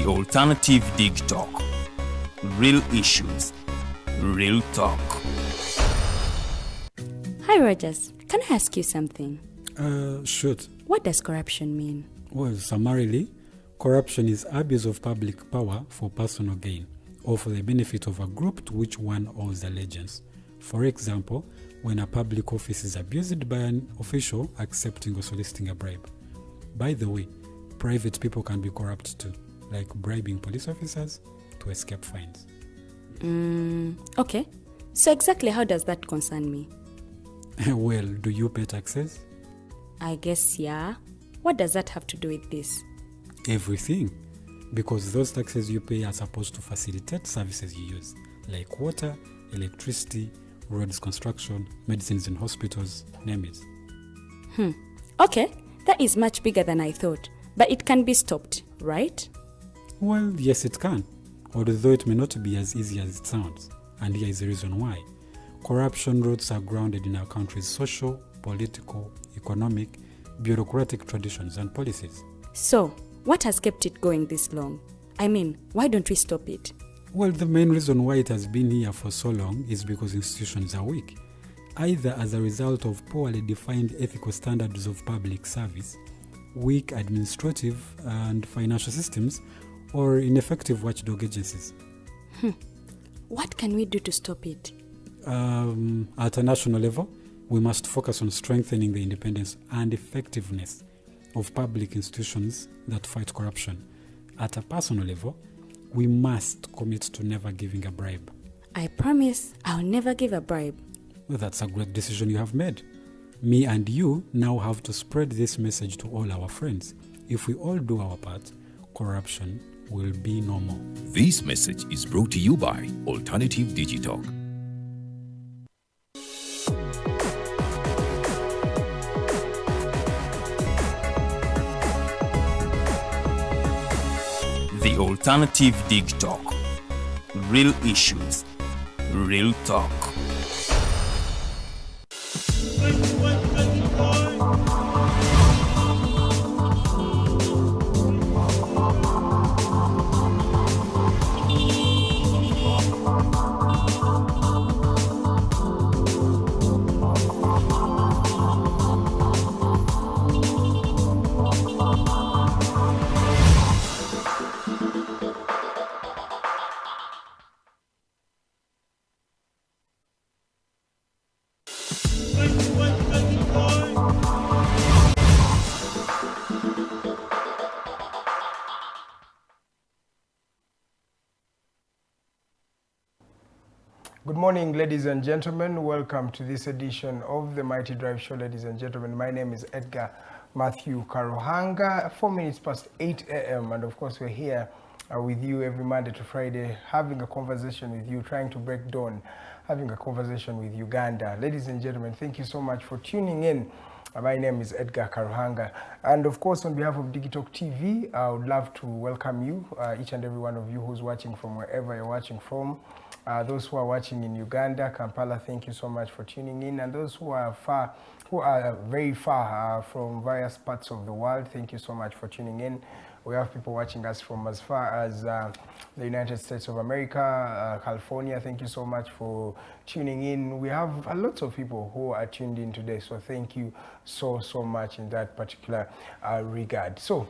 Alternative Digitalk. Real issues, real talk. Hi, Rogers. Can I ask you something? Shoot. What does corruption mean? Well, summarily, corruption is abuse of public power for personal gain or for the benefit of a group to which one owes allegiance. For example, when a public office is abused by an official accepting or soliciting a bribe. By the way, private people can be corrupt too, like bribing police officers to escape fines. Okay. So exactly how does that concern me? Well, do you pay taxes? I guess, yeah. What does that have to do with this? Everything. Because those taxes you pay are supposed to facilitate services you use, like water, electricity, roads construction, medicines in hospitals, name it. Okay, that is much bigger than I thought. But it can be stopped, right? Well, yes, it can, although it may not be as easy as it sounds. And here is the reason why. Corruption roots are grounded in our country's social, political, economic, bureaucratic traditions and policies. So, what has kept it going this long? I mean, why don't we stop it? Well, the main reason why it has been here for so long is because institutions are weak, either as a result of poorly defined ethical standards of public service, weak administrative and financial systems, or ineffective watchdog agencies. What can we do to stop it? At a national level, we must focus on strengthening the independence and effectiveness of public institutions that fight corruption. At a personal level, we must commit to never giving a bribe. I promise I'll never give a bribe. Well, that's a great decision you have made. Me and you now have to spread this message to all our friends. If we all do our part, corruption will be no more. This message is brought to you by Alternative Digitalk. The Alternative Digitalk. Real issues, real talk. Good morning, ladies and gentlemen. Welcome to this edition of the Mighty Drive Show, ladies and gentlemen. My name is Edgar Matthew Karuhanga, 8:04 a.m. And of course, we're here with you every Monday to Friday, having a conversation with you, trying to break dawn, having a conversation with Uganda. Ladies and gentlemen, thank you so much for tuning in. My name is Edgar Karuhanga. And of course, on behalf of Digitalk TV, I would love to welcome you, each and every one of you who's watching from wherever you're watching from. Those who are watching in Uganda, Kampala, thank you so much for tuning in. And those who are far, who are very far from various parts of the world, thank you so much for tuning in. We have people watching us from as far as the United States of America, California. Thank you so much for tuning in. We have a lot of people who are tuned in today, so thank you so, so much in that particular regard. So,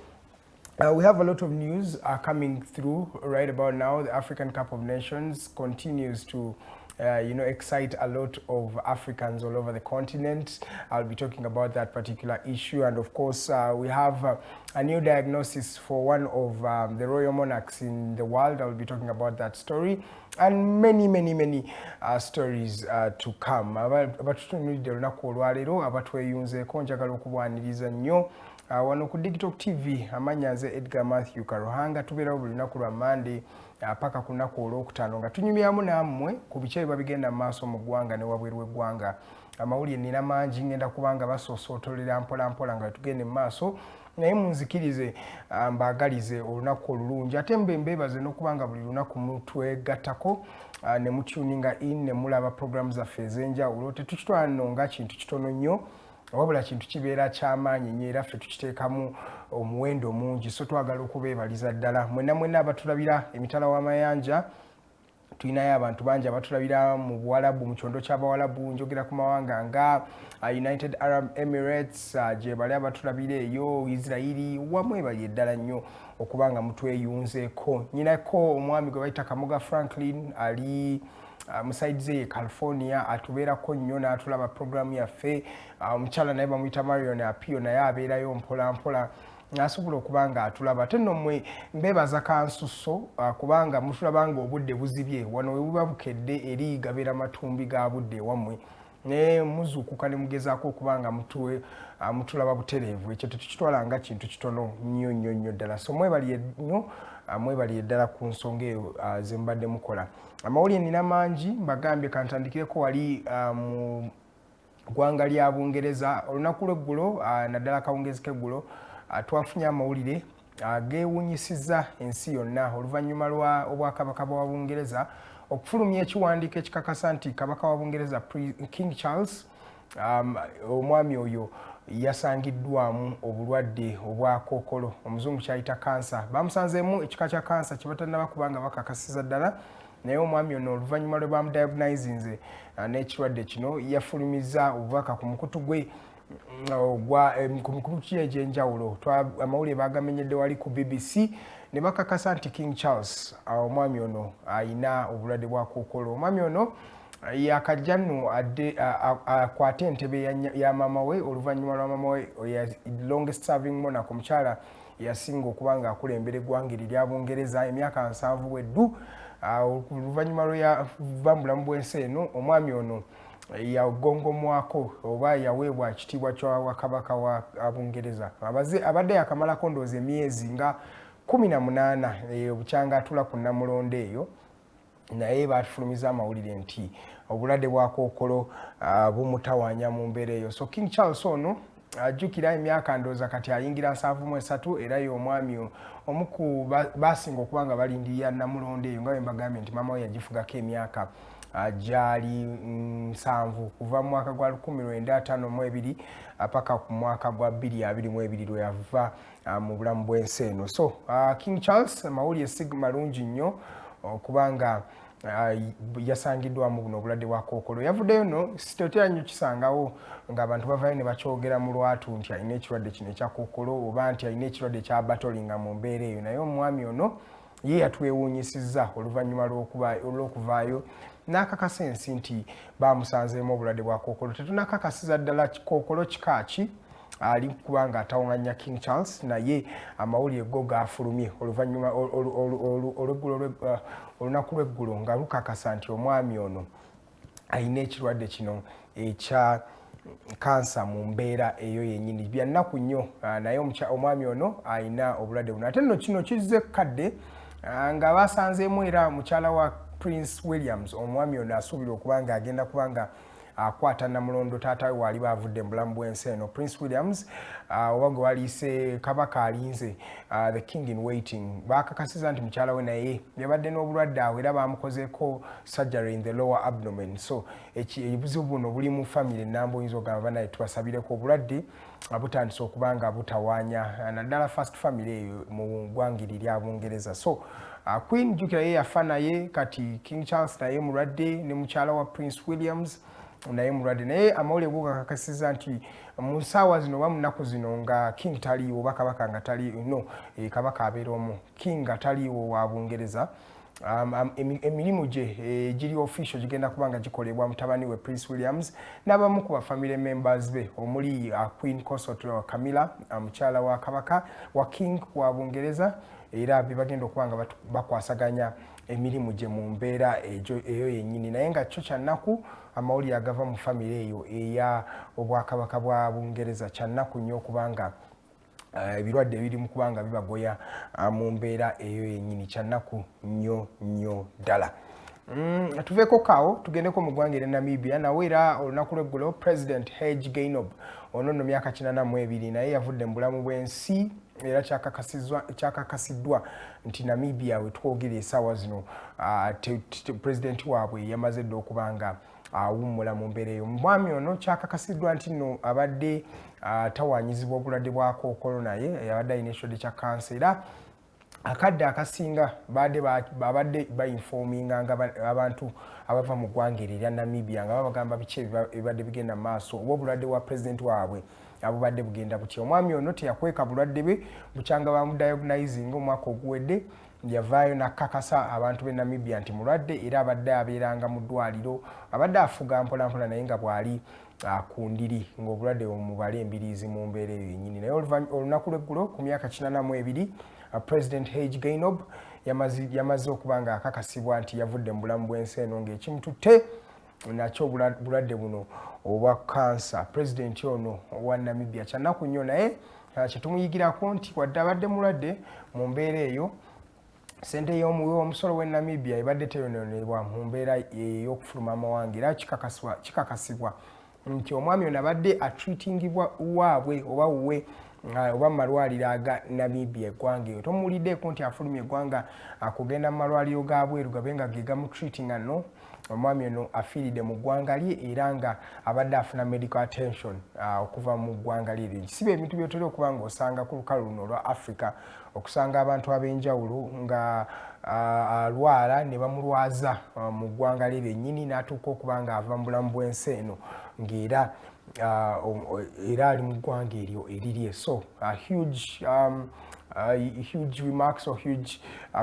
we have a lot of news coming through right about now. The African Cup of Nations continues to excite a lot of Africans all over the continent. I'll be talking about that particular issue. And of course, we have a new diagnosis for one of the royal monarchs in the world. I'll be talking about that story and many, many, many stories to come. Abatutunuulidde olunaku olwaleero, abatweyunzeeko, njagala okubaaniriza nnyo wano ku Digitalk TV. Amannya nze Edgar Matthew Karuhanga. Tubeerawo buli lunaku lwa Monday paka ku lunaku olwokutaano nga tunyumyamu nammwe ku biki ebiba bigenda mu maaso mu ggwanga ne wabweru w'eggwanga. Amawulire nina mangi, ngenda kubanga basoosootolera mpola mpola nga tugenda mu maaso, naye munzikirize mbaagalize olunaku olulungi, ate mbe mbeebaze n'okubanga buli lunaku mutwegattako ne mutuninga in ne mulaba programu zaffe ez'enjawulo. Tetukitwala nno nga kintu kitono nnyo. Wabula kintu kibeera kyamaanyi nnyo, era ffe tukiteekamu omuwendo mungi. So twagala okubeebaliza ddala mwenna mwenna abatulabira emitala w'amayanja. Tulinayo abantu bangi abatulabira mu Buwalabu, mu kyondo ky'Abawalabu. Njogera ku mawanga nga United Arab Emirates, gye bali abatulabira eyo, Isirairi, wamu ebali eddala nnyo okuba nga mutweyunzeeko. Nyinako omwami gwe bayita Kamuga Franklin, ali mu side ze ye California, atubeerako nnyo n'atulaba programu yaffe. Omukyala naye bamuyita Marion Apio, naye abeerayo mpola mpola asobola okuba nga atulaba. Ate nno mmwe mbeebaza kansusso, kubanga mutulaba nga obudde buzibye wano. We buba bukedde eri gabeera matumbi ga budde ewammwe, naye muzuukuka ne mugezaako okuba nga mutulaba butereevu. Ekyo tetukitwala nga kintu kitono nnyo nnyo nnyo ddala. So mwebaliye nnyo, mwebaliye ddala ku nsonga eyo ze mubadde mukola. Amawulire nina mangi, mbagambye kantandikireko wali mu ggwanga lya Bungereza. Olunaku lw'eggulo, naddala akawungezi k'eggulo, twafunye amawulire geewuunyisizza ensi yonna oluvannyuma lwa Obwakabaka bwa Bungereza okufulumya ekiwandiiko ekikakasa nti Kabaka wa Bungereza, King Charles, omwami oyo yasangiddwamu obulwadde obwa kookolo, omuzungu kyayita kansa. Bamusanzeemu ekika kya kansa kye batannaba kubanga bakakasiza ddala, naye omwami ono oluvannyuma lwe bamudiagnosinze n'ekirwadde kino, yafulumiza obubaka ku mukutu gwe ogwa ku mikutu ki egy'enjawulo. Amawulire bagamenyedde wali ku BBC ne bakakasa nti King Charles, omwami ono ayina obulwadde bwa kookolo. Omwami ono yakajja nno adde akwate entebe ya maama we oluvannyuma lwa maama we longest serving monarch, omukyala yasinga okuba nga akulembera eggwanga eryo erya Bungereza emyaka 70 bweddu. Oluvannyuma lwe yava mu bulamu bw'ensi eno, omwami ono yagongomwako oba yaweebwa ekitiibwa kya kabaka wa Bungereza. Abadde yakamalako ndowooza emyezi nga 18 obukyanga atula ku nnamulondo eyo, naye batufulumiza amawulire nti obulwadde bwa kookolo bumutawaanya mu mbeera eyo. So King Charles ono, ajjukira emyaka ndowooza kati ayingira 73, era ye omwami omu ku basinga okuba nga balindirira nnamulondo eyo, nga bwe mbagambye nti maama we yagifugako emyaka gyali 70, kuva mu mwaka gwa 1952 paka ku mwaka gwa 2022 lwe yava mu bulamu bw'ensi eno. So King Charles, amawulire si malungi nnyo okubanga yasangiddwamu buno obulwadde bwa kookolo. Yavuddeyo nno, sitotera nnyo kisangawo ng'abantu bavayo ne bakyogera mu lwatu nti alina ekirwadde kino ekya kookolo oba nti alina ekirwadde kya batolinga mu mbeera eyo, naye omwami ono ye yatwewuunyisizza oluvannyuma lw'okuvaayo n'akakasa ensi nti bamusanzeemu obulwadde bwa kookolo. Tetunakakasiza ddala kookolo kika ki ali kubanga atawanganya King Charles, naye amawulire go gafulumye oluvannyuma olunaku lw'eggulo nga lukakasa nti omwami ono alina ekirwadde kino ekya kansa mu mbeera eyo yennyini. Byannaku nnyo, naye omwami ono alina obulwadde buno. Ate nno kino kizze kadde nga basanzeemu era mukyala wa Prince Williams. Omwami ono asuubirwa okuba nga agenda kubanga akwata namulondo taata we waali baavudde mu bulamu bw'ensi eno. Prince Williams, oba gwe waliise kabaka alinze, the king in waiting, bakakasiza nti mukyala we naye yabadde n'obulwadde awo, era bamukozeeko surgery in the lower abdomen. So obuzibu buno buli mu family enamba, oyinza ogamba banaye tubasabireko. Obulwadde butandise okuba nga butawaanya naddala first family eyo mu ggwanga eryo erya Bungereza. So Queen, jjukira ye yafa, naye kati King Charles naye mulwadde, ne mukyala wa Prince Williams naye mulwadde. Naye amawulire go gakakasiza nti mu ssaawa zino oba mu nnaku zino nga king taliiwo, oba kabaka nga taliiwo, no kabaka abeera omu, king nga taliiwo wa Bungereza, emirimu gye egiri official gigenda kuba nga gikolebwa mutabani we Prince Williams n'abamu ku bafamily members be, omuli Queen Consort Camilla, mukyala wa kabaka wa king wa Bungereza, era be bagenda okuba nga bakwasaganya emirimu gye mu mbeera eyo yennyini. Naye nga kyo kyannaku, amawulire agava mu famire eyo eya Obwakabaka bwa Bungereza kyannaku nnyo okubanga ebirwadde ebiri mu kubanga bibagoya mu mbeera eyo yennyini. Kyannaku nnyo nnyo ddala. Tuveeko kaawo tugendeko mu ggwanga erya Namibia. Nawe era olunaku lweggulo President Hage Geingob, ono nno myaka 82, naye yavudde mu bulamu bw'ensi, era kyakakasiddwa nti Namibia we twogera essaawa zino, pulezidenti waabwe yamaze dda okuba nga Awummula mu mbeera eyo. Omwami ono kyakakasiddwa nti nno abadde tawaanyizibwa obulwadde bwa kookolo, naye abadde alina ekirwadde kya kansa, era akadde akasinga babadde bainforminga nga abantu abava mu ggwanga eryo erya Namibia, nga babagamba biki ebibadde bigenda mu maaso oba obulwadde bwa pulezidenti waabwe abubadde bugenda butya. Omwami ono teyakweka bulwadde bwe bukyanga bamudiagnosing omwaka oguwedde. Yavaayo nakakasa abantu b'e Namibia nti mulwadde, era abadde abeeranga mu ddwaliro, abadde afuga mpolampola, naye nga bw'ali ku ndiri ng'obulwadde bumubala embiriizi mu mbeera eyo yennyini. Naye olunaku lw'eggulo ku myaka 82, President Hage Geingob yamaze okuba nga akakasibwa nti yavudde mu bulamu bw'ensi eno, ng'ekimututte nakyo bulwadde buno obwa kansa. Pulezidenti ono owa Namibia, kyanaku nnyo, naye kyetumuyigirako nti wadde abadde mulwadde mu mbeera eyo, sente y'omuwi w'omusolo w'e Namibia ebadde teyononebwa mu mbeera ey'okufuluma amawanga. Era kikakasibwa nti omwami ono abadde atreatingibwa waabwe oba wuwe oba mu malwaliro aga Namibia, eggwanga eyo. Tomuwuliddeeko nti afulumya eggwanga kugenda mu malwaliro ga bweru gabe nga ge gamutreatinga. No, omwami ono afiiridde mu ggwanga lye, era nga abadde afuna medical attention okuva mu ggwanga lye. Siba ebintu byotera okuba nga osanga ku lukalu luno olwa Africa, okusanga abantu ab'enjawulo nga alwala ne bamulwaza mu ggwanga lye lyennyini, n'atuuka okuba nga ava mu bulamu bw'ensi eno ng'era era ali mu ggwanga eryo erirye. So huge remarks or huge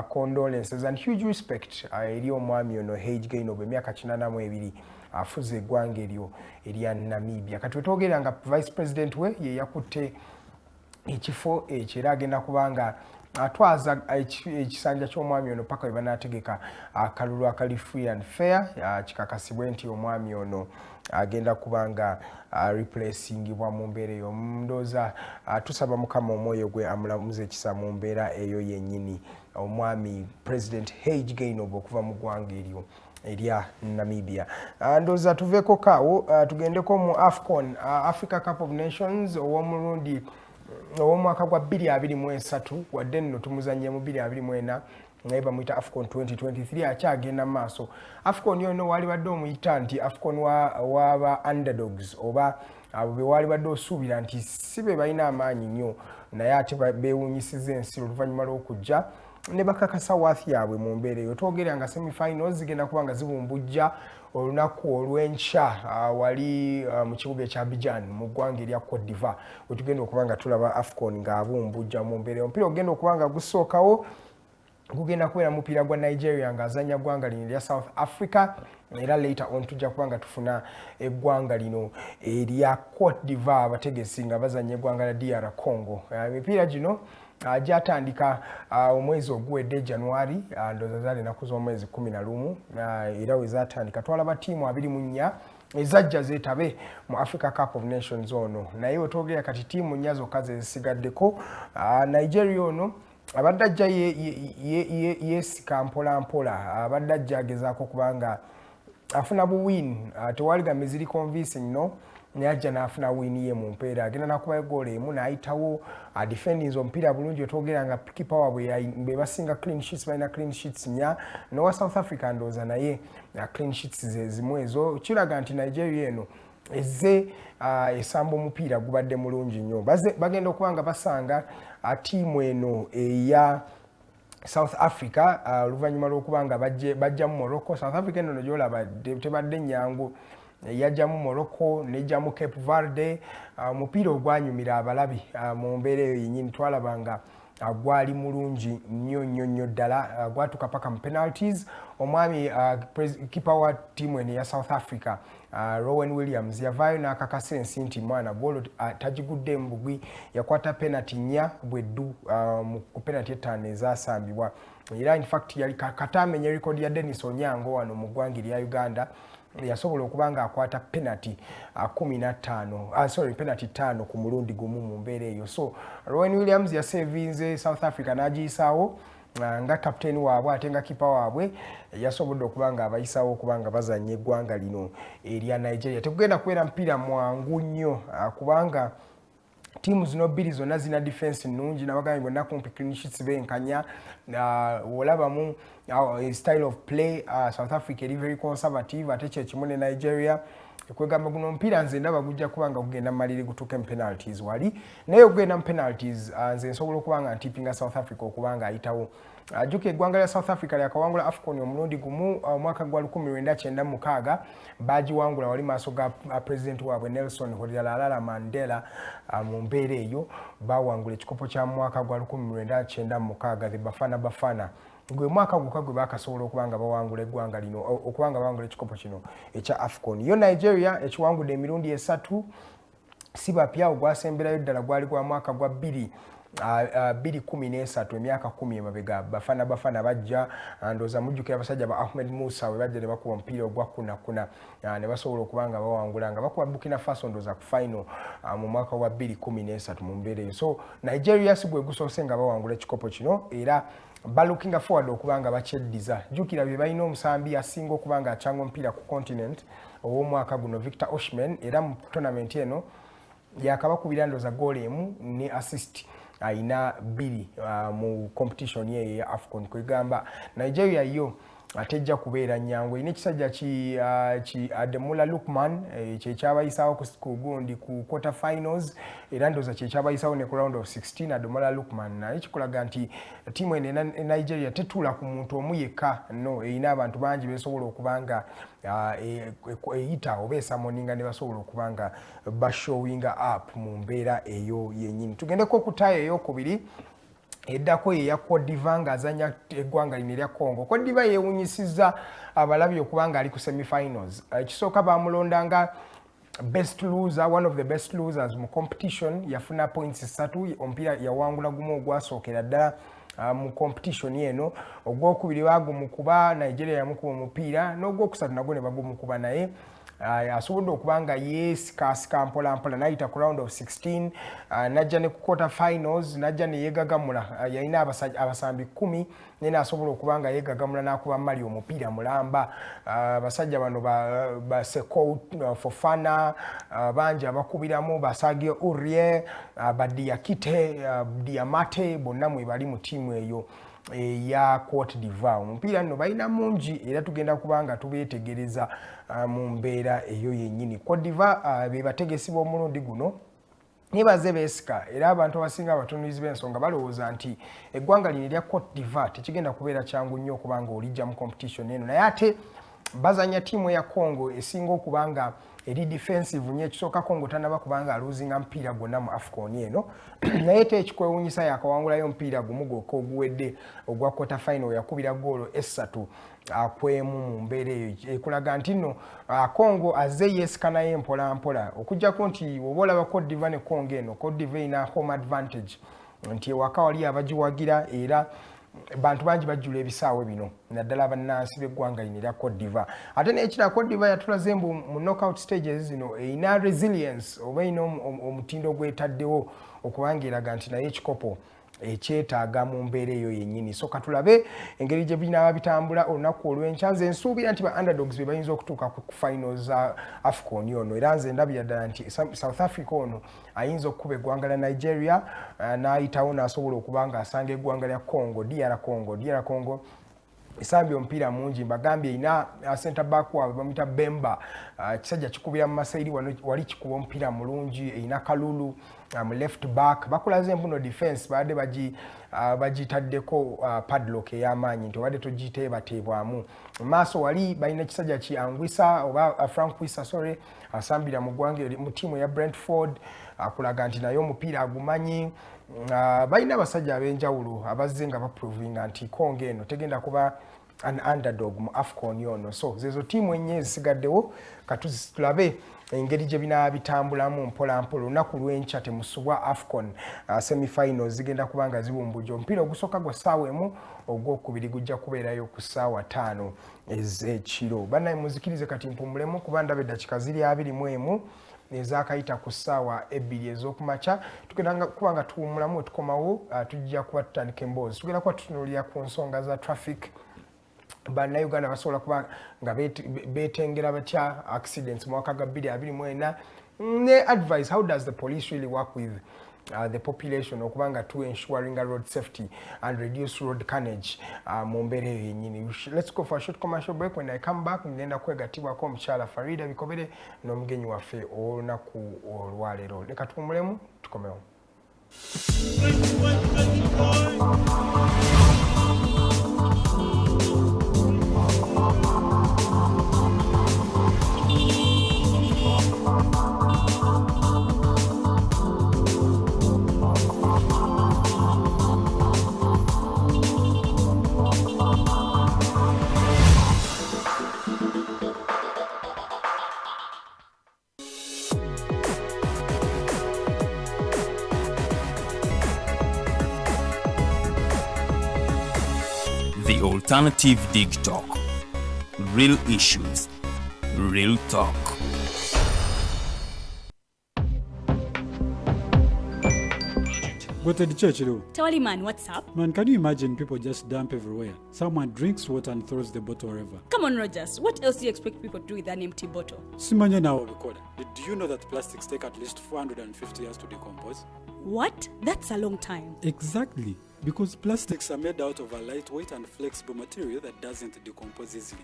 condolences and huge respect eri omwami ono Hage Geingob, emyaka 82 afuze eggwanga eryo erya Namibia. Kati wetwogerera nga vice president we ye yakutte ekifo ekyo, era agenda kubanga atwaza ekisanja ky'omwami ono paka we banaategeka akalulu akali free and fair, kikakasibwe nti omwami ono agenda kuba nga replacingibwa mu mbeera eyo. Ndowooza tusaba Mukama omwoyo gwe amulamuza ekisa mu mbeera eyo yennyini, omwami President Hage Geingob okuva mu ggwanga eryo erya Namibia. Ndowooza tuveeko kaawo, tugendeko mu AFCON, Africa Cup of Nations ow'omulundi ow'omwaka gwa 2023. Wadde nno tumuzanye mu 2024, naye bamuyita AFCON 2023, akyagenda mu maaso. AFCON yono wali badde omuyita nti AFCON waba underdogs, oba abo be wali badde osuubira nti si be balina amaanyi nnyo, naye ate beewuunyisiza ensi oluvannyuma lw'okujja ne bakakasa worth yaabwe mu mbeera eyo. Twogera nga semifinals zigenda kuba nga zibumbujja olunaku olw'enkya wali mu kibuga ekya Abidjan mu ggwanga erya Cote d'Ivoire, wetugenda okuba nga tulaba AFCON ng'abumbujja mu mbeera eyo. Omupiira ogenda okuba nga gusookawo gugenda kubeera mupiira gwa Nigeria ng'azanya ggwanga lino erya South Africa, era later on tujja kuba nga tufuna eggwanga lino erya Cote d'Ivoire, abategesi, nga bazanya eggwanga lya DR Congo. Emipiira gino gyatandika omwezi oguwedde January, ndowooza zaali ennaku z'omwezi 11, era we zatandika twalaba ttiimu 24 ezajja zeetabe mu Africa Cup of Nations ono. Naye wetwogera kati ttiimu nnya zokka zezisigaddeko. Nigeria ono abadde ajja yeesika mpola mpola, abadde ajja agezaako kubanga afuna buwin, tewali gambe ziri convincing, no, naye ajja n'afuna win ye mu mpeera, agenda n'akubayo goolo emu n'ayitawo, adefendinze omupiira bulungi. Otwogera nga kipa waabwe be basinga clean sheets, balina clean sheets nnya, nowa South Africa ndowooza naye clean sheets ze zimu ezo. Kiraga nti Nigeria eno ezze esamba omupiira gubadde mulungi nnyo. Bagenda okuba nga basanga ttiimu eno eya South Africa oluvannyuma lw'okuba nga bajjamu Morocco. South Africa eno gyolaba tebadde nnyangu, yajjamu Morocco nejjamu Cape Verde, omupiira ogwanyumira abalabi mu mbeera eyo yennyini. Twalaba nga gwali mulungi nnyo nnyo nnyo ddala, gwatuuka paka mu penalties. Omwami kipa wa ttiimu eno eya South Africa, Rowan Williams, yavaayo n'akakasa ensi nti mwana goolo tagiguddemu bugwi. Yakwata penalty nnya bweddu ku penalty etaano ezasambibwa, era in fact yali kata amenya record ya Dennis Onyango wano mu ggwanga erya Uganda. Yasobola okuba nga akwata penalty 15, sorry, penalty ttaano ku mulundi gumu mu mbeera eyo. So Rowan Williams yasevinze South Africa n'agiyisaawo nga kapiteeni waabwe, ate nga kipa waabwe yasobodde okuba nga abayisawo okuba nga bazanya eggwanga lino erya Nigeria. Tekugenda kubeera mupiira mwangu nnyo, kubanga ttiimu zino bbiri zonna zina defense nnungi. Nabagambye bonna kumpi clean sheets benkanya. Olabamu style of play, South Africa eri very conservative, ate kyekimu ne Nigeria. Kwegamba guno omupiira nze ndaba gujja kuba nga gugenda maliri gutuuke mu penalties wali, naye okugenda mu penalties, nze nsobola okuba nga ntipinga South Africa okuba nga ayitawo. Jjuka eggwanga lya South Africa lyakawangula AFCON omulundi gumu, omwaka gwa 1996. Bagiwangula wali maaso ga president waabwe Nelson Rolihlahla Mandela. Mu mbeera eyo bawangula ekikopo kya mwaka gwa 1996, the Bafana Bafana. Gwe mwaka gwokka gwe bakasobola okuba nga bawangula eggwanga lino, okuba nga bawangula ekikopo kino ekya AFCON. Yo Nigeria ekiwangudde emirundi esatu, si bapya. Ogwasemberayo ddala gwali gwa mwaka gwa 2013, emyaka 10 emabega. Bafana Bafana bajja, ndowooza mujjukira abasajja ba Ahmed Musa we bajja ne bakuba omupiira ogwa kunakuna ne basobola okuba nga bawangula nga bakuba Burkina Faso, ndowooza ku final, mu mwaka gwa 2013 mu mbeera eyo. So Nigeria si gwe gusoose nga bawangula ekikopo kino, era balookinga forward okuba nga bakyeddiza. Jjukira bye balina omusambi asinga okuba nga akyanga omupiira ku continent ow'omwaka guno, Victor Osimhen, era mu tournament eno yakabakubira ndowooza goal emu ne assist ayina bbiri mu competition eyo eya AFCON. Kwegamba Nigeria yo atejja kubeera nyangu. Erina ekisajja ki Ademola Lookman, kyekyabayisaawo ku gundi ku quarter finals, era ndowooza kyekyabayisaawo ne ku round of 16, Ademola Lookman. Naye kikulaga nti ttiimu eno e Nigeria tetuula ku muntu omu yekka, no, erina abantu bangi besobola okuba nga eyita oba esummoninga ne basobola okuba nga bashowinga up mu mbeera eyo yennyini. Tugendeko ku tie eyokubiri eddako, yeya Cote d'Ivoire ng'azanya eggwanga lino erya Congo. Cote d'Ivoire yeewunyisizza abalabi okuba nga ali ku semifinals. Ekisooka bamulonda nga best loser, one of the best losers mu competition. Yafuna points 3. Omupiira yawangula gumu ogwasookera ddala mu competition eno. Ogwokubiri bagumukuba, Nigeria yamukuba omupiira, n'ogwokusatu nagwo ne bagumukuba, naye asobodde okuba nga yeesikaasika mpola mpola nayita ku round of 16, najja ne ku quarter finals, najja ne yeegagamula. Yalina abasambi 10, naye nasobola okuba nga yeegagamula n'akuba Mali omupiira mulamba. Abasajja bano ba Seko Fofana, bangi abakubiramu, ba Sergio Aurier, ba Diakite, Diamate, bonna mwe bali mu ttiimu eyo eya Cote d'Ivoire. Omupiira nno balina mungi, era tugenda kuba nga tubeetegereza mu mbeera eyo yennyini. Cote d'Ivoire be bategesi b'omulundi guno, naye baze beesika, era abantu abasinga abatunulizi b'ensonga balowooza nti eggwanga lino erya Cote d'Ivoire tekigenda kubeera kyangu nnyo okuba nga olijja mu competition eno. Naye ate bazanya ttiimu eya Congo esinga okuba nga eri defensive nnyo. Ekisooka, Congo tanaba kubanga aluzinga mupiira gwonna mu AFCON eno, naye te ekikwewunyisa yakawangulayo omupiira gumu gwokka oguwedde ogwa quarter final, yakubira goolo esatu akwemu. Mu mbeera eyo ekulaga nti nno Congo azze yeesika naye mpola mpola, okugjako nti oba olaba Cote d'Ivoire ne Congo eno, Cote d'Ivoire erina home advantage nti ewaka wali abagiwagira, era bantu bangi bajjula ebisaawe bino, naddala bannansi b'eggwanga lino erya Cote d'Ivoire. Ate n'ekirala, Cote d'Ivoire yatulaze mbu mu knockout stages zino erina resilience oba erina omutindo gwetaddewo okubanga eraga nti naye ekikopo ekyetaaga mu mbeera eyo yennyini. So katulabe engeri gye binaaba bitambula olunaku olw'enkya. Nze nsuubira nti ba underdogs be bayinza okutuuka ku finals za AFCON ono, era nze ndabira ddala nti South Africa ono ayinza okukuba eggwanga lya Nigeria, n'ayitawo n'asobola okuba ng'asanga eggwanga lya Congo, DR Congo. DR Congo esambye omupiira mungi, mbagambye erina center back waabwe bamuyita Bemba, kisajja kikubira mu masairi wali, kikuba omupiira mulungi. Erina Kalulu mu left back. Bakulaze embuno defense babadde bagitaddeko padlock ey'amaanyi nti obadde togiteebateebwamu. Maaso wali balina ekisajja ki Anguissa oba Frank Wissa, sorry, asambira mu ggwanga mu ttiimu eya Brentford, akulaga nti naye omupiira agumanyi. Balina abasajja ab'enjawulo abazze nga baprovinga nti Congo eno tegenda kuba an underdog mu AFCON ono. So zezo ttiimu ennyo ezisigaddewo. Katulabe engeri gye binaaba bitambulamu mpola mpola olunaku lw'enkya. Temusubwa AFCON semifinals zigenda kuba nga zibumbujja. Omupiira ogusooka gwa ssaawa 1, ogwokubiri gujja kubeerayo ku ssaawa 5 ez'ekiro. Bannaye, muzikirize kati mpumulemu kuba ndaba eddakiika ziri 21 ezakayita ku ssaawa 2 ez'okumakya. Tugenda kuba nga tuwumulamu, wetukomawo tujja kuba tutandika emboozi. Tugenda kuba tutunuulira ku nsonga za traffic. Bannayuganda basobola kuba nga beetengera batya accidents mu mwaka gwa 2024, ne advice, how does the police really work with the population okubanga to ensuring road safety and reduce road carnage mu mbeera eyo yennyini. Let's go for a short commercial break. When I come back, ngenda kwegattibwako omukyala Farida Bikobere n'omugenyi waffe olunaku olwaleero. Leka tuwummulemu, tukomewo. The Alternative Dig Talk. Real issues, real talk. Go to the church, though. Tawali man, what's up? Man, can you imagine people just dump everywhere? Someone drinks water and throws the bottle wherever. Come on, Rogers. What else do you expect people to do with an empty bottle? Simanya now recorder. Did you know that plastics take at least 450 years to decompose? What? That's a long time. Exactly. Because plastics are made out of a lightweight and flexible material that doesn't decompose easily.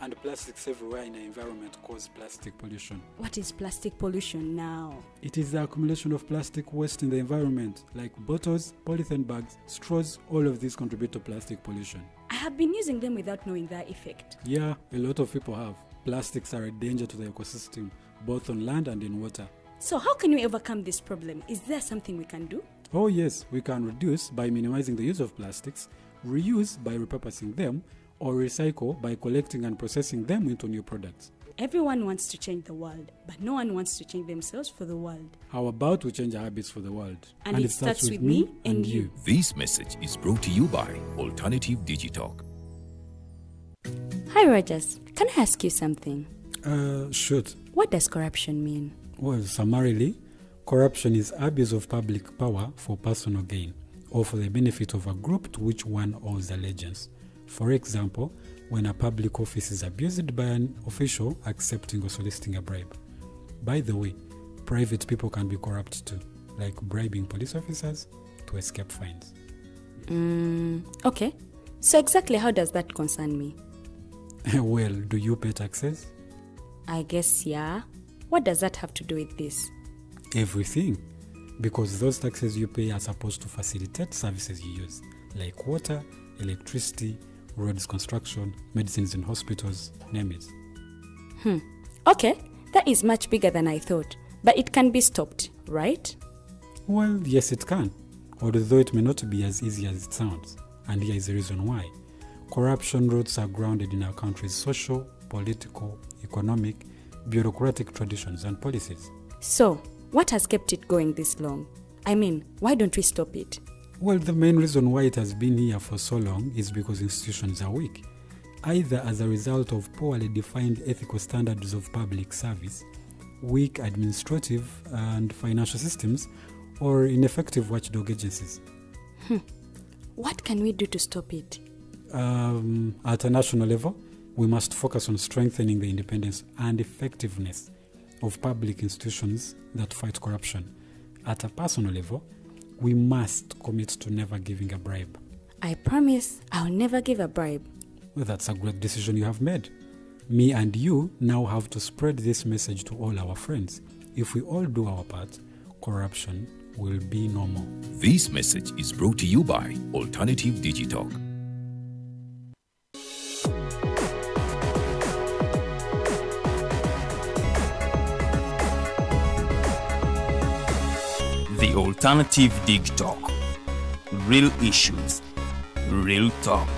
And plastics everywhere in the environment cause plastic pollution. What is plastic pollution now? It is the accumulation of plastic waste in the environment, like bottles, polythene bags, straws, all of these contribute to plastic pollution. I have been using them without knowing their effect. Yeah, a lot of people have. Plastics are a danger to the ecosystem, both on land and in water. So how can we overcome this problem? Is there something we can do? Oh yes, we can reduce by minimizing the use of plastics, reuse by repurposing them, or recycle by collecting and processing them into new products. Everyone wants to change the world, but no one wants to change themselves for the world. How about we change our habits for the world? And it starts with me and you. This message is brought to you by Alternative Digitalk. Hi Rogers, can I ask you something? Shoot. What does corruption mean? Well, summarily, corruption is abuse of public power for personal gain or for the benefit of a group to which one owes allegiance. For example, when a public office is abused by an official accepting or soliciting a bribe. By the way, private people can be corrupt too, like bribing police officers to escape fines. Okay. So exactly how does that concern me? Well, do you pay taxes? I guess, yeah. What does that have to do with this? Everything. Because those taxes you pay are supposed to facilitate services you use, like water, electricity, roads construction, medicines in hospitals, name it. Okay, that is much bigger than I thought, but it can be stopped, right? Well, yes, it can, although it may not be as easy as it sounds, and here is the reason why. Corruption roots are grounded in our country's social, political, economic, bureaucratic traditions and policies. So, what has kept it going this long? I mean, why don't we stop it? Well, the main reason why it has been here for so long is because institutions are weak, either as a result of poorly defined ethical standards of public service, weak administrative and financial systems, or ineffective watchdog agencies. What can we do to stop it? At a national level, we must focus on strengthening the independence and effectiveness of public institutions that fight corruption. At a personal level, we must commit to never giving a bribe. I promise I'll never give a bribe. Well, that's a great decision you have made. Me and you now have to spread this message to all our friends. If we all do our part, corruption will be no more. This message is brought to you by Alternative Digitalk. The Alternative Dig Talk. Real issues, real talk.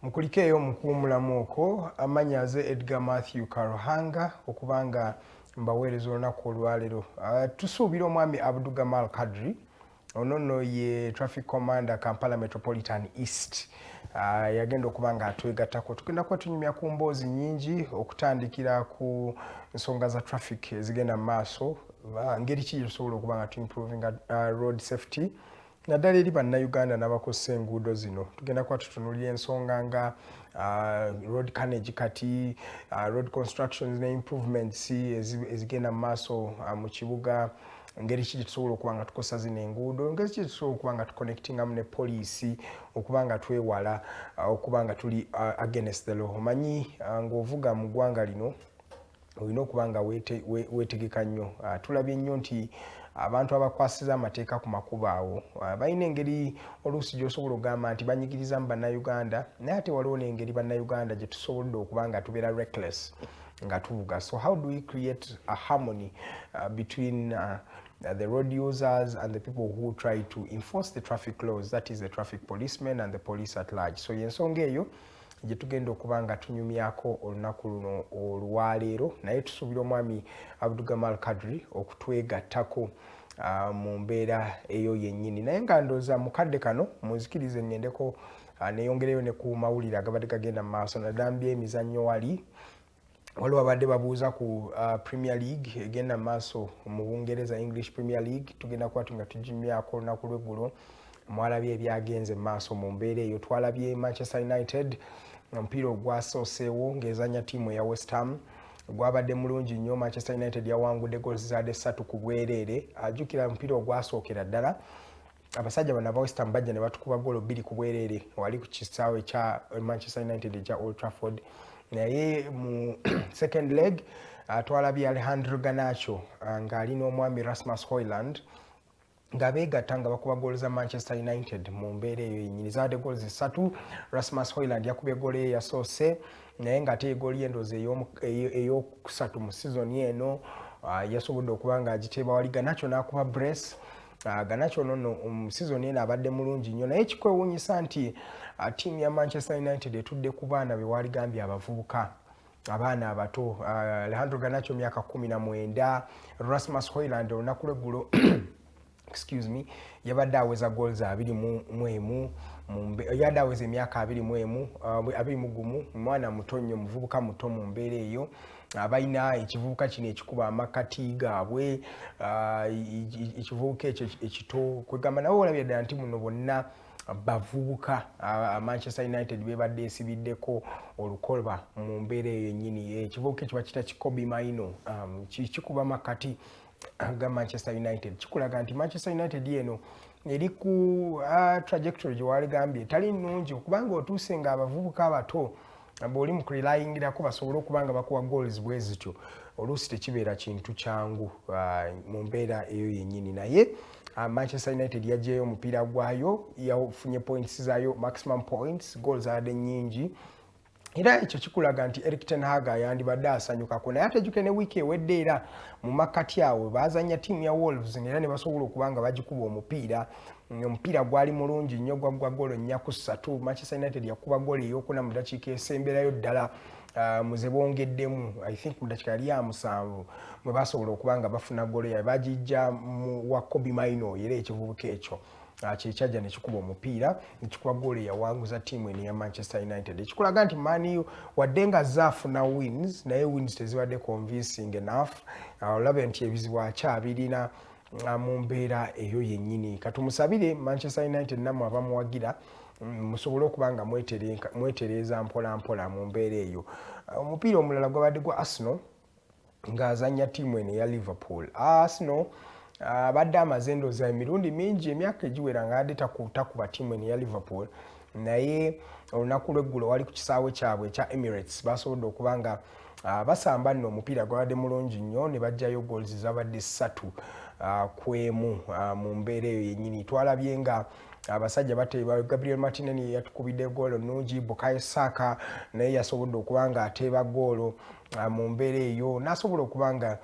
Mukulikeeyo mukuwumulamu okwo amannya aze Edgar Matthew Karuhanga okubanga Mbaweereza olunaku olwaleero. Tusuubira omwami Abdugamal Kadri, ono nno ye traffic commander Kampala Metropolitan East, yagenda okuba nga atwegattako. Tugenda kuba tunyumya ku mboozi nyingi, okutandikira ku nsonga za traffic ezigenda mu maaso, ngeri ki gyetusobola okuba nga tuimprovinga road safety, naddala eri Bannayuganda n'abakozesa enguudo zino. Tugenda kuba tutunuulira ensonga nga road carnage kati, road constructions ne improvements ezigenda mu maaso mu kibuga, ngeri ki gyetusobola okuba nga tukosa zino enguudo, ngeri ki gyetusobola okuba nga tuconnectingamu ne poliisi okuba nga twewala okuba nga tuli against the law. Omanyi, ng'ovuga mu ggwanga lino olina okuba nga weetegeka nnyo. Tulabye nnyo nti abantu abakwasiza amateeka ku makubo awo balina engeri oluusi gy'osobola okugamba nti banyigiriza mu Bannayuganda, naye ate waliwo n'engeri Bannayuganda gye tusobodde okuba nga tubeera reckless nga tuvuga. So how do we create a harmony between the road users and the people who try to enforce the traffic laws, that is the traffic policemen and the police at large? So yensonga eyo gye tugenda okuba nga tunyumyako olunaku luno olwaleero, naye tusuubira omwami Abdugamal Kadri okutwegattako mu mbeera eyo yennyini. Naye nga ndooza mu kadde kano munzikirize ŋŋendeko neyongereyo ne ku mawulire agabadde gagenda mu maaso, naddala mu byemizannyo. Wali waliwo abadde babuuza ku Premier League egenda mu maaso mu Bungereza, English Premier League. Tugenda kuba nga tugimyako. Olunaku lweggulo mwalabye ebyagenze mu maaso mu mbeera eyo. Twalabye Manchester United, omupiira ogwasooseewo ng'ezanya ttiimu eya West Ham gwabadde mulungi nnyo. Manchester United yawangudde goals zaadde 3 ku bwereere. Ajjukira omupiira ogwasookera ddala, abasajja bano aba West Ham bajja ne batukuba golo 2 ku bwereere wali ku kisaawe ekya Manchester United ekya Old Trafford. Naye mu second leg twalabye Alejandro Garnacho ng'ali n'omwami Rasmus Hojlund nga beegatta nga bakuba goolo za Manchester United mu mbeera eyo yennyini. Zaadde goals 3. Rasmus Hojlund yakubye goolo ye yasoose, naye ng'ate egooli y'endoozi eyokusatu mu sizoni eno yasobodde okuba ng'agiteeba wali. Garnacho n'akuba brace. Garnacho nno mu sizoni eno abadde mulungi nnyo, naye kikwewuunyisa nti ttiimu ya Manchester United etudde ku baana be waaligambye abavubuka, abaana abato. Alejandro Garnacho myaka 19, Rasmus Hojlund olunaku lweggulo, excuse me, yabadde aweza goals 21, yabadde aweza emyaka 21, 21, mwana muto nnyo, muvubuka muto mu mbeera eyo. Balina ekivubuka kino ekikuba amakati gaabwe, ekivubuka ekyo ekito, kwegamba nawe olabye ddala nti muno bonna bavubuka. Manchester United bebadde esibiddeko olukolba mu mbeera eyo yennyini. Ekivubuka ekyo bakita ki Kobbie Mainoo, kikuba makati ga Manchester United. Kikulaga nti Manchester United eno eri ku trajectory gye waligambye etali nnungi, kubanga otuuse nga abavubuka abato bw'oli mu kurelyingirako basobole okuba nga bakuwa goals bwe zityo, oluusi tekibeera kintu kyangu mu mbeera eyo yennyini. Naye Manchester United yaggyeyo omupiira gwayo, yafunye points zaayo, maximum points, goals zaadde nnyingi, era ekyo kikulaga nti Erik ten Hag yandibadde asanyukako. Naye ate jjuke ne wiiki ewedde era mu makkati awo baazanya ttiimu ya Wolves era ne basobola okuba nga bagikuba omupiira. Omupiira gwali mulungi nnyo, gwaggwa golo 4-3. Manchester United yakuba golo eyokuna mu dakiika esemberayo ddala, muze bongeddemu, I think mu dakiika yali ya 7 mwe basobola okuba nga bafuna golo yaabwe, bagijja wa Kobbie Mainoo, era ekivubuka ekyo kyekyajja nekikuba omupiira nekikuba goolo eyawanguza ttiimu eno eya Manchester United. Ekikulaga nti Man U wadde nga zaafuna wins, naye wins tezibadde convincing enough. Olabe nti ebizibu akyabirina mu mbeera eyo yennyini. Katumusabire Manchester United, nammwe abamuwagira musobole okuba nga mwetereeza mpola mpola mu mbeera eyo. Omupiira omulala gwabadde gwa Arsenal ng'azannya ttiimu eno eya Liverpool. Arsenal abadde amaze endooza emirundi mingi, emyaka egiwera, nga adde takuba ttiimu eno eya Liverpool, naye olunaku lweggulo wali ku kisaawe kyabwe ekya Emirates basobodde okuba nga basamba nno omupiira gwabadde mulungi nnyo ne bajjayo goals zabadde 3 ku 1 mu mbeera eyo yennyini. Twalabye nga abasajja bateeba. Gabriel Martinelli yatukubidde goolo nnungi, Bukayo Saka naye yasobodde okuba nga ateeba goolo mu mbeera eyo, n'asobola okuba nga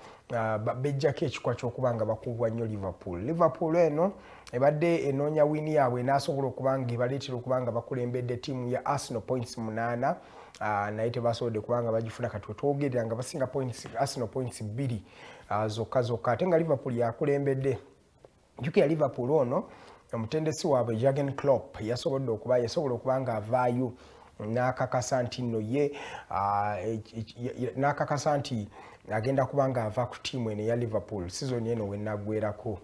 bejjako ekikwa ky'okuba nga bakubwa nnyo Liverpool. Liverpool eno ebadde enoonya win yaabwe n'asobola okuba nga ebaleetera okuba nga bakulembedde ttiimu ya Arsenal points 8. Naye tebasobodde kubanga bagifuna. Kati wetwogerera nga basinga points, Arsenal points 2 zokka zokka, ate nga Liverpool yakulembedde. Jjukira Liverpool ono omutendesi waabwe Jurgen Klopp yasobodde okuba, yasobola okuba nga avaayo n'akakasa nti nno ye n'akakasa nti agenda kuba nga ava ku ttiimu eno eya Liverpool season eno wenaggwerako.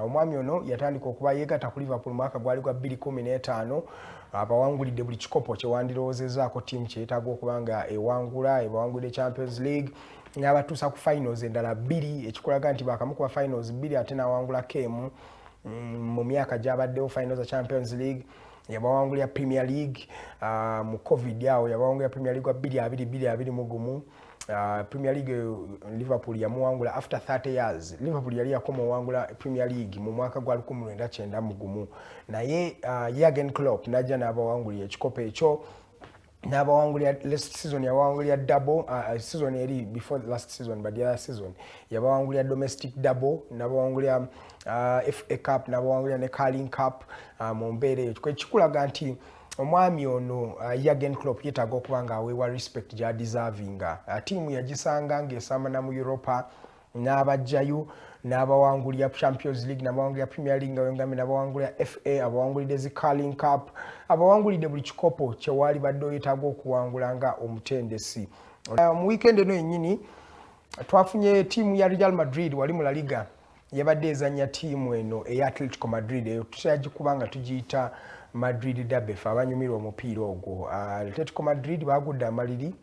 Omwami ono yatandika okuba yeegatta ku Liverpool mwaka gwali gwa 2015. Abawangulidde buli kikopo kyewandirowoozezaako ttiimu kyeyetaaga okuba nga ewangula. Ebawangulidde Champions League, n'abatuusa ku finals endala bbiri, ekikulaga nti bakamukuba finals bbiri ate n'awangulako emu mu myaka gy'abaddewo. Finals za Champions League yabawangulira, Premier League mu COVID awo yabawangulira Premier League wa 2020 2021. Premier League Liverpool yamuwangula after 30 years. Liverpool yali yakoma owangula Premier League mu mwaka gwa 1991, naye Jurgen Klopp najja n'abawangulira ekikopo ekyo, n'abawangulira. Last season yabawangulira double, season eri before last season, but the other season yabawangulira domestic double, n'abawangulira FA Cup, n'abawangulira ne Carling Cup. Mu mbeera eyo kikulaga nti omwami ono Jurgen Klopp yeetaaga okuba nga aweebwa respect gy'adeservinga. Ttiimu yagisanga ng'esambana mu Europa, n'abajjayo n'abawangulira Champions League, n'abawangulira Premier League nga wengambe, n'abawangulira FA, abawangulidde zi Carling Cup, abawangulidde buli kikopo kyewaali badde oyetaaga okuwangula nga omutendesi. Mu weekend eno yennyini twafunye ttiimu ya Real Madrid wali mu La Liga yabadde ezanya ttiimu eno eya Atletico Madrid. Eyo tutagikuba nga tugiyita Madrid derby, fe abanyumirwa omupiira ogwo. Atletico Madrid bagudde amaliri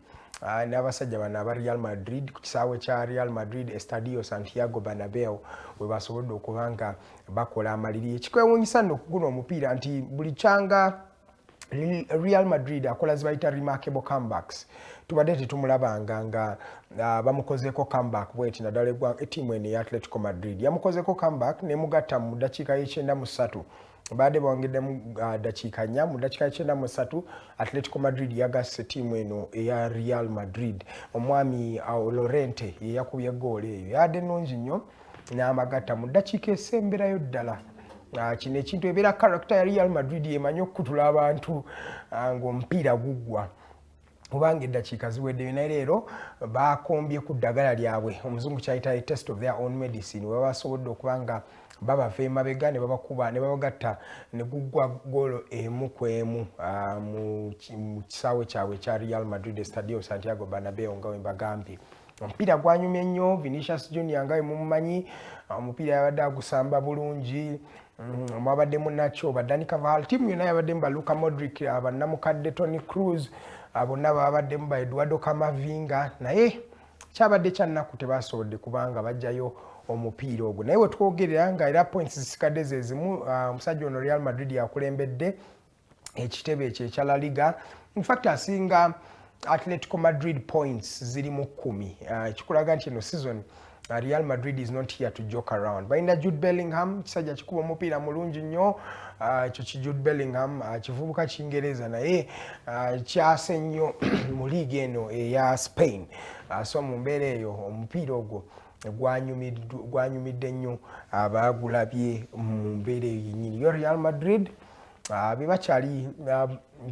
n'abasajja bano aba Real Madrid ku kisaawe kya Real Madrid, Estadio Santiago Bernabeu, we basobodde okuba nga bakola amaliri. Ekikwewuunyisa nno okuguna omupiira nti buli kyanga Real Madrid akola zibayita remarkable comebacks, tubadde tetumulabanga nga bamukozeeko comeback bweti, naddala ettiimu eno eya Atletico Madrid yamukozeeko comeback nemugatta mu dakiika y'93. Baadde bawongeddemu dakiika 4. Mu dakiika y'93 Atletico Madrid yagasse ttiimu eno eya Real Madrid. Omwami Llorente ye yakubye goolo eyo, yadde nnungi nnyo, n'amagatta mu ddakiika esemberayo ddala. Kino ekintu ebeera character ya Real Madrid, emanyi okukutula abantu ng'omupiira guggwa kubanga eddakiika ziweddeyo. Naye leero bakombye ku ddagala lyabwe, omuzungu kyayita test of their own medicine, we basobodde okuba nga babava emabega ne babakuba ne babagatta ne guggwa goolo 1-1 mu kisaawe kyabwe ekya Real Madrid, Estadio Santiago Bernabeu. Nga we mbagambye, omupiira gwanyumye nnyo. Vinicius Junior nga we mumumanyi, omupiira yabadde agusamba bulungi. Mwabaddemu Nacho, ba Dani Carvajal, ttiimu yonna yabaddemu, ba Luka Modric, bannamukadde Toni Kroos, bonna babaddemu, ba Eduardo Camavinga, naye kyabadde kyannaku tebasobodde kubanga bajjayo omupiira ogwo. Naye wetwogerera nga era points zisigadde ze zimu. Omusajja ono Real Madrid yakulembedde ekitebe ekyo ekya La Liga. Infact asinga Atletico Madrid points ziri mu 10, ekikulaga nti eno season Real Madrid is not here to joke around. Balina Jude Bellingham, kisajja kikuba omupiira mulungi nnyo. Ekyo ki Jude Bellingham kivubuka Kingereza, naye kyase nnyo mu liigi eno eya Spain. So mu mbeera eyo omupiira ogwo gwanyumidde nnyo abagulabye mu mbeera eyo yennyini. Yo Real Madrid be bakyali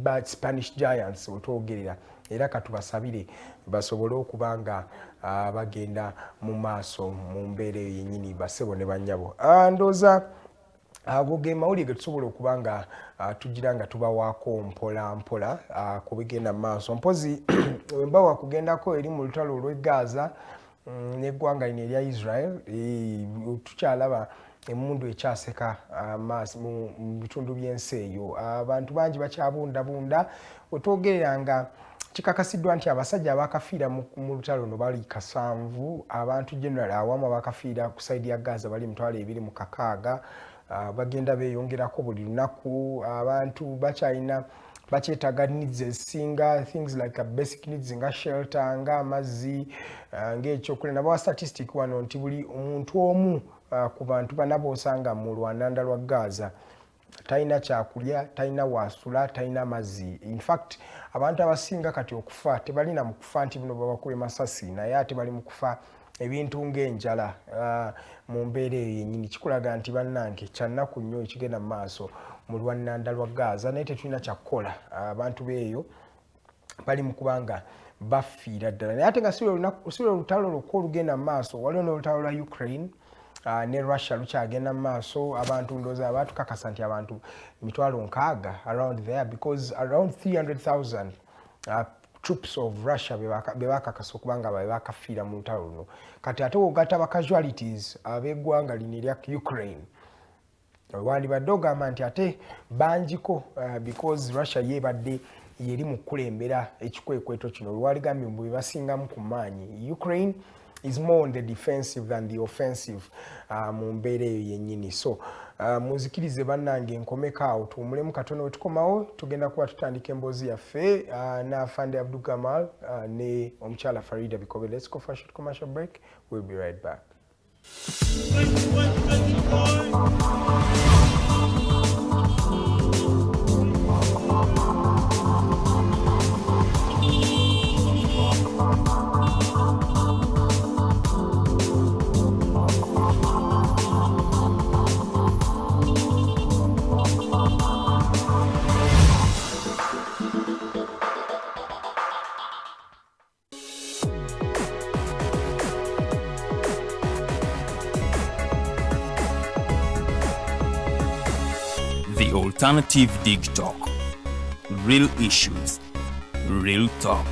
ba Spanish giants wetwogerera, era katubasabire basobole okuba nga bagenda mu maaso mu mbeera eyo yennyini. Basebo ne bannyabo, ndowooza ago ge mawulire ge tusobola okuba nga tugira nga tubawaako mpola mpola ku bigenda mu maaso. Mpozi wemba wakugendako eri mu lutalo olw'e Gaza n'eggwanga lino erya Israel, tukyalaba emundu ekyaseka mu bitundu by'ensi eyo. Abantu bangi bakyabundabunda. Wetwogerera nga kikakasiddwa nti abasajja abakafiira mu lutalo luno bali 7. Abantu general awamu abakafiira ku side ya Gaza bali 26,000. Bagenda beeyongerako buli lunaku. Abantu bakyalina, bakyetaaga needs ezisinga, things like a basic needs nga shelter, nga amazzi, ng'ekyokulya. Nabawa statistic wano nti buli omuntu omu ku bantu bana b'osanga mu lwananda lwa Gaza talina kyakulya, talina wasula, talina mazzi. Infact abantu abasinga kati okufa tebalina mu kufa nti bino babakube masasi, naye ate bali mu kufa ebintu ng'enjala. Mu mbeera eyo yennyini kikulaga nti bannange kyannaku nnyo ekigenda mu maaso mu lwannanda lwa Gaza, naye tetulina kyakukola. Abantu beeyo. Bali mu kubanga bafiira ddala. Naye ate nga si lwe lutalo lwokka olugenda mu maaso, waliwo n'olutalo lwa Ukraine ne Russia lukyagenda mu maaso. Abantu ndowooza abatukakasa nti abantu 60,000 around there, because around 300,000 troops of Russia be bakakasa okuba nga be bakafiira mu lutalo luno. Kati ate wogatta ba casualties ab'eggwanga lino erya Ukraine, wandibadde ogamba nti ate bangiko, because Russia yebadde yeri mu kukulembera ekikwekweto kino. Lwaligambye mbu bebasingamu ku maanyi. Ukraine is more on the defensive than the offensive mu mbeera eyo yennyini. So muzikirize bannange nkomeko awo, tuwumulemu katono. Wetukomawo tugenda kuba tutandika emboozi yaffe n'Afande Abdugamal ne omukyala Farida Bikobe. Let's go for a short commercial break. We'll be right back. The Alternative Dig Talk. Real issues, real talk.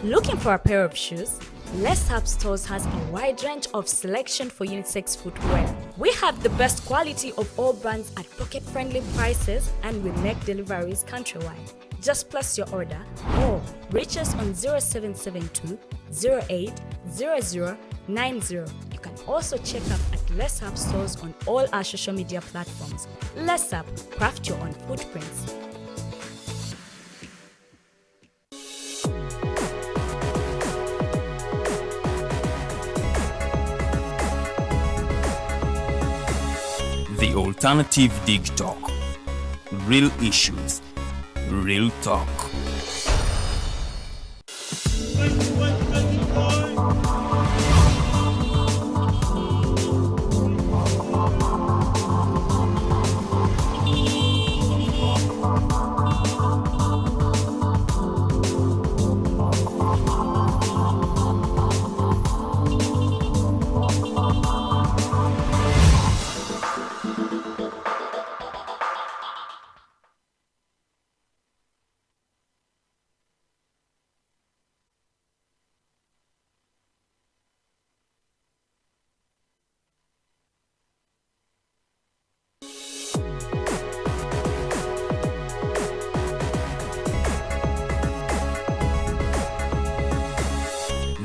Looking for a pair of shoes? Let's Up Stores has a wide range of selection for unisex footwear. We have the best quality of all brands at pocket-friendly prices, and we make deliveries countrywide. Just place your order or reach us on 0772 080090. You can also check up at Let's Up Stores on all our social media platforms. Let's Up, craft your own footprints. The Alternative Dig Talk. Real issues, real talk.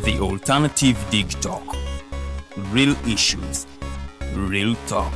The Alternative Dig Talk. Real issues, real talk.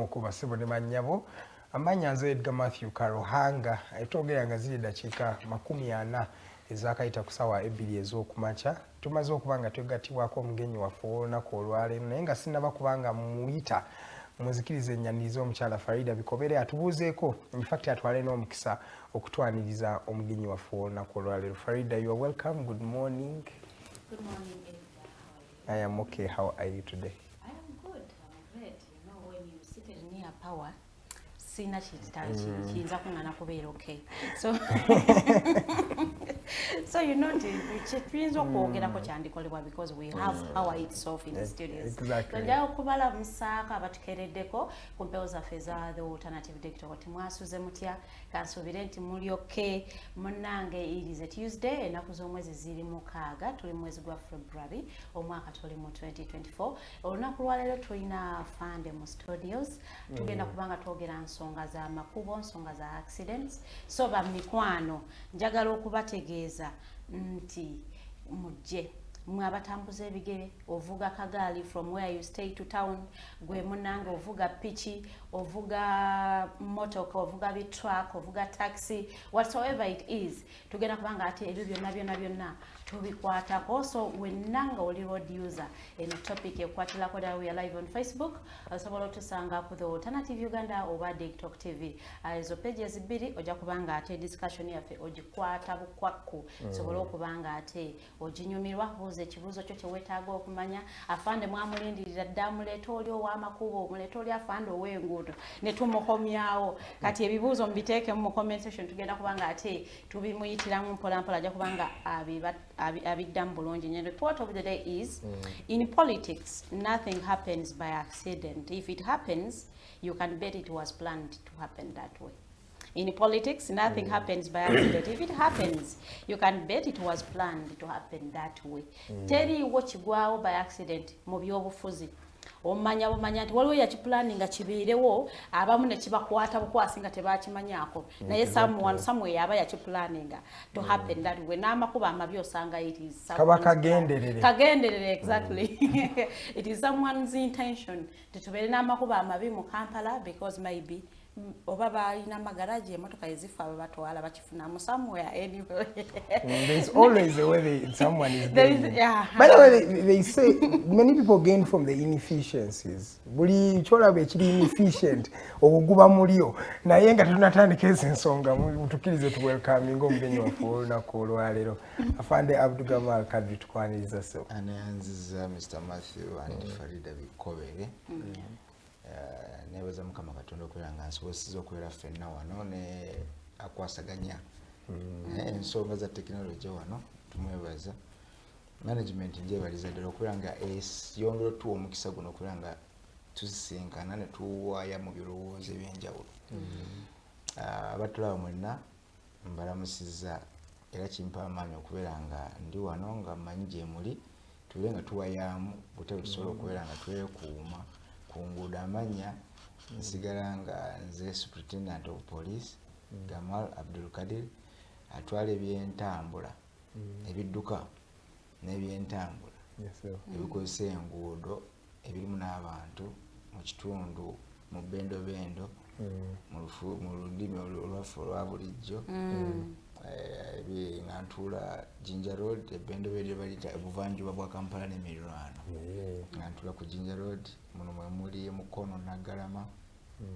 Ku basebo ne bannyabo, amannya nze Edgar Matthew Karuhanga. Etwogera nga ziri dakiika 40 ezakayita ku ssaawa 2 ez'okumakya. Tumaze okuba nga twegattibwako omugenyi waffe ow'olunaku olwaleero, naye nga sinnaba kubanga muyita, muzikirize ennyaniriza omukyala Farida Bikobere atubuuzeeko, infact atwale n'omukisa okutwaniriza omugenyi waffe ow'olunaku olwaleero. Farida, you are welcome. Good morning. Good morning, Edgar. How are you? I am okay. How are you today? I am good. I'm great. You know, when you seated near power, sina kiyinza kuŋŋana kubeera okay. So you know nti tuyinza okwogerako kyandikolebwa because we have power itself in the studios. Exactly. So njagala okubalamusaako abatukeereddeko ku mpewo zaffe eza The Alternative Digital. Timwasuze mutya? Kansuubire nti muli okay. Munnange, it is a Tuesday, ennaku z'omwezi ziri 6, tuli mwezi gwa February, omwaka tuli mu 2024. Olunaku lwaleero tulina Fande mu studios. Tugenda kubanga twogera nsonga za makubo, nsonga za accidents. So bamikwano, njagala okubategeeza nti mujje mwe abatambuza ebigere, ovuga kagaali from where you stay to town, gwe munnange ovuga piki. Ovuga motoka, ovuga bitruck, ovuga taxi, whatsoever it is, tugenda kubanga ate ebyo byonna byonna byonna tubikwatako. So wenna nga oli road user, eno topic ekwatirako ddala. We are live on Facebook, osobola otusanga ku The Alternative Uganda oba Digtalk TV. Ezo pages bbiri ojja kubanga ate discussion yaffe ogikwata bukwakku, sobole okuba nga ate oginyumirwa. Buuza ekibuuzo kyo kyeweetaaga okumanya. Afande mwamulindirira dda, muleeta oli ow'amakubo, muleeta oli afande ow'enguudo ne tumukomyawo. Kati ebibuuzo mubiteekemu mu comment section, tugenda kubanga ate tubimuyitiramu mpola mpola, ajja kubanga abiddamu bulungi nnyo. Report of the day is, in politics nothing happens by accident. If it happens, you can bet it was planned to happen that way. In politics, nothing happens by accident. If it happens, you can bet it was planned to happen that way. Teriiwo kigwawo by accident mu byobufuzi. Omanya bumanya nti waliwo yakipulaninga kibeerewo, abamu ne kibakwata bukwasi nga tebakimanyaako, naye someone somewhere aba yakipulaninga to happen that way. N'amakubo amabi osanga it is Kaba someone's plan. Kagenderere. Kagenderere, exactly. It is someone's intention tetubeere n'amakubo amabi mu Kampala because maybe oba balina amagaraji, emotoka ezifa babatwala bakifunamu somewhere anyway. There's always a way someone is There is- gaining. Yeah. By the way, they say many people gain from the inefficiencies. Buli kyolaba ekiri inefficient oguguba mulyo. Naye nga tetunatandika ezo ensonga, mutukkirize tuwelcominga omugenyi waffe olunaku olwaleero. Afande Abdugamal Kadri, tukwaniriza ssebo. Aneyanziza, Mr Matthew and Farida Bikobere. Nebaza Mukama Katonda okubeera nga nsoboseza okubeera ffenna wano ne akwasaganya ensonga za tekinologi wano. Tumwebaza management, njebaliza ddala okubeera nga yongera otuwa omukisa guno okubeera nga tusisinkana ne tuwaaya mu birowoozo ebyenjawulo. Abatulaba mwenna mbalamusizza, era kimpa amaanyi okubeera nga ndi wano nga mmanyi gye muli, tubeere nga tuwayaamu butya bwe tusobola okubeera nga twekuuma ku nguudo. Amannya nsigala nga nze Superintendent of Police Gamal Abdul Kadir, atwala ebyentambula, ebidduka n'ebyentambula ebikozesa enguudo ebirimu n'abantu mu kitundu mu bendobendo, mu lulimi olwaffe olwa bulijjo. Nga ntuula Jinja Road, ebendobendo baliyita obuvanjuba bwa Kampala n'emiriraano, nga ntuula ku Jinja Road. Muno mwe muli Mukono, Naggalama,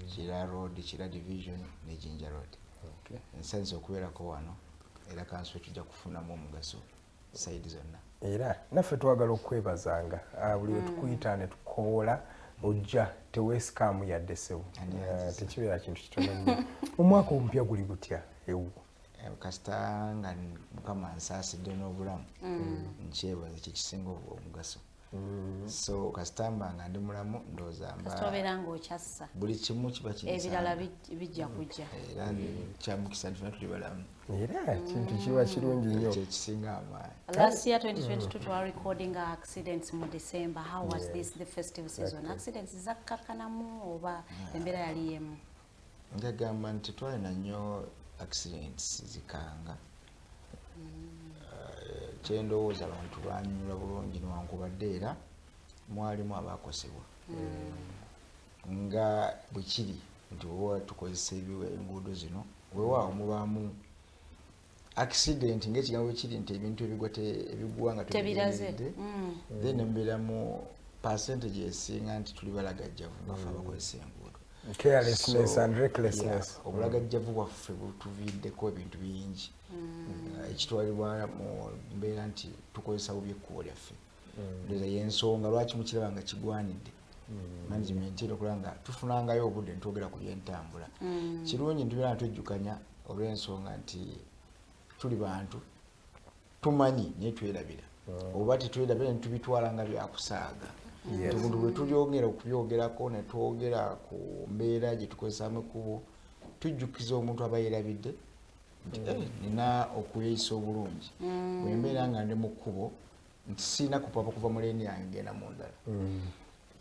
Kira Road, Kira Division ne Jinja Road. Nsanyuse okubeerako wano, era kansuubire tujja kufunamu omugaso side zonna. Era naffe twagala okwebazanga. Buli we tukuyita ne tukoola ojja, teweesikaamu yadde ssebo. Ani yanziza. Tekibeera kintu kitono nnyo. Omwaka omupya guli gutya ewuwo? Kasita nga Mukama nsaasidde n'obulamu, nkyebaza, kyekisinga omugaso. So kasita mba nga ndi mulamu, ndowooza mba Kasita obeera ng'okyassa, buli kimu kiba ebirala kinsanga. Bijja kujja. Era kyamukisa nti fena tuli balamu. Era kintu kiba kirungi nnyo. Kyekisinga amaanyi. Last year 2022 twa recording accidents mu December. How was this the festive season? Accidents zakkakanamu oba embeera yali yemu? Njagamba nti tetwalina nnyo accidents zikanga. Kyendowooza abantu banyula bulungi, newankubadde era mwalimu abakosebwa, nga bwe kiri nti oba tukozesa enguudo zino, weewaawo mubaamu accident ngaekigambo bwe kiri nti ebintu ebigwa ebigwa nga Tebiraze. tebigenderedde. Then mubeeramu percentage esinga nti tuli balagajjavu nga ffe abakozesa enguudo. Carelessness So, and recklessness. yeah, obulagajjavu bwaffe butuviiddeko ebintu bingi. Ekitwalibwa mu mbeera nti tukozesa bubi ekkubo lyaffe. Ndowooza yensonga lwaki mukiraba nga kigwanidde management era okulaba nga tufunangayo obudde ntwogera ku byentambula. Kirungi ntubeera nga twejjukanya olw'ensonga nti tuli bantu, tumanyi naye twerabira, oba tetwerabira netubitwala nga byakusaaga. Ebintu bwe tulyongera okubyogerako ne twogera ku mbeera gye tukozesaamu ekkubo, tujjukiza omuntu aba yerabidde nti "Eh, nina okweyisa obulungi bwe mbeera nga ndi mu kkubo, nti sirina kupapa kuva mu lane yange ngenda mu ndala."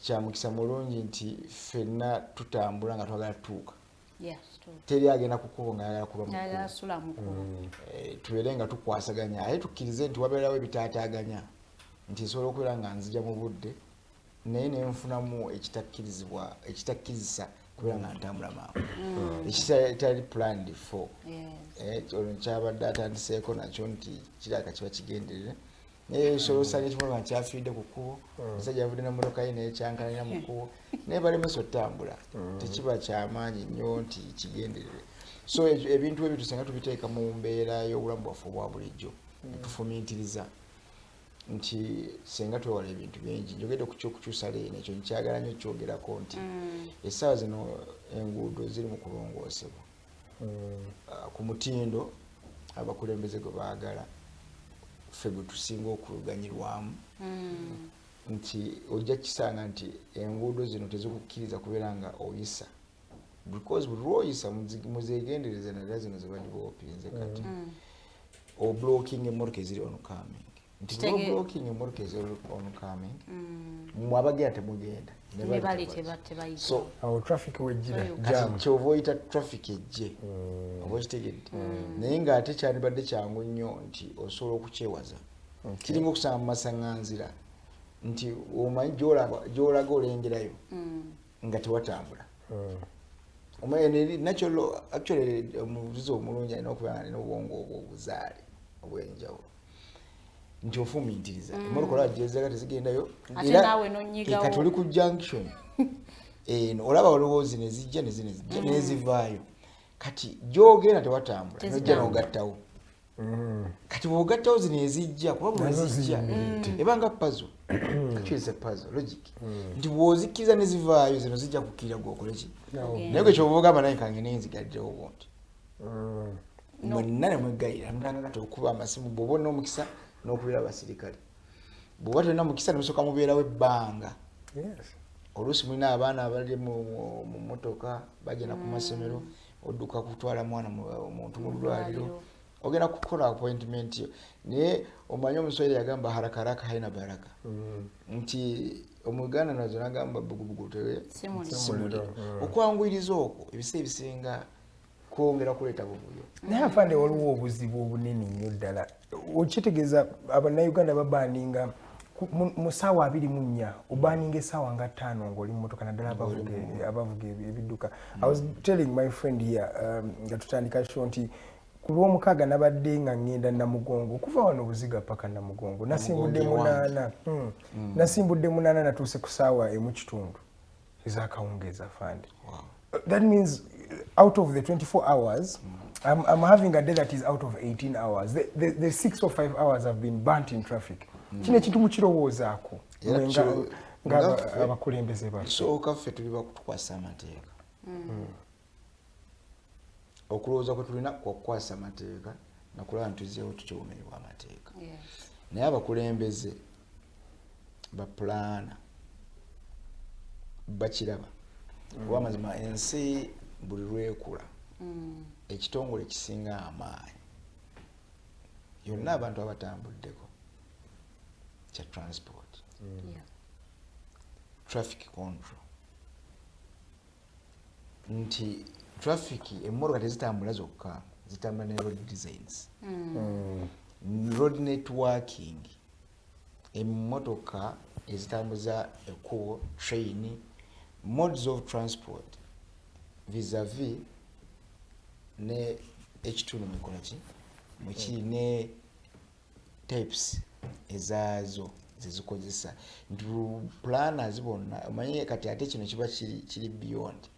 Kyamukisa mulungi nti ffenna tutambula nga twagala tutuuka. Yes, true. Teri agenda ku kkubo nga ayagala kuba mu kkubo. Ayagala sula mu kkubo. Tubeere nga tukwasaganya, aye tukkirize nti wabeerawo ebitaataaganya, nti nsobola okubeera nga nzija mu budde naye nenfunamu ekitakkirizibwa, ekitakkirizisa Kubeera nga ntambula mangu, ekitali planned for. Ono kyabadde atandiseeko nakyo nti kiraka kiba kigenderere, naye osobola osanga ekimotoka kyafiiridde ku kkubo, omusajja yavudde nemotoka ye naye kyankalanya mu kkubo, naye balemesa otambula. Tekiba kyamaanyi nnyo nti kigenderere. So ebintu ebyo tusenga tubiteeka mu mbeera y'obulamu bwaffe obwa bulijjo, netufumiitiriza nti senga twewala ebintu bingi. Njogedde ku kyokukyusa lane, ekyo nkyagala nnyo kyogerako nti essaawa zino enguudo ziri mu kulongoosebwa ku mutindo abakulembeze gwe baagala, ffe gwe tusinga okuganyirwamu, nti ojja kisanga nti enguudo zino tezikukkiriza kubeera nga oyisa, because buli lwoyisa muzegendereza, naddala zino zebadevelopinze kati, oblocking emmotoka eziri oncoming, nti blocking emmotoka eziri oncoming, mwe abagenda temugenda. So awo traffic wejjira. Kyova oyita traffic ejje, oba okitegedde? Naye ng'ate kyandibadde kyangu nnyo nti osobola okukyewaza. Kiringa okusanga mu masaŋŋanzira nti omanyi gy'olaga olengerayo nga tewatambula. Natural, actually omuvuzi omulungi alina okubeera nga alina obwongo obwo obuzaale obw'enjawulo, nti ofumiitiriza emmotoka olaba gyezaga tezigendayo. Kati oli ku junction eno, olaba waliwo zino ezijja nezino ezijja nezivaayo, kati gyogenda tewatambula, nojja nogattawo. Kati bwogattawo zino ezijja, kuba bwezijja eba nga puzzle, actually it's a puzzle logic, nti bw'ozikkiriza nezivaayo, zino zijja kukkirira gwokoleki. Naye gwe kyova ogamba naye kange nenzigalirewo bunti, mwenna nemwegayira, mutanga kati okuba amasimu. Bw'oba olina omukisa n'okubeera abasirikale, bw'oba tolina mukisa nemusooka mubeerawo ebbanga. Oluusi mulina abaana abali mu motoka bagenda ku masomero, odduka kutwala mwana omuntu mu ddwaliro, ogenda kukola appointment yo. Naye omanyi omuswahili yagamba haraka haraka haina baraka, nti omuganda nazo nagamba bugubugu si muliro. Okwanguyiriza okwo ebiseera ebisinga kwongera kuleeta buvuyo. Naye afande, waliwo obuzibu obunene nnyo ddala. Okitegeeza Abannayuganda babaninga mu ssaawa 24, obaninga essaawa nga 5 ng'oli mu motoka, naddala abavuga ebidduka. I was telling my friend here nga tutandika show nti ku Lwomukaaga nabadde nga ŋŋenda Namugongo, okuva wano Buziga paka Namugongo nasimbudde 8, nasimbudde 8, natuuse ku ssaawa 1:15 ez'akawungeezi, afande. That means out of the 24 hours, I'm having a day that is out of 18 hours. The 6 or 5 hours have been burnt in traffic. Kino ekintu mukirowoozaako nga abakulembeze baffe? Kisooka ffe tuli bakutukwasa amateeka. Okulowooza kwe tulina kwakukwasa amateeka nakulaba ntuzzeewo tutya obumenyi bw'amateeka. Naye abakulembeze bapulaana bakiraba, kuba amazima ensi buli lwekula, ekitongole kisinga amaanyi yonna abantu abatambuddeko kya transport, traffic control, nti traffic emmotoka tezitambula zokka, zitambula ne road designs, road networking, emmotoka ezitambuza ekkubo, train, modes of transport vis-a-vis ne ekitundu mukola ki mwekiri ne types ezaazo zezikozesa, nti planners bonna omanye. Kati ate kino kiba kiri beyond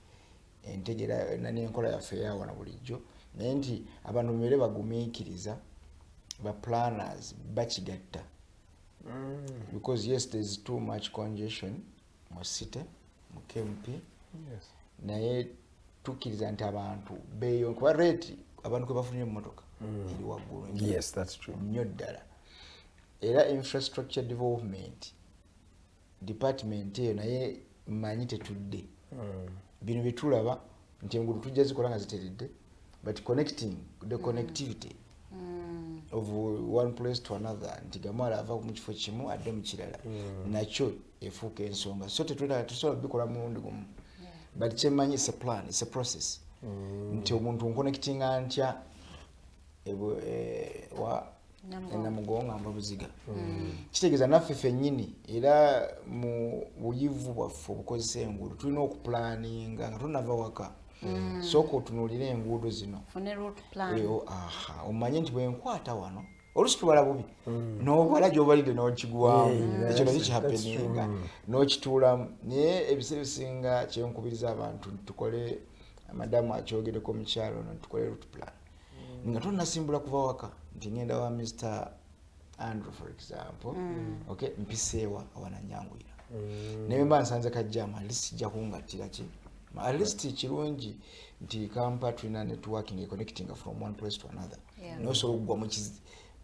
entegera n'enkola yaffe eyawano bulijjo, naye nti abantu beere bagumiikiriza, ba planners bakigatta, because yes, there is too much congestion mu city, mu KMP, naye tukkiriza nti abantu beeyo, kuba rate abantu kwe bafunye emmotoka eri waggulu Yes, that's true. nnyo ddala. Era infrastructure development department eyo naye mmanyi tetudde. Bino byetulaba nti enguudo tujja zikola nga ziteredde, but connecting, the connectivity of one place to another, nti gamwala ava mu kifo kimu adde mu kirala, nakyo efuuka ensonga. So tetwetaaga, tusobola bikola mulundi gumu, but kyemmanyi, it's a plan, it's a process, nti omuntu nconnectinga ntya wa Namugongo nga nva Buziga. Kitegeeza naffe ffennyini era mu buyivu bwaffe obukozesa enguudo tulina okuplanninga nga tonava waka. Sooka otunuulire enguudo zino. Fune route plan. Aha, omanye nti bwenkwata wano olusi tubala bubi n'obala gy'obalidde n'okigwamu, ekyo nakyo kihappeninga n'okituulamu. Naye ebiseera ebisinga kyenkubiriza abantu nti tukole, madamu akyogereko omukyalo ono, tukole route plan nga tonnasimbula kuva waka nti ngenda wa Mr Andrew, for example, okay, mpiseewa awananyanguyira, naye mba nsanze kajjamu, at least kijja kungattira ki, at least kirungi nti Kampala tulina networking connecting from one place to another. Nosobola okugwa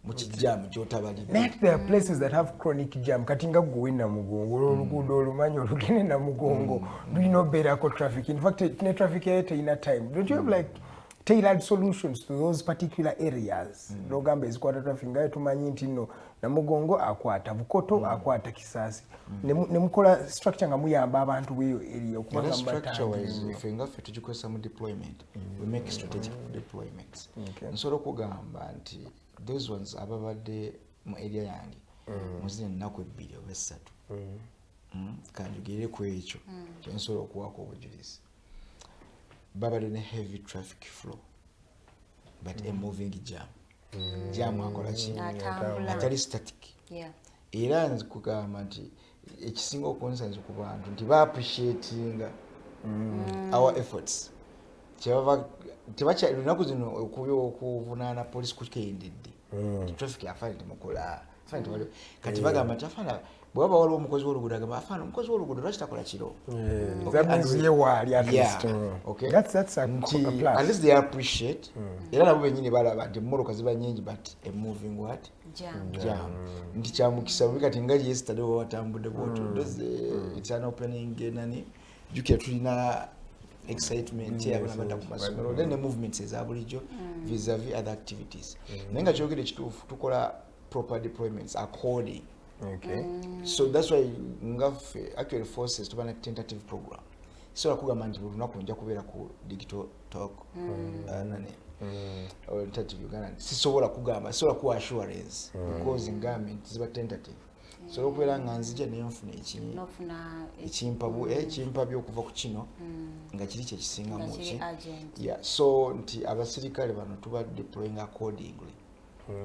mu kijjaamu kyotabalidde. Naye there are places that have chronic jam. Kati nga gwe Namugongo, olwo oluguudo olumanyi olugenda Namugongo lulina obeerako traffic. In fact, ne traffic yayo terina time. Don't you have like tailored solutions to those particular areas? Nogamba ezikwata traffic ngayo tumanyi nti nno Namugongo akwata Bukoto, akwata Kisaasi, ne mukola structure nga muyamba abantu b'eyo area okuba Era nga structure wise mubatangira. Ffe nga ffe tugikozesa mu deployment. We make strategic deployments. Nsobola okugamba nti those ones ababadde mu area yange muzino ennaku 2 oba 3, kanjogere ku ekyo kyensobola okuwaako obujulizi, babadde ne heavy traffic flow but a moving jam. Jam akola ki? Atambula. Atali static. Era nze kugamba nti ekisinga okunsanza ku bantu nti baappreciatinga our efforts. Kyebava tebakya lunaku zino okuvunaana polisi kukendedde. Traffic afaani temukola, afaani tewali. Kati bagamba nti afaana bwe waba waliwo omukozi w'oluguudo, agamba afaana omukozi w'oluguudo lwaki takola kiro? Okay, That means ye waali at least. Okay. That's a, Nti a plus. at least they appreciate, era nabo bennyini balaba nti emmotoka ziba nyingi but a moving what? Jam. Jam. Nti kyamukisa bubi kati nga yesterday oba watambudde bwotyo, it's an opening, nani, jjukira tulina excitement abaana badda ku masomero, then ne movements eza bulijjo vis-a-vis other activities. Naye nga kyogere ekituufu, tukola proper deployments according. So that's why nga ffe actually forces tuba na tentative program. Sobola kugamba nti buli lunaku nja kubeera ku digital talk, nani, alternative Uganda. Sisobola kugamba, sisobola kuwa assurance because ngambye nti ziba tentative. Sobola okubeera nga nzija naye nfuna Nofuna ekimpa byokuva ku kino nga kiri kyekisingamu Nga kiri ki urgent. Yeah, so nti abasirikale bano tuba deploying accordingly,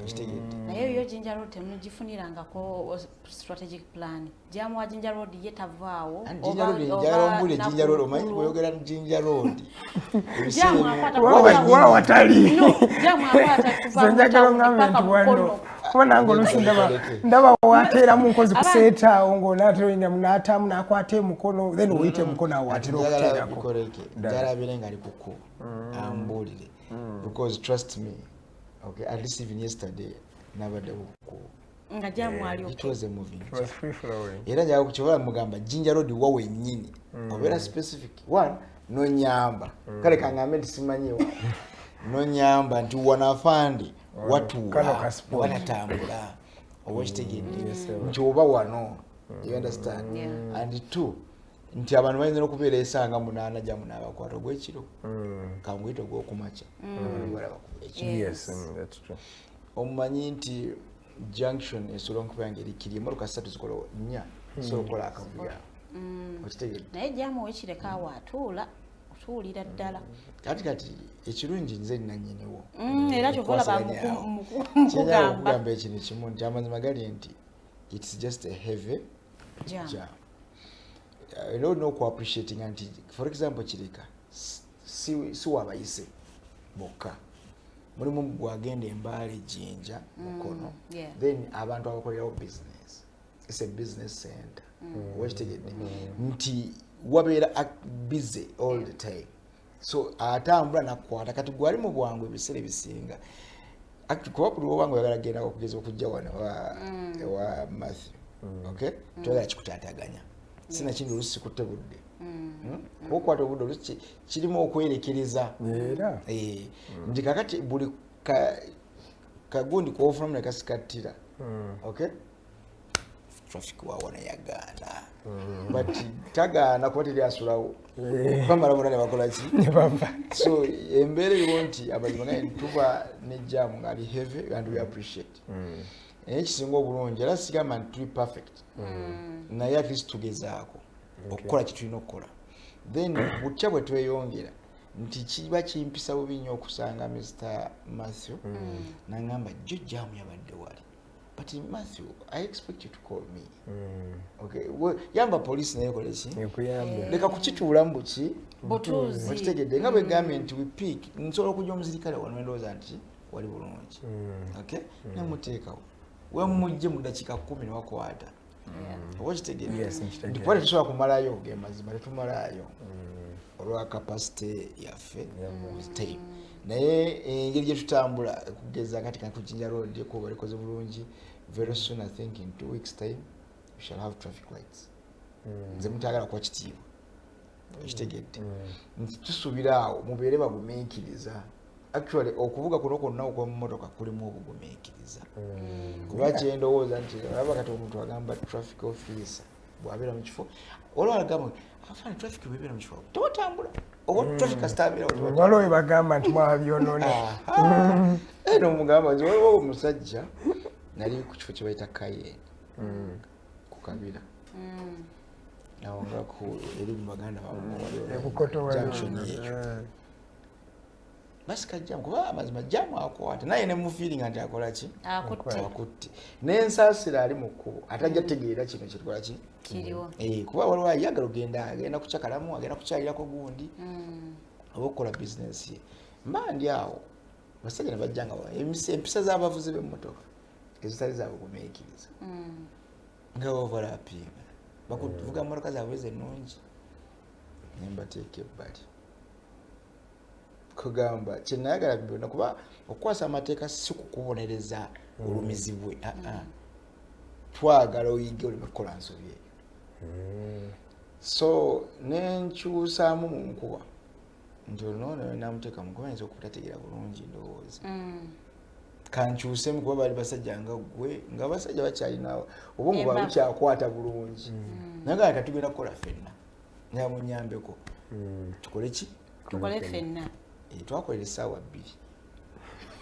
kitegedde? Naye yo Jinja Road temugifunirangako strategic plan? Jam wa Jinja Road ye tavaawo. And Jinja Road, njagala ombulire Jinja Road. Omanyi bw'oyogera Jinja Road, Jam akwata Wa watali. No, jam akwata kuva Nze njagala mu ongambe paka nti wano Mukono. kuba nange oluusi ndaba wateeramu nkozi kuseeta awo ng'onaatera n'ataamu n'akwata emukono, then oyite emukono awo watera Njagala okuteerako. bikoleke, njagala abeere nga ali ku kkubo ambuulire, because trust me, okay, at least even yesterday nabadde ku kkubo. Nga jam ali It was a moving It was free flowing. Era njagala kukibola mugamba Jinja Road wa wennyini obeera specific one nonyamba. Kale kangambe nti simanyiwa, nonyamba nti wano afande Kano watuula ka spot. watatambula, oba okitegedde nti oba wano, you understand? Yeah. And two, nti abantu bayinza n'okubeera esanga 8 jamu n'abakwata ogwekiro, kanguyite ogwokumakya, abantu balaba ekiro. Yes, that's true. Omumanyi nti junction esobola okuba nga erikiri emotoka 3 zikola 4 sobola okukola akavuyo awo, okitegedde? Naye jam wekireka awo atuula otuulira ddala. Kati ekirungi nze nanyiniwo. Era kyova olaba Kyenjagala mukugamba. okugamba ekintu kimu nti amazima gali nti it's just a heavy Jam. jam. Era olina okuappreciatinga nti for example Kireka si wabayise bokka, mulimu gwagenda Embaale, Jinja, Mukono, then abantu abakolerawo business. It's a business center, oba kitegedde nti wabeera busy all the time. So atambula nakwata kati gwali mu bwangu ebiseera ebisinga. Actually, kuba buli woba nga oyagala genda okugeza okujja wano ewa Matthew, okay, toyagala kikutaataganya, sinakindi olusi sikutte budde. Kuba okwata obudde olusi kirimu okwerekereza. Era Nti kakati buli kagundi kwofunamu nekasikattira, okay. Traffic wawona yagaana. But tagaana kuba teri asulawo. Bamala bonna ne bakola ki? Ne bava. So embeera eriwo nti amazima gaye tuba ne jam ngaali heavy and we appreciate. Naye ekisinga obulungi, era sigamba nti tuli perfect, naye at least tugezaako okukola kye tulina okukola. Then butya bwe tweyongera nti kiba kimpisa bubi nnyo okusanga Mr Matthew nangamba jjo jam yabadde wali. But Matthew, I expect you to call me. Okay, well, yamba police naye ekole ki? Ekuyambe. Leka kukituulamu buki? Butuuzi. Okitegedde nga bwe gambye nti we pick, nsobola okujja omuzirikale wano endowooza nti wali bulungi. Okay? Nemuteekawo. Wemujje mu ddakiika 10 ne wakwata. Oba okitegedde? Yes, nkitegedde. Nti kuba tetusobola kumalayo ge mazima, tetumalaayo olwa capacity yaffe with time. Naye engeri gye tutambula kugeza kati ku Jinja Road ekkubo balikoze bulungi. Very soon, I think in 2 weeks time, we shall have traffic lights. Nze mutagala kuwa kitiibwa. Okitegedde? Nti tusuubira awo mubeere bagumiikiriza. Actually okuvuga kuno kwonna okw'emmotoka kulimu obugumiikiriza. Kuba kyendowooza nti olaba kati omuntu agamba traffic officer bw'abeera mu kifo, olwo agamba afaana traffic bw'ebeera mu kifo tewatambula, oba traffic kasita abeerawo tewatambula. Waliwo we bagamba nti mwabyonoona. Eno mugamba nti waliwo omusajja nali ku kifo kye bayita Cayenne ku Kabira. Awo nga ku eri mu baganda bammwe E Bukoto waliwo. junction eyo. Basika jam kuba amazima jam akwata naye ne mufiiringa nti akola ki? Akutte. Akutte. N'ensaasira ali mu kkubo atajja tegeera kino kyetukola ki? Kiriwo. Kuba waliwo ayagala ogenda, agenda kucakalamu, agenda kukyalirako gundi oba okukola bizinesi ye. Mba ndi awo basajja ne bajja nga empisa z'abavuzi b'emmotoka ezitali zabugumiikiriza nga overlappinga bakuvuga mmotoka zaabwe ennungi ne mbateeka ebbali. Kugamba kye nayagala byonna kuba okukwasa amateeka si kukubonereza olumizibwe, aa, twagala oyige oleme kukola nsobi eyo. So nenkyusaamu mu nkuba nti ono namuteeka mu nkuba ayinza okubutategeera bulungi ndowooza. Kankyusemu kuba bali basajja nga ggwe, nga basajja bakyalina obwongo bwabwe Embavu. bukyakwata bulungi. Naye nga kati tugenda kukola ffenna, naye munyambeko tukole ki? Tukole ffenna. Twakolera essaawa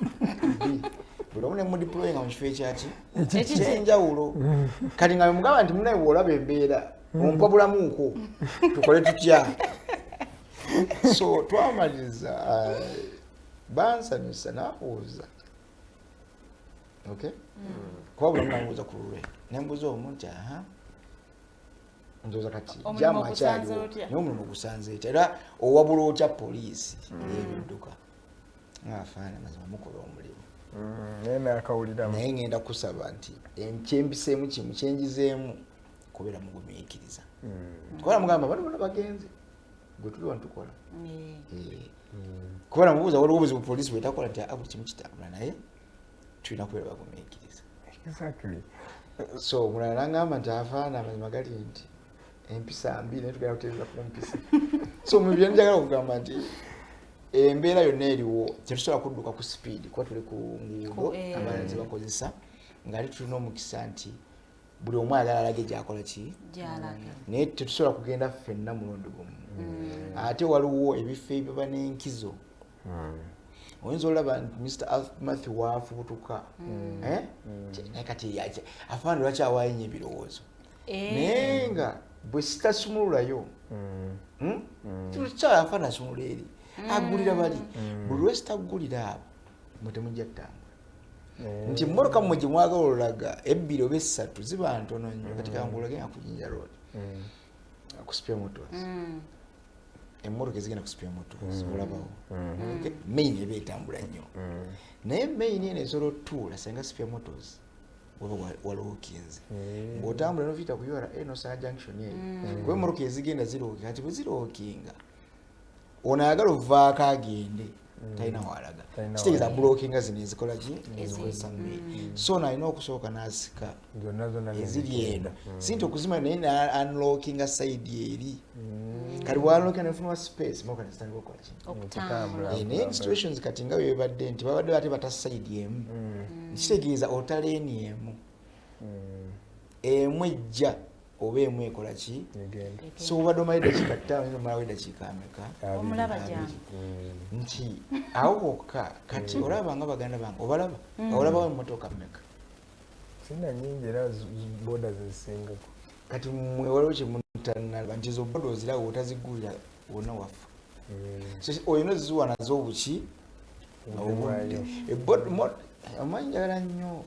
2. Buli omu ne mudeployinga mu kifo ekyaki? Ekyenjawulo. Kati nga mugamba nti munaye bw'olaba embeera ompa bulamuuko tukole tutya? So twamaliriza, bansanyusa n'abuuza. Okay? Kuba buli omu n'abuuza ku lulwe. Ne mbuuza omu nti aha, ndowooza kati Omulimu jaamu ogusanze akyaliwo. otya? Naye omulimu ogusanze otya? Era owabula otya poliisi ey'ebidduka? Ng'afaana mazima mukola omulimu. Naye naakawuliramu. Naye ngenda kusaba nti kyempiseemu kimu kyenjizeemu kubeera mugumiikiriza. Kuba mugamba bano bonna bagenze gwe tuli wano tukola. Kuba namubuuza waliwo obuzibu poliisi bwetakola nti buli kimu kitambula naye tulina kubeera bagumiikiriza. Exactly. So omulala n'angamba nti afaana amazima gali nti empisa mbi naye tugenda kutereeza ku mpisa. So mu bye njagala okugamba nti embeera yonna eriwo tetusobola kudduka ku speed kuba tuli ku nguudo abalala ze bakozesa, ng'ate tulina omukisa nti buli omu ayagala alage gy'akola ki? Gy'alaga. Naye tetusobola kugenda ffenna mulundi gumu. Ate waliwo ebifo ebiba n'enkizo. Oyinza olaba nti Mr Matthew waafubutuka. Naye kati afaana lwaki awaayo nnyo ebirowoozo? Naye nga bwe sitasumululayo, kyawa afaana asumulula eri agulira bali. Buli lwe sitagulira abo mwe temujja kutambula. Nti emmotoka mmwe gye mwagala olulaga 2 oba 3 ziba ntono nnyo. Kati kangulage nga ku Jinja Road ku Spear Motors. Emmotoka ezigenda ku Spear Motors olabawo. Okay? Main eba etambula nnyo. Naye main eno esobola otuula singa Spear Motors waba walookinze. Ng'otambula n'oviyita ku URA n'osanga junction eyo. Kuba emmotoka ezigenda zirookinga, kati bwe zirookinga ono ayagala ovaako agende talina walaga. Talina Kitegeeza walaga. bulookinga zino ezikola ki? Ezikozesa main. So ono alina okusooka n'asika Zonna zonna eziri nezigenda. eno. Si nti okuzima naye na unlockinga side eri. Kati bw'unlockinga nefuna space, emmotoka ne zitandika okukola ki? Okutambula. Naye situations kati nga bwe bibadde nti babadde ate bata side emu. Kitegeeza ota lane emu. Emu ejja oba emu ekola ki? So obadde omayo eddakiika 5, nomalawo eddakiika ameka? Omulaba jangu. Nti awo wokka kati olaba nga baganda bange obalaba, olabawo emmotoka mmeka? Sina nyingi, era boda zezisingako. Kati mmwe waliwo kyemutanalaba nti ezo boda oziraba otazigulira wonna wafa. So olina oziziwa nazo obuki? Obudde. Omanyi njagala nnyo,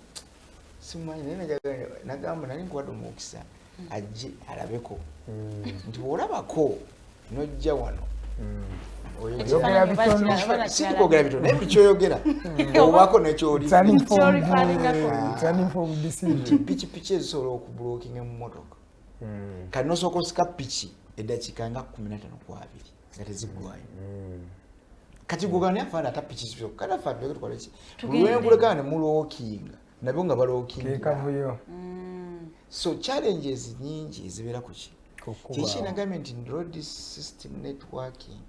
simanyi naye njagala nagamba nali nkuwadde omukisa ajje alabeko nti bw'olabako n'ojja wano Oyogera bitono. Sikwogera bitono, naye buli kyoyogera obaako nekyoli. It's an informed decision. Nti pikipiki ezisobola okublockinga emmotoka, kati nosooka osika piki eddakiika nga 15 ku 20 nga teziggwayo. Kati gugana afaana ata piki zifyo kati afa tuleke tukole ki? Buli lwenkuleka ne mulockinga nabyo nga balockinga. Kekavuyo. So challenges nyingi ezibeera ku ki Kukuba. kiki nagambye nti road system networking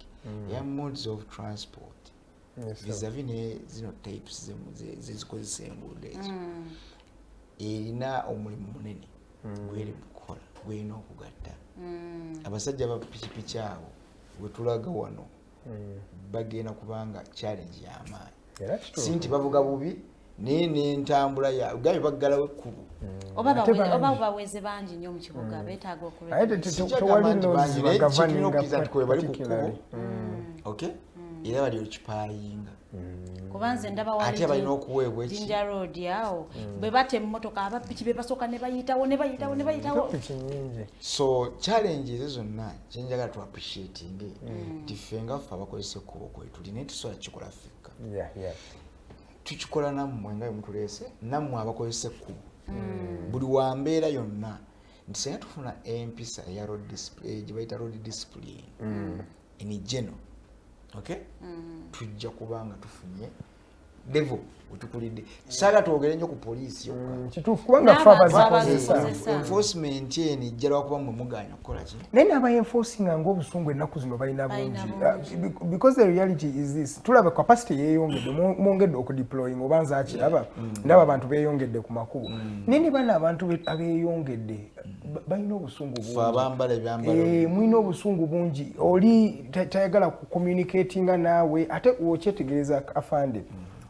eya modes of transport vis-a-vis ne zino types zezikozesa enguudo ezo erina omulimu munene gweri mukukola, gwerina okugatta abasajja ba pikipiki abo wetulaga wano. Bagenda kubanga challenge y'amaanyi. Era Si kituufu. nti bavuga bubi, naye n'entambula ya gabe baggalawo ekkubo. Oba Ate oba bangi. baweze bangi nnyo mu kibuga, beetaaga Aye Sijja tewali gamba nti laws bangi, naye bagoverninga kitulina okukkiriza nti kwe bali ku kkubo. particularly. Okay, era bali okipayinga. Kuba nze ndaba wali Ate balina okuweebwa eki? Jinja Road awo bwe bata emmotoka, abapiki be basooka ne bayitawo, ne bayitawo, ne bayitawo. Piki nyingi. So challenge ezo zonna kyenjagala tu appreciating nti ffe nga ffe abakozesa ekkubo kwetuli, naye tusobola kukikola ffekka. Tukikola nammwe nga bwemutuleese, nammwe abakozesa ekkubo, buli wa mbeera yonna, nti singa tufuna empisa eya road gye bayita road discipline in general, okay, tujja kuba nga tufunye level wetukulidde. Saagala twogere nnyo ku poliisi yokka. Kituufu, kubanga ffe N'abantu abazikozesa. abazikozesa. Enforcement eno ejja lwakuba mmwe mugaanya okukola ki? Naye n'abaenforcinga ng'obusungu ennaku zino balina Balina bungi. bungi. Because the reality is this: tulaba capacity yeeyongedde, mwongedde okudeploying, oba nze akiraba, ndaba abantu beeyongedde ku makubo, naye ne bano abantu abeeyongedde balina obusungu Ffe bungi. abambala ebyambalo. Eh, mulina obusungu bungi. Oli tayagala kucommunicatinga naawe. Ate wokyetegereza, afande,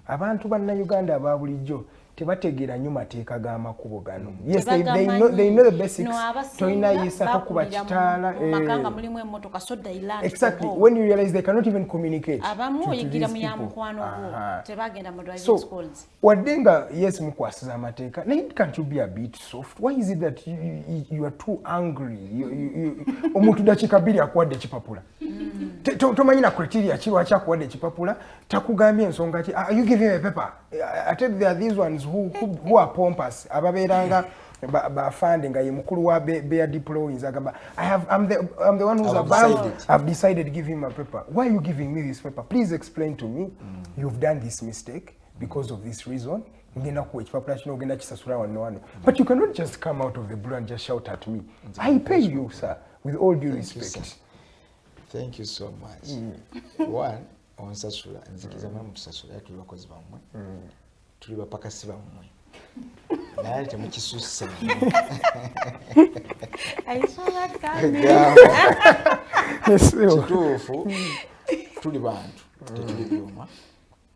abantu bannayuganda aba bulijjo tebategeera nnyo mateeka g'amakubo gano. Yes, they know the basics. Tolina yisa, tokuba kitaala. Mu maka nga mulimu emmotoka, so they learn. Exactly, when you realize they cannot even communicate. Abamu oyigira mu ya mukwano gwo, tebagenda mu driving So schools. wadde nga yes, mukwasiza amateeka, naye can't you be a bit soft? Why is it that you are too angry? Omuntu dakiika 2 akuwadde ekipapula. Tomanyi na criteria ki lwaki akuwadde ekipapula, takugambye ensonga ki. Ah, you give him a paper. Ate there are these ones who are pompous, ababeeranga bafande nga ye mukulu wa bear deployings, agamba, I'm the one who's I've above decided. I've decided, give him a paper. Why are you giving me this paper? Please explain to me. You've done this mistake because of this reason. Ngenda kuwa ekipapula kino, ogenda kisasula wano wano. But you cannot just come out of the blue and just shout at me. I pay you, sir, with all due Thank you, respect. sir. Thank you so much. One, onsasula, nzikiriza mwe mutusasula, era tuli bakozi bammwe, tuli bapakasi bammwe, naye temukisusse. I saw that coming. Gamba. Yes, sir. Kituufu, tuli bantu, tetuli byuma,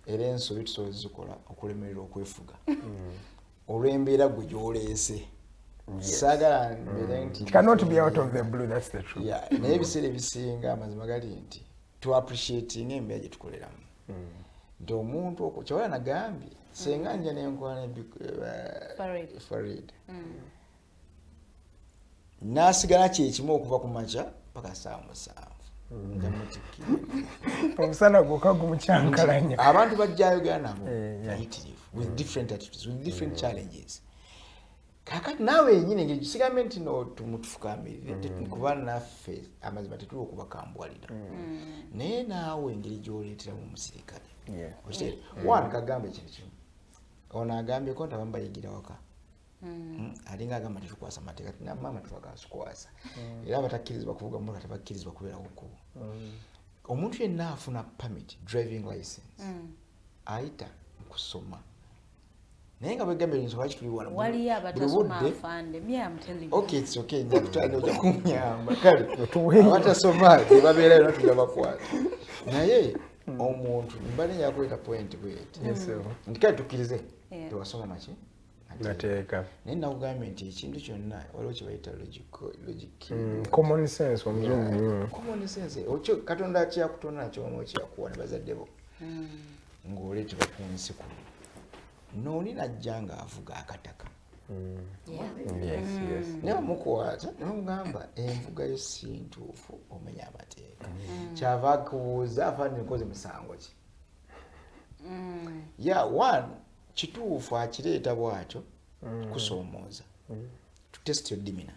era ensobi tusobola zikola okulemererwa okwefuga olw'embeera gwe gy'oleese. Saagala mbeere nti It cannot be out of the blue, that's the truth. Yeah, naye ebiseera ebisinga amazima gali nti tu appreciating embeera gye tukoleramu, nti omuntu okwo kyewala nagambye senga nja nenkola ne Farid. Farid n'asigala kyekimu okuva ku makya paka saawa 7, nja mutikkira. Omusana gwokka gumukyankalanya. Abantu bajja ayogera nabo bayitirivu, with different attitudes, with different challenges. Kakati naawe yenyini engeri kisigambe nti no tumutufukamirire, kuba naffe amazima tetuli okubakambwalira, naye naawe engeri gyoleeteramu omusirikale. Okitegeera? One, kagamba ekintu kimu, ono agambyeko nti abamu bayigira waka. Alinga agamba tetukwasa mateeka, maama tetwagasukwasa, era abatakkirizibwa kuvuga mmotoka tebakkirizibwa kubeerawo kkubo. Omuntu yenna afuna permit, driving license, ayita mu kusoma. Naye nga bwegambye ensonga lwaki tuli wano. Waliyo Buli abatasoma, budde. afande. Me, I'm telling you. Okay, it's okay, nja kutwala ojja kunyamba. Kale abatasoma tebabeerayo natujja bakwata, naye omuntu mbadde njakuleeta point bweti Yes, sir. nti kale tukkirize tewasoma maki Mateeka. Naye nakugambye nti ekintu kyonna waliwo kye bayita logic. Common sense omuzungu. Common sense. Okyo Katonda kyakutonda nakyo omu kyakuwa ne bazadde bo ng'oleetebwa ku nsi kuno, nooli najja ng'avuga akataka. Naye bamukwata ne bamugamba envuga yo si ntuufu, omenya amateeka. Kyava akubuuza, "Afande, nkoze musango ki?" Ya one kituufu akireeta bw'atyo kusoomooza, to test your demeanor.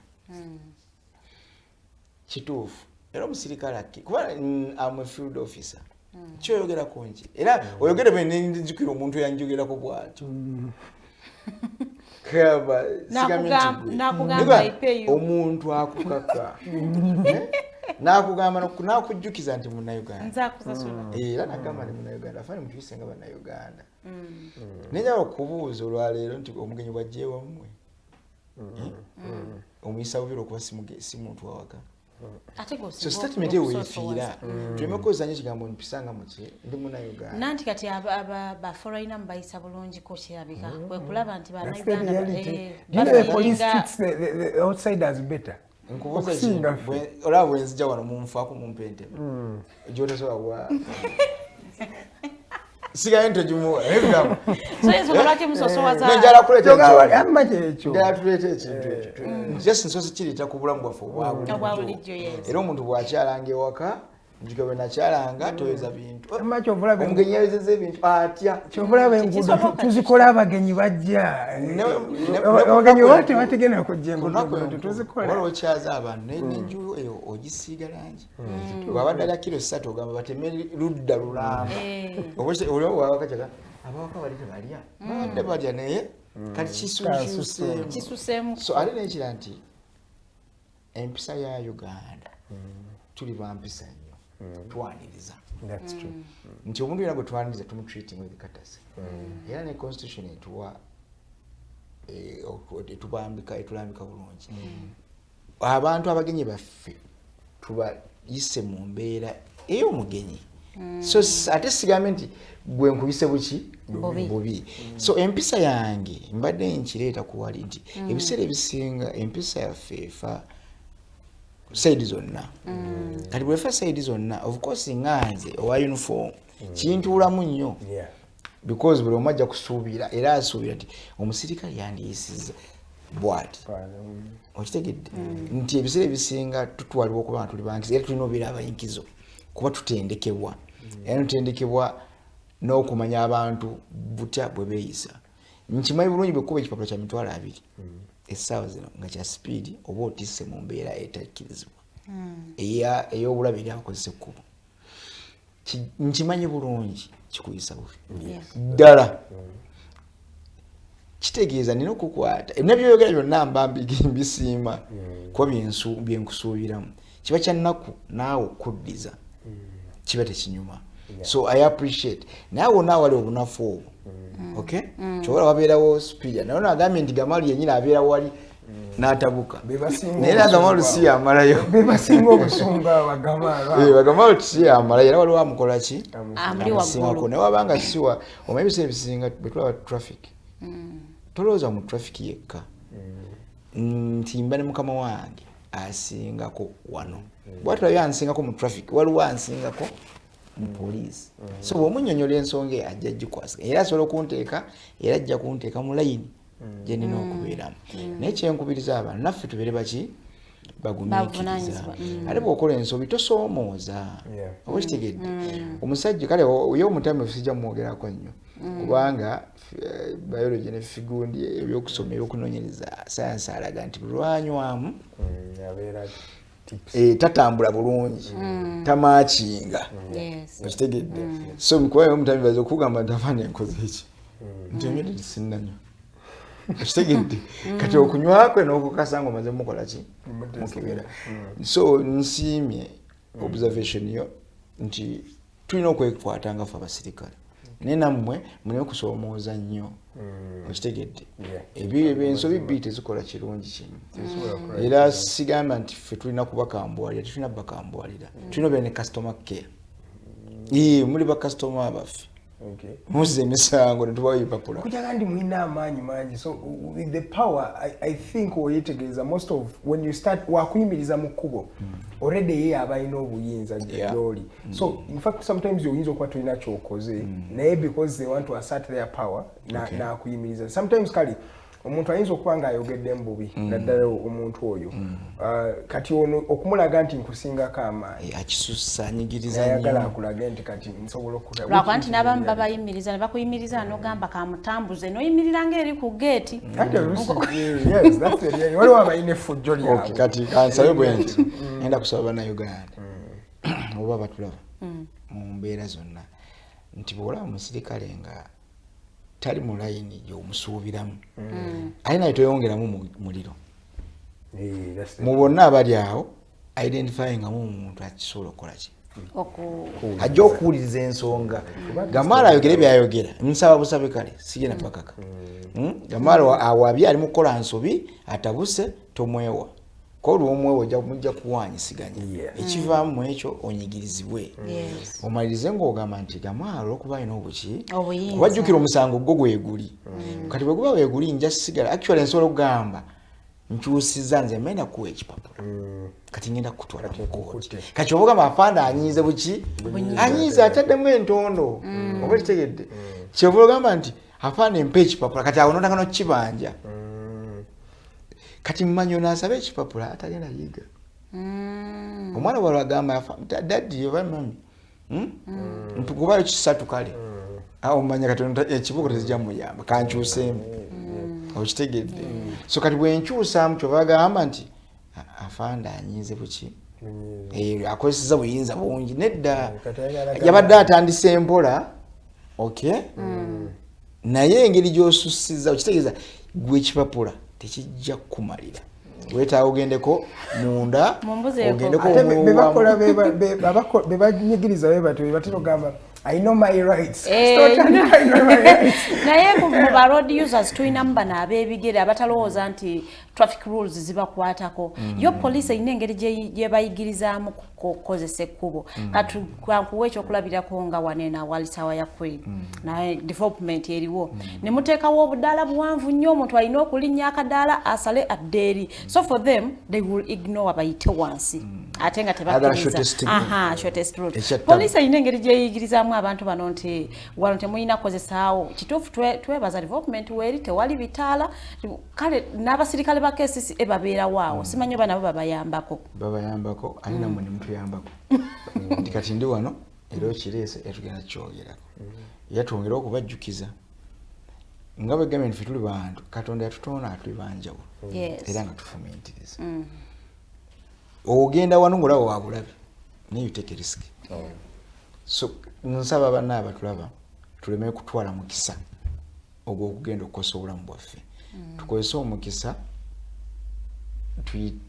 Kituufu era omusirikale akki kuba am a field officer, kyoyogerako nki era oyogere bwe nenzijukira omuntu eyanjogerako bw'atyo. Kaba sigamye nti gwe. Nakugamba, Niba, "I pay you." Omuntu akukaka. Eh? Nakugamba nakujjukiza nti Munnayuganda. Nze akusasula. Era nagamba nti Munnayuganda, afande, mutuyise nga Bannayuganda. Naye njagala okubuuza olwaleero nti omugenyi bwajja ewammwe, eh? Omuyisa bubi olwokuba si muntu wawaka? Ate So statement eyo weefiira, tuleme kukozesa nnyo ekigambo mpisa nga muki ndi Munnayuganda. Nanti kati baforeigner mubayisa bulungiko, kirabika kwe kulaba nti That's the Bannayuganda reality. Do you know the police treats the outsiders better? Nkubuuza Okusinga ekintu, ffe. olaba bwe nzija wano munfaako mumpa entebe gyotasobola kuwa sigayo nti ogimuwa ebigambo. So ensonga lwaki musosowaza? Njala kuleeta Kyogamba, ensonga. amma kyekyo. Njala tuleeta ekintu ekyo, just nsoose kireeta ku bulamu bwaffe obwa Obwa bulijjo. bulijjo, yes. Era omuntu bw'akyalanga ewaka, njuka bwe nakyalanga toyeza bintu. Amma kyova olaba Omugenyi yayozeza ebintu atya? Kyova olaba enguudo Kisoboka. tuzikola abagenyi bajja. Abagenyi oba tebategenda kujja, Ku lunaku enguudo enkulu, tetuzikola. waliwo okyaza abantu, naye nenju eyo ogisiiga langi, bw'abadde alya kilo 3 ogamba bateme ludda lulamba. Oliwo wawaka kyaga abawaka bali tebalya, babadde balya, naye kati kisukyuseemu. Kisuseemu. So ate nekira nti empisa ya Uganda, tuli bampisa nnyo, twaniriza. That's true. Nti omuntu yena gwe twaniriza tumutreating with courtesy. Era ne constitution etuwa etubambika, etulambika bulungi. Abantu abagenyi baffe tubayise mu mbeera ey'omugenyi. So ate sigambe nti gwe nkuyise buki. Bubi. Bubi. So empisa yange mbadde nkireeta kuwali nti ebiseera ebisinga empisa yaffe efa side zonna. Kati bwefa side zonna, of course nga nze owa uniform kintuulamu nnyo because buli omu ajja kusuubira era asuubira nti omusirikale yandiyisizza bwati. Okitegedde nti ebiseera ebisinga tutwalibwa okuba nga tuli bankizo, era tulina obeera abayinkizo kuba tutendekebwa, era tutendekebwa n'okumanya abantu butya bwe beeyisa. Nkimanyi bulungi bwekuba ekipapula kya 20,000 essaawa zino nga kya speed oba otisse mu mbeera etakkirizibwa ey'obulabe eri abakozesa ekkubo. Nkimanyi bulungi kikuyisa bubi ddala. Kitegeeza nina okukwata ebina byoyogera byonna mba mbisiima kuba byenkusuubiramu. Kiba kya nnaku naawe okuddiza kiba tekinyuma. So I appreciate, naye wonna awali obunafu obwo, okay, kyobola wabeerawo superior, naye nagambye nti Gamalu yenyini abeera wali n'atabuka. Be basinga Naye era Gamalu si yamalayo. Be basinga obusungu abagamaalo. Eh, Bagamalu si yamalayo, era waliwo amukola ki Amuli amusingako. waggulu. Naye wabanga siwa omanyi ebiseera ebisinga bwe tulaba traffic, tolowooza mu traffic yekka nti mba ne mukama wange asingako wano, bwatulabye ansingako mu traffic, waliwo ansingako mu poliisi. So bw'omunnyonnyola ensonga eyo ajja gikwasa, era asobola okunteeka, era ajja kunteeka mu layini gye nina okubeeramu. Naye kyenkubiriza abantu naffe tubeere baki bagumiikiriza. Bavunaanyizibwa. Ate bw'okola ensobi tosoomooza. Oba okitegedde, omusajja kale ye omutamivu sijja mumwogerako nnyo kubanga biology ne figundi ebyokusoma ebyokunoonyereza sayansi alaga nti buli lwanywamu Abeera tips. Tatambula bulungi, tamakinga. Okitegedde? So kuba omutamivu aza okugamba nti, "Afaana enkoze eki?" Nti, "Onywedde?" Ti, "Sinnanywa." Okitegedde? Kati okunywakwe n'okukasa nga omaze mukola ki mukebera. So nsiimye observation yo nti tulina okwekwata nga ffe abasirikale. Naye nammwe muleme kusoomooza nnyo. Okitegedde? Ebyo ensobi bbiri tezikola kirungi kimu. Era sigamba nti ffe tulina kubakambuwalira, tetulina kubakambuwalira. Tulina obeera ne customer care. Muli bakasitoma baffe. Muzza emisango ne tubawa ebipapula. Kujaga ndi mulina amaanyi mangi, so with the power I think oyetegereza most of when you start wakuyimiriza mu kkubo, already ye aba alina obuyinza gy'oli. So in fact sometimes oyinza okuba tolina kyokoze, naye because they want to assert their power nakuyimiriza. Sometimes kale omuntu ayinza okuba ng'ayogedde mu bubi, naddala omuntu oyo. Kati ono okumulaga nti nkusingako amaanyi, akisussa, anyigiriza ayagala nnyo. Akulage nti kati nsobola okukola. Lwakuba nti n'abamu babayimiriza ne bakuyimiriza n'ogamba kamutambuze n'oyimirira ng'eri ku geeti. Ate oluusi, yes, that's the reality. Waliwo abalina effujjo lyabwe. Okay, kati kansabe bwe nti ngenda kusaba Bannayuganda oba batulaba mu mbeera zonna nti bw'olaba omusirikale nga tali mu layini gy'omusuubiramu, ate naye toyongeramu muliro. That's the Mu bonna abali awo, identifyingamu omuntu akisobola okukola ki, ajja okuwuliriza ensonga. Gamaala ayogere byayogera, nsaba busabe, kale sigenda pakaka. Gamaala awabye, ali mu kukola nsobi, atabuse, tomwewa. Ko olwomwewa ojja mujja kuwanyisiganya, ekivaamu mu ekyo onyigirizibwe, omalirize ng'ogamba nti Gamaala olwokuba alina obuki Obuyinza. kubajjukira omusango gwo gweguli. Kati bwe guba weeguli, nja sigala actually nsobola okugamba nkyusiza, nze menda kuwa ekipapula, kati ngenda kukutwala mu kooti. Kati oba ogamba afande anyiize buki, anyiize ataddemu entondo, oba kitegedde, kyova ogamba nti afande mpa ekipapula. Kati awo notanga nokibanja. Kati mmanyi ono asaba ekipapula atagenda yiga. Omwana bwalwa agamba, "Daddy oba mummy, Ntukubayo kisatu." Kale awo omanya kati ono ekibugo tezijja muyamba, kankyuseemu. Okitegedde? So kati bwenkyusaamu, kyova agamba nti afande anyiize buki, akozeseza buyinza bungi. Nedda, Kati ayagala yabadde atandise mpola, okay, naye engeri gyosusiza, okitegeeza gwe ekipapula tekijja kukumalira, weetaaga ogendeko munda, Mu mbuzi eko. ogendeko Ate be bakola be banyigiriza be batyo, be batera ogamba, "I know my rights." Stop, "I know my rights." Naye mu ba road users tulinamu bano ab'ebigere abatalowooza nti traffic rules zibakwatako. Yo poliisi erina engeri gye bayigirizaamu kukozesa ekkubo. Kati kankuwa ekyokulabirako nga wano eno awali sawa ya Queen, naye development eriwo ne muteekawo obudaala buwanvu nnyo, omuntu alina okulinnya akadaala asale adde eri. So for them, they will ignore, bayite wansi ate nga Agala tebakkiriza. shortest route. Aha, shortest route. Ekyattamu. Poliisi erina engeri gyeyigirizaamu abantu bano nti wano temulina kukozesaawo. Kituufu, twebaza development weeri, tewali bitaala. Kale n'abasirikale ba KCCA babeerawo awo, simanyi oba nabo babayambako. Babayambako, ate nammwe nemutuyambako nti kati ndi wano era okireese, era tugenda kukyogerako, era twongere okubajjukiza nga bwe gambye nti ffe tuli bantu Katonda yatutonda tuli banjawulo era nga tufumiitiriza. Ogenda wano ngaolaba wabulabe, naye you take a risk. So nsaba banna abatulaba tuleme kutwala mukisa ogwokugenda okukosa obulamu bwaffe. Tukozese omukisa,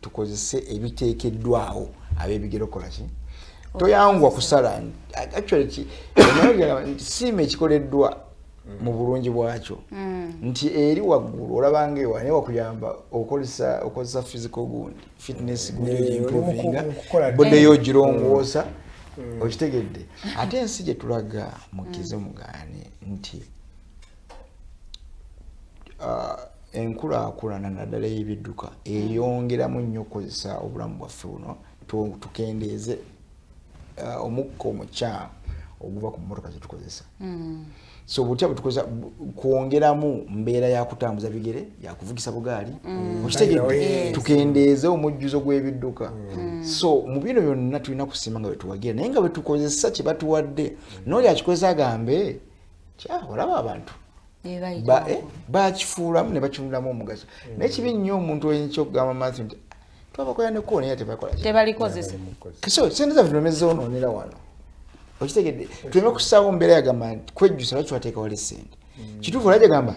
tukozese ebiteekeddwawo ab'ebigere okukola ki. Toyanguwa kusala. Actually nti siima ekikoleddwa mu bulungi bwakyo, nti eri waggulu olabanga ewa, naye wakuyamba okozesa physical gundi, fitness gundi, ogiimprovinga, oli mu kukola body yo ogirongoosa. Okitegedde? Ate ensi gye tulaga, mukize mugaane nti enkulaakulana naddala ey'ebidduka eyongeramu nnyo okukozesa obulamu bwaffe buno. Tukendeeze omukka omukyamu oguva ku mmotoka zetukozesa. So butya bwetukozesa kwongeramu mbeera yakutambuza bigere, yakuvugisa bugaali. Okitegedde? Tukendeeze omujjuzo gw'ebidduka. So mu bino byonna tulina kusiima nga bwetuwagira, naye nga bwetukozesa kye batuwadde, n'oli akikozesa agambe kya olaba abantu bakifuulamu ne bakitunulamu omugaso. Naye kibi nnyo omuntu oyinza okugamba Matthew nti twabakola neko, naye tebakola ki. Tebalikozesa. So sente zaffe tuleme zoonoonera wano. Okitegedde? Tuleme kusaawo mbeera yagamba nti kwejjusa lwaki twateekawo sente. Kituufu, olajja gamba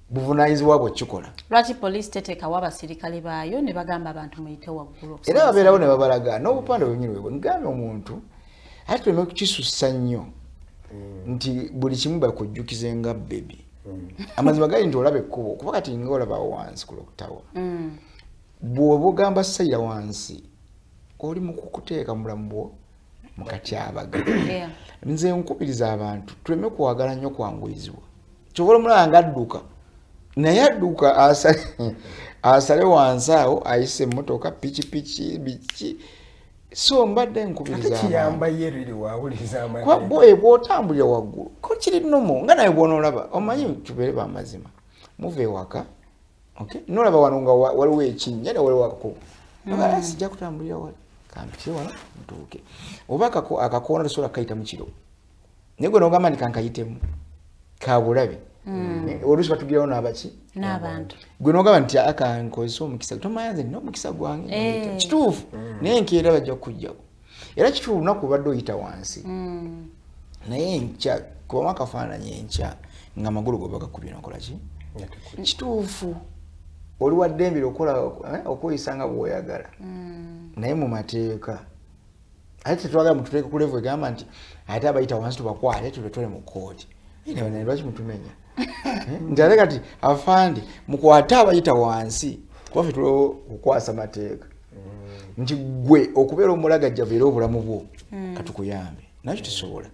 buvunaanyizibwa bwe kikola. Lwaki poliisi teteekawo abasirikale baayo ne bagamba abantu muyite waggulu? Era babeerawo ne babalaga n'obupande bwenyini bwebwe. Ngambe omuntu ate tuleme kukisussa nnyo. Nti buli kimu bakujjukize nga baby. Amazima gali nti olaba ekkubo, kuba kati nga olaba wansi ku Clock Bw'oba ogamba sayira wansi, oli mu kukuteeka mu bulamu bwo mu katyabaga. Nze nkubiriza abantu tuleme kwagala nnyo kwanguyizibwa. Kyova omulaba nga adduka, naye adduka asale wansi awo, ayise emmotoka, pikipiki, biki. So mbadde nkubiriza Ate kiyamba ye riri wawuliriza Kuba amateeka. boye bw'otambulira waggulu ko kiri nomo nga naye bw'onoolaba, omanyi tubeere bamazima, muva ewaka, okay, nolaba wano nga waliwo ekinnya ne waliwo akakubo, mm. Sijja kutambulira wali, kampitire wano ntuuke. Oba akakoona tosobola kukayitamu kiro, naye gwe n'ogamba nti kankayitemu, kabulabe. Oluusi batugirawo n'abaki n'abantu. Gwe n'ogamba nti akankozesa omukisa, tomanya nze nina omukisa gwange. Kituufu, naye enkeera bajja kukuggyako. Era kituufu, olunaku obadde oyita wansi, naye enkya kubamu akafaananyi, enkya nga amagulu go bagakubye nokola ki? Kituufu, oli wa ddembe okukola okweyisa nga bw'oyagala, naye mu mateeka. Ate tetwagala mututeeke ku level egamba nti ate abayita wansi tubakwate tuletole mu kkooti. Naye lwaki mutumenya? Nti ate kati afande mukwate abayita wansi, kuba ffe tuliwo kukwasa mateeka. Nti gwe okubeera omulagajjavu era obulamu bwo katukuyambe, nakyo tusobola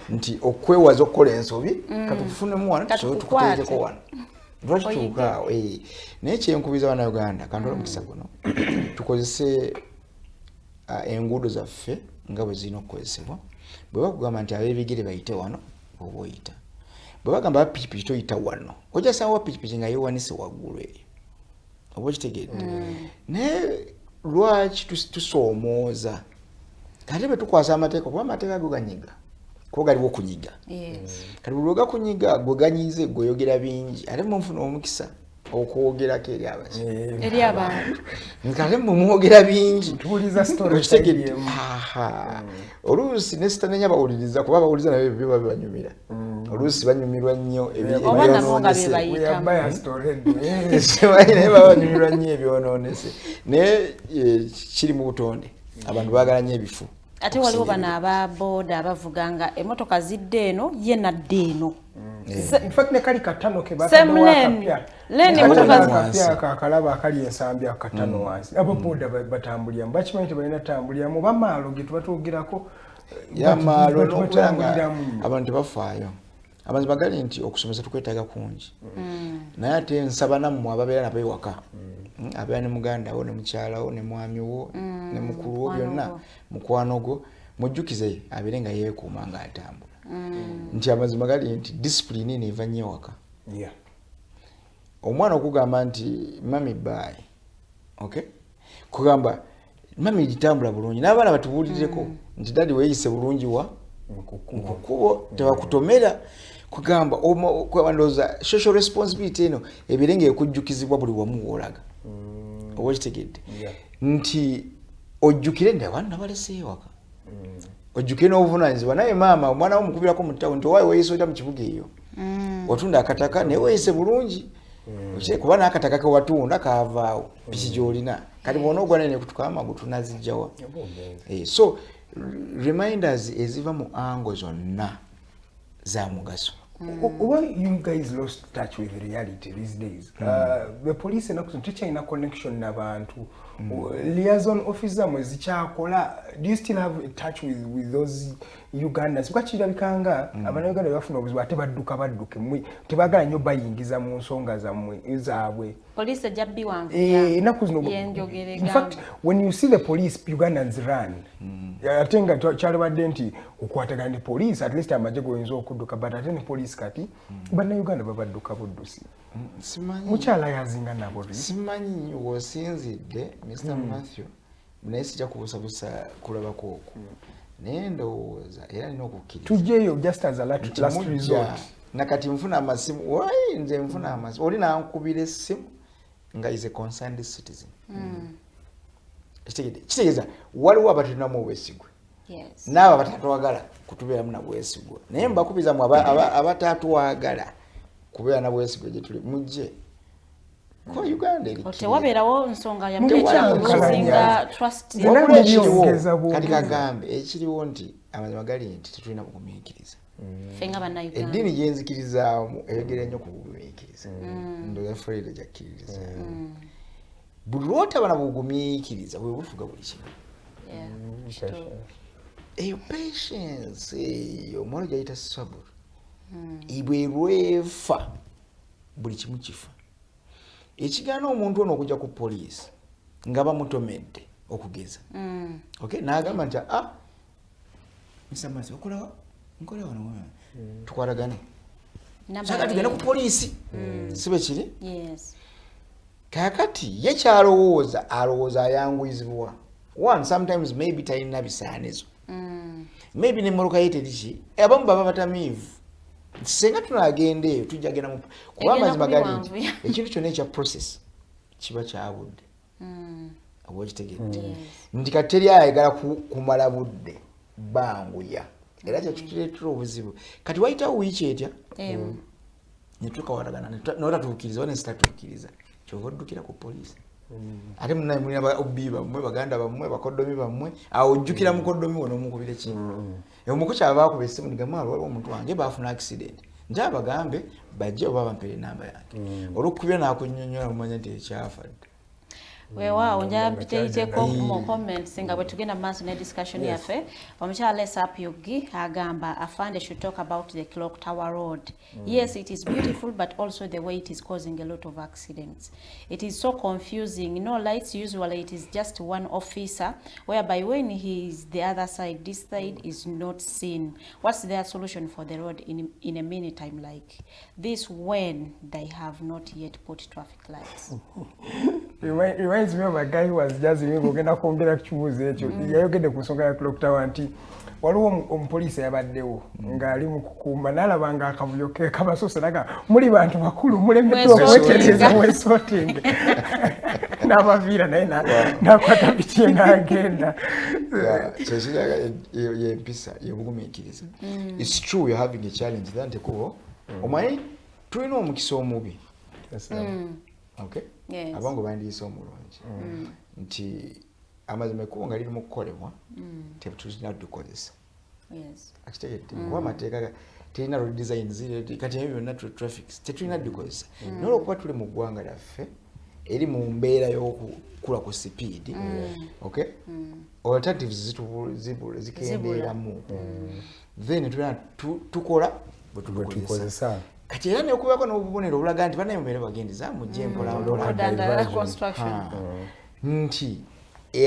nti okwewaza okukola ensobi, katukufunemu wano tusobole Katukukwate. tukuteekeko wano. Lwaki tuuka awo? Naye kyenkubiza Bannayuganda, kantwala omukisa guno tukozese enguudo zaffe nga bwe zirina okukozesebwa. Bwe bakugamba nti ab'ebigere bayite wano, oba oyita. Bwe bagamba aba pikipiki toyita wano, ojja sanga wa pikipiki nga yeewanise waggulu eyo, oba okitegedde? Naye lwaki tusoomooza? Kati bwe tukwasa amateeka, kuba amateeka go ganyiga, kuba galiwo okunyiga. Kati buli lwegakunyiga, gwe ganyize, gweoyogera bingi, ate munfuna omukisa okwogerako eri abaki Eri abantu. Kate mwe mwogera bingi. Tuwuliza story Okitegedde? side emu. Aha. Oluusi ne sitanenya bawuliriza, kuba bawuliriza nabyo biba bibanyumira. Oluusi banyumirwa nnyo Oba nabo nga ebyonoonese. bye bayitamu. We are biased already. Simanyi, naye baba banyumirwa nnyo ebyonoonese. Naye kiri mu butonde, abantu baagala nnyo ebifu. Ate waliwo bano aba booda abavuga nga emotoka zidde eno, ye nadda eno. In fact, ne kali katano ke Same bataddewo lane. akapya. Lane Ne emotoka katano wansi. akapya ako akalaba akali ensambi ako katano wansi. Ababoda batambuliramu, bakimanyi tebalina tambuliramu, oba maalo ge tuba twogerako. Yamaalo n'okubeera nga batambuliramu nnyo. abantu tebafaayo. Amazima gali nti okusomesa tukwetaaga kungi, naye ate nsaba nammwe ababeera nabo ewaka, abeera ne muganda wo ne mukyala wo ne mwami wo ne mukulu wo mukwano byonna gwo. Mukwano gwo mujjukize abeere nga yeekuuma ng'atambula, nti amazima gali nti discipline eno eva nnyo ewaka. Omwana okugamba nti mummy bye, okay, kugamba mummy gitambula bulungi, n'abaana batubuulireko nti daddy weeyise bulungi wa Mu kukubo, tebakutomera. Kugamba kugamba ndowooza social responsibility eno ebeere nga ekujjukizibwa buli wamu woolaga, oba okitegedde? Yeah. Nti ojjukire nti abaana nabaleseeyo waka, ojjukire n'obuvunanyizibwa. Naye maama omwana wo mukubirako mu ttawuni nti owaawe weeyise otya mu kibuga eyo, watunda akataka naye weeyise bulungi. Kuba n'akataka ke watunda kaavaawo, piki gy'olina kati bw'ona ogwa naye nekutuka amagulu tunazijjawa? So reminders eziva mu angle zonna za mugaso. Oba you guys lost touch with reality these days. The police ennaku zino tekyalina connection n'abantu. Liaison officer mwe zikyakola? Do you still have a touch with those Ugandans? Kuba kirabika nga Abannayuganda bafuna obuzibu ate badduka badduke, mmwe tebaagala nnyo bayingiza mu nsonga zammwe zaabwe. Poliisi ejja biwanvu. Ennaku zino Yenjogera in fact egamba. when you see the police, Ugandans run. Ate nga kyalibadde nti okwatagana ne police, at least amagye goyinza okudduka, but ate ne police kati Bannayuganda babadduka buddusi. Simanyi. Mukyala yazinga nabo ri. Simanyi wosinzidde, Mr Matthew, naye sijja kubusabusa kulabako okwo, naye ndowooza era nina okukkiriza Tujjeeyo just as a nti last mujja. resort. Nakati nfuna amasimu, wai nze nfuna amasimu, oli nankubira essimu nga is a concerned citizen. Kitegedde? Kitegeeza waliwo abatulinamu obwesigwe n'abo abatatwagala kutubeeramu na bwesigwa, naye mbakubiza mu abatatwagala kubeera na bwesigwa gye tuli, mujje ko Uganda eri clear. Tewabeerawo nsonga Mukyankalanya. yamulosinga trust. Nze Wabula nange ekiriwo byongeza kati bwongeza. kagambe ekiriwo nti amazima gali nti tetulina bugumiikiriza. Ffe nga Bannayuganda. Eddiini gyenzikirizaamu eyogera nnyo ku bugumiikiriza. Ndowooza Fred gyakkiririza. Buli lwotaba na bugumiikiriza, bwe bufuga buli kimu. Eyo patience eyo omwalo gyayita sabur, bwe lwefa buli kimu kifa. Ekigaana omuntu ono okujja ku poliisi nga bamutomedde okugeza, okay, n'agamba nti, "Ah, Mr. Masi, okolawa?" "Nkola wano." "Tukwatagane." Namba Saka tugende ku poliisi, si bwe kiri? Yes. Kaakati ye kyalowooza, alowooza ayanguyizibwa. One, sometimes maybe talina bisaanizo, maybe nemmotoka ye teriki. Abamu baba batamiivu. Senga tunagenda eyo, tujja genda kuba Egenda amazima gali nti kubiwanvuya. ekintu kyonna ekya process kiba kyabudde. Oba okitegedde nti kati teri ayagala kumala budde, banguya, era kyekituleetera obuzibu. Kati wayitawo wiiki etya, Emu. netukawatagana notatuukiriza oba nesitatuukiriza, kyova oddukira ku poliisi. Ate munaye mulina ba OB bammwe, baganda bammwe, bakoddomi bammwe. Awo ojjukira mukoddomi wo n'omukubira ki, omuko kyava akuba essimu nigamba, "Waliwo omuntu wange baafuna accident, nti abagambe bajje oba bampere enamba yange." Olwokukubira n'akunnyonnyola, mumanya nti ekyafa dda. Weewaawo, njala mpiteyiteko mu comments nga bwe tugenda mu maaso ne discussion yaffe. Omukyala Esap Yugi agamba, "Afande should talk about the Clock Tower Road. Yes, it is beautiful, but also the way it is causing a lot of accidents. It is so confusing. No lights. Usually it is just one officer, whereby when he is the other side, this side is not seen. What's their solution for the road in a minute time like this when they have not yet put traffic lights?" Reminds me of a guy who was just ogenda kwongera ku kibuuzo ekyo. Yayogedde ku nsonga ya Clock Tower nti waliwo omupoliisi eyabaddewo ng'ali mu kukuuma, n'alaba nga akavuyo ke kabasuuse, naga, "Muli bantu bakulu, mulemeddwa okwetereeza, mwesortinge." N'abaviira naye n'akwata piki ye n'agenda. Kyekiraga yempisa yebugumiikiriza. It's true, we're having a challenge that ekubo omanyi tulina omukisa omubi. Okay. Yes. Abango bandiyise omulungi nti amazima ekkubo nga liri mu kukolebwa, tetulina dukozesa. Akitegedde kuba amateeka terina road designs, kati ebyo byonna traffic tetulina dukozesa, naye olwokuba tuli mu ggwanga lyaffe eri mu mbeera y'okukula ku sipiidi, okay, alternatives zikendeeramu, then tulina tukola bwe tukozesa. Tukozesa. Kati era nekubako n'obubonero obulaga nti bannaye mubeere bagendeza, mujje mpolampola. Road under Diversion. construction. Nti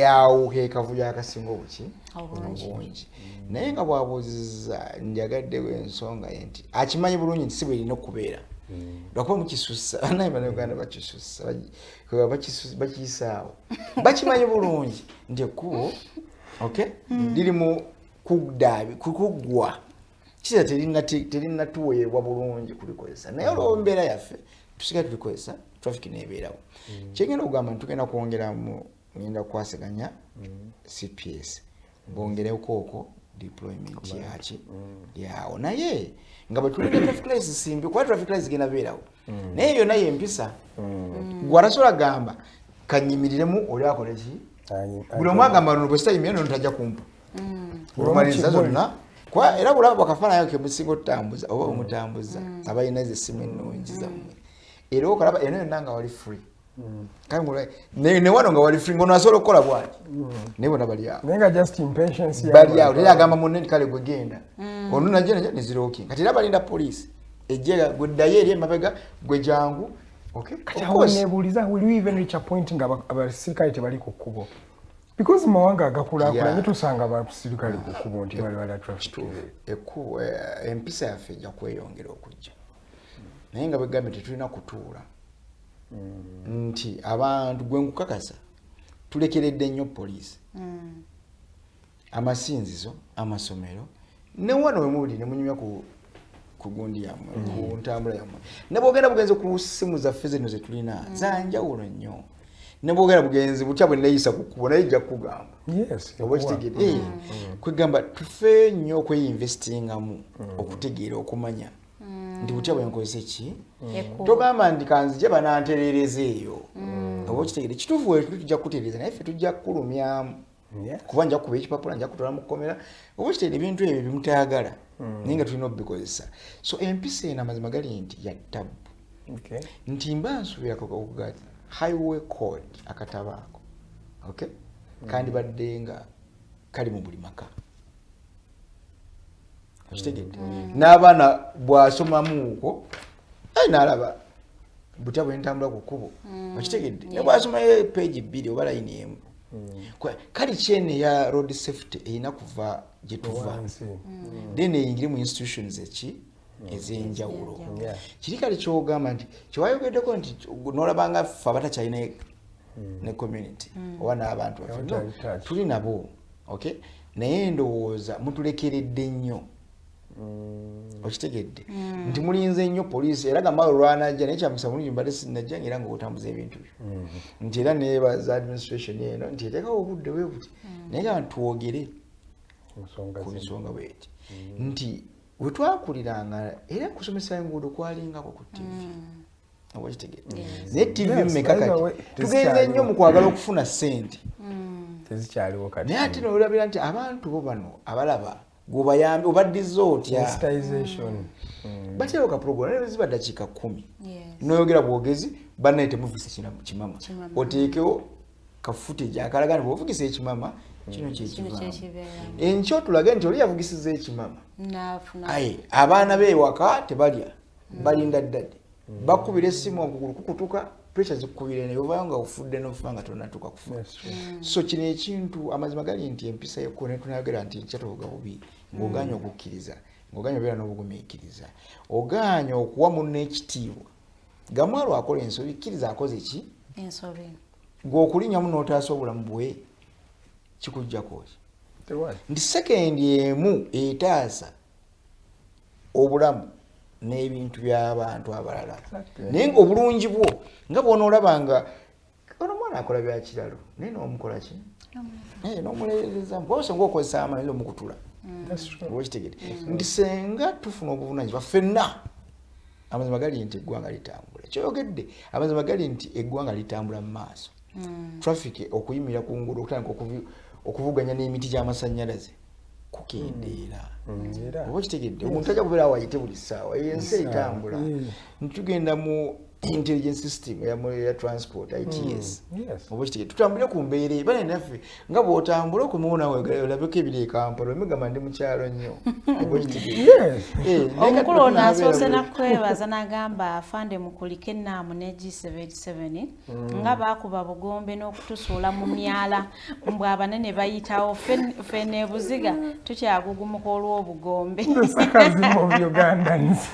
awo ke kavuyo akasinga obuki Obungi. obungi. Naye nga bwabuuziza, njagaddewo ensonga ye nti akimanyi bulungi nti si bwe erina okubeera, lwakuba mukisussa. Banaye Bannayuganda bakisussa, bakiyisaawo. Bakimanyi bulungi nti ekkubo, okay, liri mu kuddaabi kuggwa, kisa terinatuweebwa bulungi kulikozesa, naye olw'embeera yaffe tusigala tulikozesa, traffic nebeerawo. Kyengenda okugamba nti tugenda kwongeramu, ngenda kukwasaganya CPS bongereko okwo deployment yaki yawo, naye nga bwe tulinda traffic lights simbi, kuba traffic lights zigenda beerawo, naye yonna yempisa. Gwe atasobola gamba kanyimiriremu, oli akole ki? Buli omu agamba luno bwe sitayimira nono tajja kumpa. Olumaliriza zonna. Kuba era bulaba bwakafaananyi kemusinga otutambuza oba omutambuza abalina ze essimu ennungi zammwe, era okalaba eno yonna nga wali free. Kale ne wano nga wali free, ngono asobola okukola bwati, naye bonna bali awo. Naye nga just impatience Bali awo, teri agamba munne nti kale gwe genda, ono najja najja nezirooki. Kati era balinda poliisi ejje, gwe ddayo eri emabega, gwe jangu. Okay? Kati Of awo course. nebuuliza, will we even reach a point nga abasirikale tebali ku kkubo? Because mu mawanga agakulaakulanye tusanga abasirikale ku kkubo nti bali bala traffic. Kituufu. Ekkubo, empisa yaffe ejja kweyongera okujja, naye nga bwegambye tetulina kutuula nti abantu gwe nkukakasa tulekeredde nnyo poliisi, amasinzizo, amasomero, ne wano we muli ne munyumya ku gundi yammwe, ku ntambula yammwe, ne bwogenda bugenzi ku ssimu zaffe zino ze tulina zanjawulo nnyo, ne bwogenda bugenzi butya bwe neeyisa ku kkubo, naye ejja kukugamba. Oba okitegedde? Kwegamba tufe nnyo okweinvestingamu okutegeera, okumanya nti butya bwe nkozesa ki. Ekkubo. Togamba nti kanzije banantereereza eyo. Oba okitegedde? Kituufu, we tuli tujja kukutereeza, naye ffe tujja kukulumyamu. Kuba nja kukuba ekipapula, nja kutwala mu kkomera. Oba okitegeera, ebintu ebyo bimutayagala, naye nga tulina obikozesa. So empisa eno, amazima gali nti ya ttabu. Nti mba nsuubira okuga highway code, akatabo ako, okay, kandibadde nga kali mu buli maka, okitegedde? N'abaana bw'asomamuuko n'alaba butya bwe ntambula ku kkubo, okitegedde? Ne bw'asomayo peegi 2 oba layini emu. Kali kyene ya road safety erina kuva gye tuva, Wansi. then eyingire mu institutions eki ez'enjawulo. Kiri kale kyogamba nti kyewayogeddeko nti nolabanga ffe abatakyalina ne community oba n'abantu baffe. No, Abatali touch. tuli nabo, okay, naye ndowooza mutulekeredde nnyo, okitegedde, nti mulinze nnyo poliisi era gamba olwanajja. Naye kyamukisa mulungi mbadde sinnajja, era nga otambuza ebintu byo, nti era neebaza administration eno nti eteekawo obudde bwe buti, naye nga twogere Ensonga ku zino. nsonga bweti nti we twakuliranga era kusomesa enguudo kwalingako ku TV, oba okitegedde? Naye TV Yes, mmeka by the kati way, tugenze tezikyaliwo. nnyo mu kwagala okufuna ssente. Tezikyaliwo kati. Naye ate nolabira nti abantu bo bano abalaba gwebayambi obaddiza otya? Sensitization. Baterawo ka program naye ziba dakiika 10. Noyogera bwogezi, bannaye temuvisa kimama. Kimama. Oteekewo ka footage akalaga nti bwovugisa ekimama kino Kino kyekivamu. kyekibeeramu. Enkyo tulage nti oli yavugisiza ekimama, Naafuna. aye abaana be ewaka tebalya, balinda ddadde bakubira essimu, okugulu kukutuka, pressure zikukubira, naye ovayo nga ofudde nofa nga tonatuuka kufa. That's true. So kino ekintu, amazima gali nti empisa yekko netunayogera nti nkyatuvuga bubi, ng'ogaanye okukkiriza, ng'ogaanye obeera n'obugumiikiriza, ogaanye okuwa munno ekitiibwa. Gamwalo akola ensobi, kkiriza akoze ki? Ensobi. Gweokulinnyamu n'otaasa obulamu bwe kikuggyako ki? Tewali. Nti sekendi emu etaasa obulamu n'ebintu by'abantu abalala. Naye nga obulungi bwo nga bw'onoolaba nga ono omwana akola bya kiralo, naye n'omukola ki? N'omuleereza bwose ngaokozesa amaanyi omukutula. That's true. Oba okitegedde nti senga tufuna obuvunanyizibwa ffenna, amazima gali nti eggwanga litambula. Kyoyogedde, amazima gali nti eggwanga litambula mu maaso. Traffic okuyimirira ku nguudo, okutandika okuvuganya n'emiti gy'amasannyalaze kukendeera. Era. Oba okitegedde, omuntu ajja kubeera awo ayite buli ssaawa, ensi Ssaawa, etambula. Ntitugenda mu intelligence system eya transport, ITS. Oba okitegedde, tutambule ku mbeera eyo bane naffe nga bw'otambula okumewo nawe olabeko ebiri e Kampala, omegamba ndi mukyalo nnyo, oba okitegedde? Yes. Eh, naye kati Omukulu ono tunaabeera asoose nakwebaza n'agamba, afande mukulike enaamu ne G77 nga baakuba bugombe n'okutusuula mu myala, mbw abanene bayitawo. Ffe nebuziga tukyagugumuka olw'obugombe. The sarcasm of Ugandans.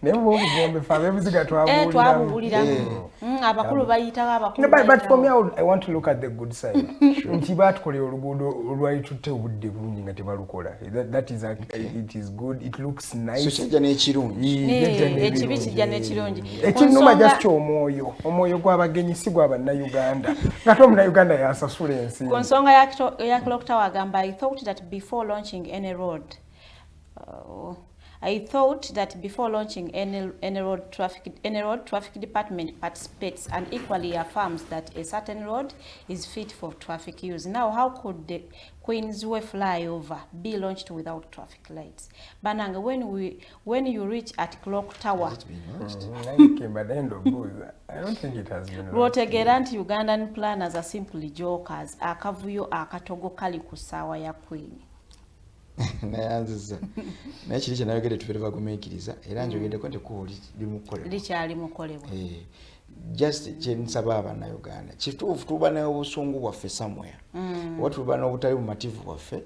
Naye bwe obugombe fe abebuziga Eh, twabuwuliramu. Twabuwuliramu. Abakulu bayitawo, abakulu No, but for me, bayitawo. I want to look at the good side. Nti baatukolera oluguudo olwali tutte obudde bulungi nga tebalukola. That is it is good. It looks nice. So kijja n'ekirungi. Yajja Eh, n'ebirungi. ekibi kijja n'ekirungi. Ku Ekinnuma just omwoyo. Omwoyo gw'abagenyi si gwa bannayuganda. Ng'ate omunnayuganda yasasula ensi. Ku nsonga ya clock tower agamba, I thought that before launching any road, traffic department participates and equally affirms that a certain road is fit for traffic use. Now, how could the Queensway flyover be launched without traffic lights? Bananga, when you reach at clock tower, Nange mbadde ndowooza. I don't think it has been launched. Lwotegeera nti Ugandan planners are simply jokers. Akavuyo akatogo kali ku ssaawa ya Queen. Nayanziza, naye kiri kyenayogedde, tubeere bagumiikiriza, era njogeddeko nti ekkubo limukolebwa. Likyali mukolebwa. Eh, just kyensaba abannayuganda, kituufu tuba n'obusungu bwaffe somewhere, oba tuba n'obutali bumativu bwaffe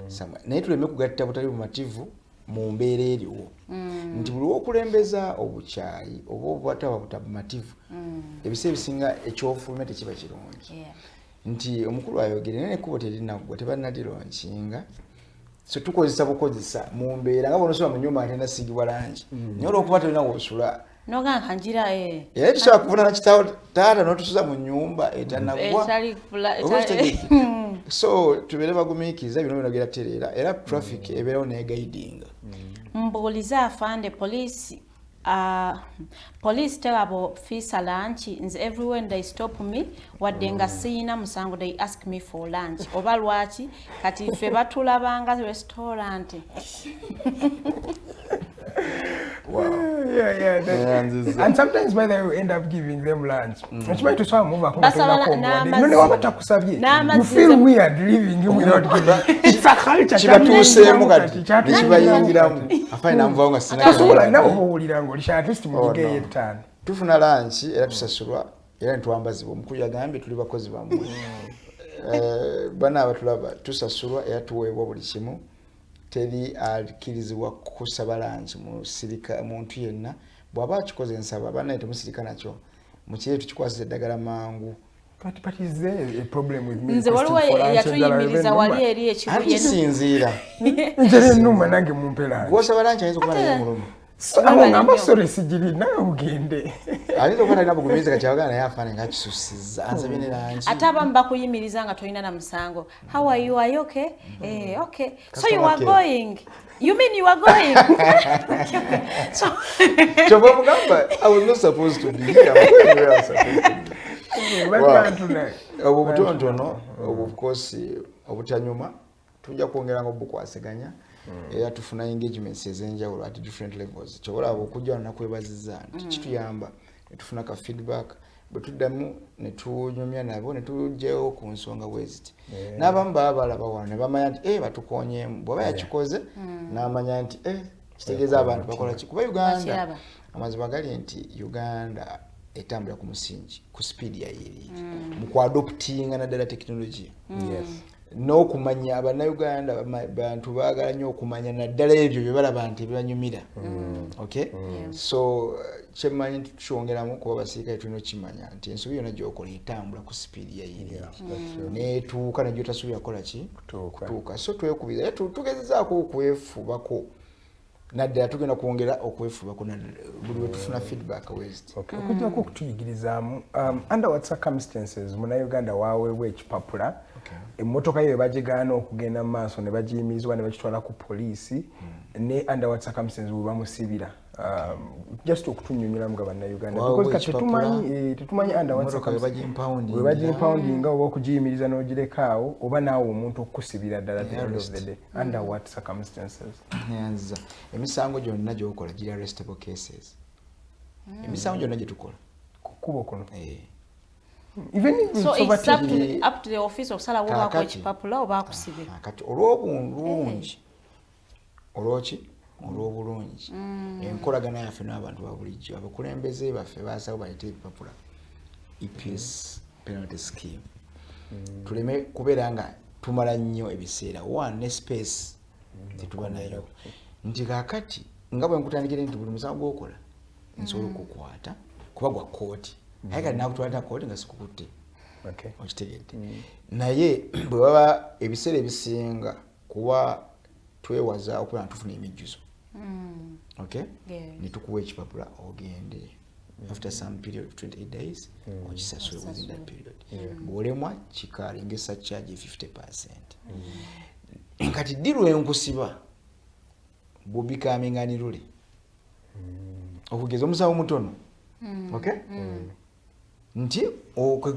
somewhere, naye tuleme kugatta butali bumativu mu mbeera eriwo, nti buli wokulembeza obukyayi oba obubataba butabumativu, ebiseera ebisinga ekyofulumya tekiba kirungi. Nti omukulu ayogere, naye nekkubo terinaggwa, tebannaliraunchinga, so tukozesa bukozesa mu mbeera nga bonosula mu nyumba nga tenasiigibwa langi, naye olwokuba tolina wosula, Nogamba kanjira eh. era tusobola kuvunana kitaawo taata n'otusuza mu nyumba etanaggwa. Oba okitegedde? So tubeere bagumiikiriza, bino byona biratereera, era traffic ebeerawo neguidinga. Mbuulize afande, poliisi Police tell about officer lunch nze everywhere they stop me, wadde nga siyina musango, they ask me for lunch. Oba lwaki kati ffe batulabanga restaurant? Wow. Yeah. And sometimes by the way, we end up giving them lunch. Okimanyi tosobola muvaako nga tolinako omuwadde. No, ne waba takusabye. You feel weird leaving him without giving. It's a culture. Kibatuuseemu kati nekibayingiramu, afanye namuvawo nga sina. Tosobola nawe owulira ng'olisha at least mugigeyo Oh, no. 5. Tufuna lunch era tusasulwa era netwambazibwa. Omukulu yagambye tuli bakozi bammwe. Bana abatulaba, tusasulwa era tuweebwa buli kimu. Teri akkirizibwa kusaba lunch musirika muntu yenna. Bw'aba akikoze, nsaba bannaye temusirika nakyo, mukire tukikwasiza eddagala mangu. But is there a problem with me Nze waliwo requesting for lunch? Enjala yatuyimiriza eba wali ennuma. eri Anti ekibuye. kisinziira. Enjala ennuma, nange mumpe lunch. Gwosaba lunch ayinza okuba naye muluma. So, awo ngamba sorry, sigirina, ogende. Ayinza okuba talina bugumiiza kakyabagala, naye afaane nga akisusizza, ansabye ne lunch. Ate abamu bakuyimiriza nga tolina na musango. How are you? Are you okay? Okay, so you Customer are care. going, you mean you are going, so Kyova mugamba, I was not supposed to be here. I'm going where I'm supposed to be. Wow. Bantu naye. Obwo butonotono obwo, of course obutanyuma tujja kwongera nga obukwasaganya, era tufuna engagements ez'enjawulo at different levels. Kyobalaba okujja wano nakwebaziza nti kituyamba netufuna ka feedback, bwe tuddamu ne tunyumya nabo ne tugyewo ku nsonga bwe ziti. N'abamu baba balaba wano ne bamanya nti batukonyeemu. Bw'aba yakikoze n'amanya nti kitegeeza abantu bakola ki, kuba Uganda Bakiraba. Amazima gali nti Uganda etambula ku musingi ku speed yayeri mu kuadoptinga naddala tekinologiya n'okumanya. Abannayuganda bantu baagala nnyo okumanya, naddala ebyo bye balaba nti bibanyumira. Okay, so kyemmanyi nti tukyongeramu kuba abasirikale tulina okukimanya nti ensobi yonna gyokola etambula ku speed yayeri netuuka negyotasobola kukola ki? Kutuuka. Kutuuka. So twekubiza era tugezezaako okwefubako, naddala tugenda kwongera okwefubako buli lwe tufuna feedback west. Okay. Okujjako okutuyigirizaamu, under what circumstances munnayuganda waweebwa ekipapula, emmotoka ye bagigaana okugenda mu maaso ne bagiyimirizibwa ne bakitwala ku poliisi, ne under what circumstances we bamusibira? Just okutunyonyolamu nga bannayuganda, Waweebwa because kati ekipapula, tetumanyi under what emmotoka we circumstances bagiimpoundinga. We bagiimpoundinga oba okugiyimiriza n'ogireka awo, oba naawe omuntu okukusibira ddala at the end of the day, under what circumstances? Nyanza, emisango gyonna gyokola giri arrestable cases, emisango gyonna gyetukola. Ku kkubo kuno? Eh. Even if So it's it's up to overtaking. up to the office okusalawo obaako Kaakati. ekipapula oba akusibe. Ah, kati olw'obulungi, olwoki, olw'obulungi enkolagana yaffe n'abantu ba bulijjo, abakulembeze baffe baasaba baleete ebipapula, EPS penalty scheme, tuleme kubeera nga tumala nnyo ebiseera one ne space tetuba nayo. Nti kaakati nga bwe nkutandikire nti buli musango gwokola nsobola okukwata kuba gwa kooti, naye kati nakutwalira kooti nga sikukutte. Okitegedde? Naye bwe baba ebiseera ebisinga kuba twewaza okuba nga tufuna emijjuzo, okay, netukuwa ekipapula ogende, after some period of 28 days okisasule. Within that period bw'olemwa kikalinga surcharge 50%. Kati ddi lwenkusiba? Bw'obikaminga nirule okugeza omusawo mutono, okay, nti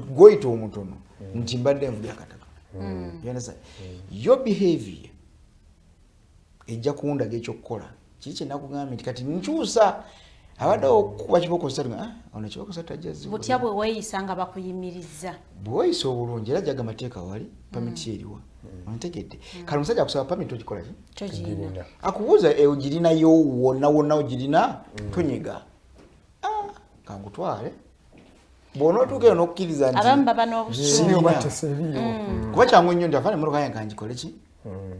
gwoyita omutono nti mbadde nvuga akataka. You understand? Your behavior ejja kundaga ekyokukola. Kiri kyenakugambye nti kati nkyusa, abadde okukuba kiboko ssatu nga, "Ah, ono kiboko ssatu ajja ziwulira." Butya bwe weeyisa nga bakuyimiriza? Bwe weeyisa obulungi, era jaga amateeka wali, pamiti eriwa, ontegedde? Kale omusajja akusaba pamiti, ogikola ki? Togirina. Akubuuza, ogirinayo wonna wonna ogirina? Tonyiga. Ah, kankutwale bw'onootuuka eyo n'okukkiriza nti Abamu baba n'obusungu. sirina. Oba teseriiwo. Kuba kyangu nnyo nti afaana emmotoka yange kanjikole ki,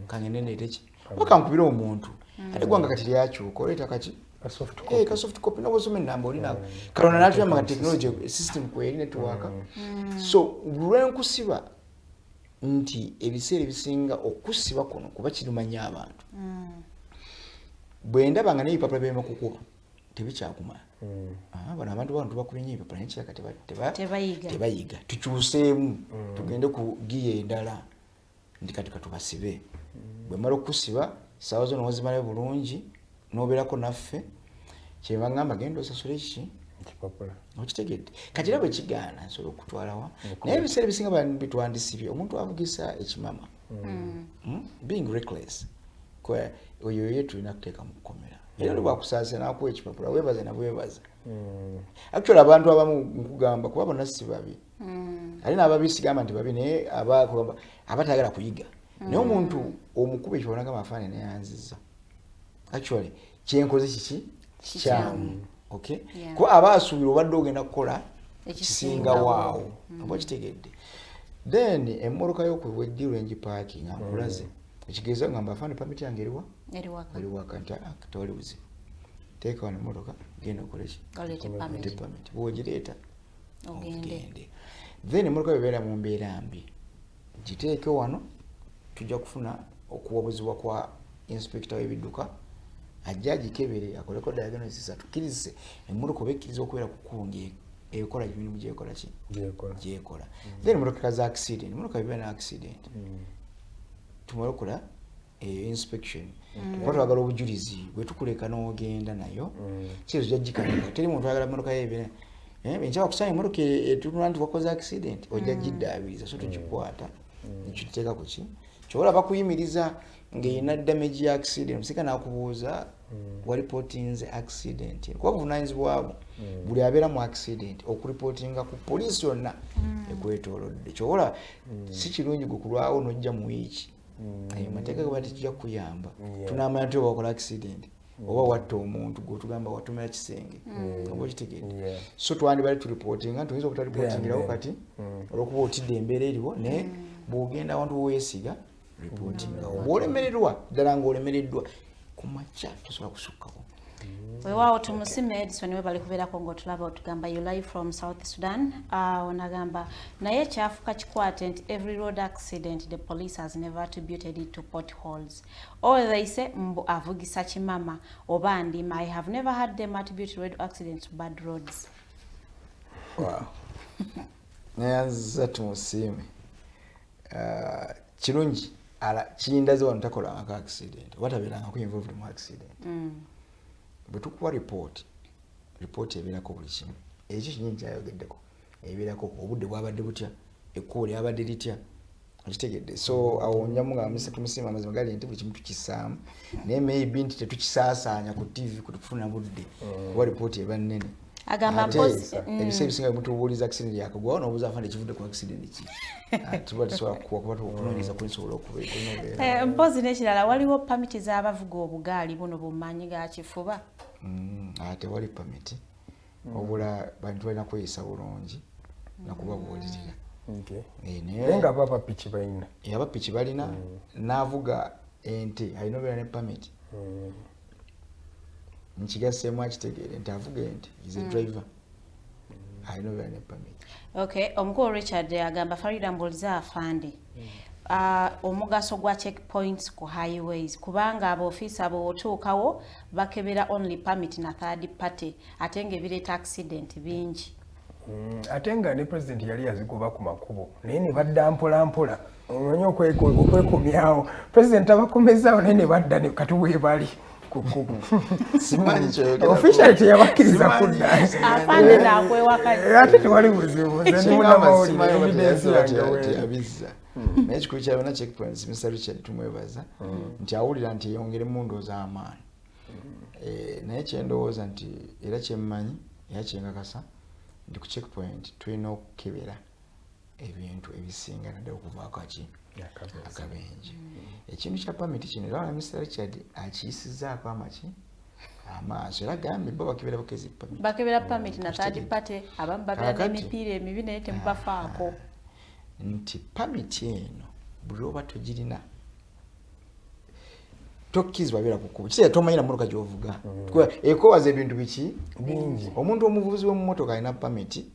kangende ndeete ki, oba kankubire omuntu. Ate eggwanga kati lyakyuka, oleeta kaki? A soft Ka soft copy nobosoma enamba olina. Katonda n'atuyamba nga technology system kweri network. So lwenkusiba nti ebiseera ebisinga okusiba kuno kuba kirumanya abantu. Bwe ndaba nga n'ebipapula byema kukuba tebikyakumala. Ah, bano abantu bano tubakubye nnyo ebipapula naye kiraka Tebayiga. Tebayiga. Tukyuseemu tugende ku giya endala nti kati katubasibe. Bwe mala okusiba, saawa zo nowazimalayo bulungi nobeerako naffe. Kyeva ngamba genda osasule ki ekipapula. Okitegedde? Kati era bwe kigaana, nsobola okutwalawa, naye ebiseera ebisinga bitwandisibye omuntu avugisa ekimama, Being reckless. Oyo ye tulina kuteeka mu kkomera. Era oli bwakusaasira n'akuwa ekipapula, weebaza na bwebaza. Actually, abantu abamu nkugamba, kuba bonna si babi, ate n'ababi sigamba nti babi, naye kugamba abatayagala kuyiga. Naye omuntu omukuba ekipapula nagamba, "Afaane neyanziza, actually kyenkoze kiki kikyamu." Okay? Kuba aba asuubira obadde ogenda kukola ekisingawo. Kisingawaawo, oba kitegedde? Then emmotoka yokweddirwa engi nga nkulaze ekigeza, ngamba, "Afaane, pamiti yange eriwa?" Eri waka. Eri waka. Nti, "Ah, tewali buzibu, teeka wano emmotoka, genda okole ki? Oleete Oleete permit. Permit." Bw'ogireeta, ogende. Ogende. Then emmotoka bebeera mu mbeera mbi, giteeke wano, tujja kufuna okuwabuzibwa kwa inspector w'ebidduka, ajja agikebere, akoleko diagnosis, atukkirize emmotoka oba ekkiriza okubeera ku kkubo ng'ekola emirimu gyekola ki? Gyekola. Gyekola. Then emmotoka za accident, emmotoka bibeera ne accident, tumale okukola eyo inspection, kuba twagala obujulizi. Bwe tukuleka n'ogenda nayo, kizo jajjikanika. Teri muntu ayagala mmotoka ye ebeera enkyaba kusanga emmotoka etunula nti wakoze accident, ojja giddaabiriza. So tugikwata nekituteeka ku ki kyobola bakuyimiriza ng'erina damage ya accident. Omusika n'akubuuza, "Waripootinze accident?" Kuba buvunanyizibwabwo buli abeera mu accident okuripootinga ku poliisi yonna ekwetoolodde. Kyobola si kirungi gwe kulwawo n'ojja mu wiiki. Ayo mateeka gaba tekijja kukuyamba. Tunamanya nti oba wakola accident oba watta omuntu, gwe otugamba watomera kisenge, oba okitegedde? Yeah. So twandibale turipootinga nti oyinza obutaripootingirawo kati olwokuba otidde embeera eriwo, naye bw'ogenda awantu weesiga, ripootingawo. Bw'olemererwa ddala ng'olemereddwa, ku makya tosobola kusukkako. Weewaawo, tumusime Edison, we bali kubeerako ng'otulaba. Otugamba you live from South Sudan. Onagamba naye kyafuka kikwate nti every road accident the police has never attributed it to potholes, or they say mbu avugisa kimama oba ndima. I have never had them attribute road accidents to bad roads. Wow. Neyanziza, tumusiime. Kirungi kindaze wano takolangako accident oba tabeerangako involved mu accident. Bwe tukuwa report, report ebeerako buli kimu. Ekyo kinyini kyayogeddeko, ebeerako obudde bwabadde butya, ekkubo lyabadde litya, okitegedde? So awo njamu nga tumusiima. Amazima gali nti buli kimu tukisaamu, naye maybe nti tetukisaasaanya ku TV kutufuna budde, kuba ripooti eba nnene. Agamba Ate ebiseera ebisinga bwemutubuuliza accident yakagwawo, nobuuza afande kivudde ku accident ki? Ah, tuba tusobola kukuwa, kuba okunoonyereza kulisobola okubeera. Mpozi n'ekirala, waliwo pamiti z'abavuga obugaali buno bumanyi ga kifuba? Ah, tewali pamiti, wabula bantu balina kweyisa bulungi nakubabuulirira. Naye nga baba piki balina. Aba piki balina, n'avuga ente alina obeera ne pamiti. Nkigasseemu akitegeere nti avuga ente is a driver, alina obeera ne pamiti. Okay, omukulu Richard agamba, "Farida, mbuuliza afande omugaso gwa checkpoints ku highways, kubanga abaofiisa bw'otuukawo bakebera only permit na third party, ate ng'ebireeta accident bingi." Ate nga ne president yali yazigoba ku makubo, naye ne badda mpola mpola. Omanyi okwekomyawo president abakomezaawo, naye ne badda kati weebali ku kkubo. Simanyi kyoyogera. Officially teyabakkiriza Simanyi. kudda. Afande naakwewakanya. Ate tewali buzibu, nze ndi Kingamba munnamawulire, simanyi oba evidence teyaziba yange weeri. teyabizza, naye ekikulu kya byonna, checkpoints, Mr Richard tumwebaza nti awulira nti eyongeremu ndowooza amaanyi. Naye kyendowooza nti era kyemmanyi era kyenkakasa nti ku checkpoint tulina okukebera ebintu ebisinga, naddala okuvaako aki akabenje. Ekintu kya pamiti kino era Mr Richard akiyisizaako amaki amaaso, era gambye bo bakebera bukezi pamiti. Bakebera permit na third party, abamu babeera Kaakati- n'emipiira emibi naye temubafaako. Nti pamiti eno buli oba togirina tokkirizibwa beera ku kkubo. Kitegeeza tomanyira mmotoka gy'ovuga. Kuba ekwewaza ebintu biki? Bingi. Omuntu omuvuzi w'emmotoka alina pamiti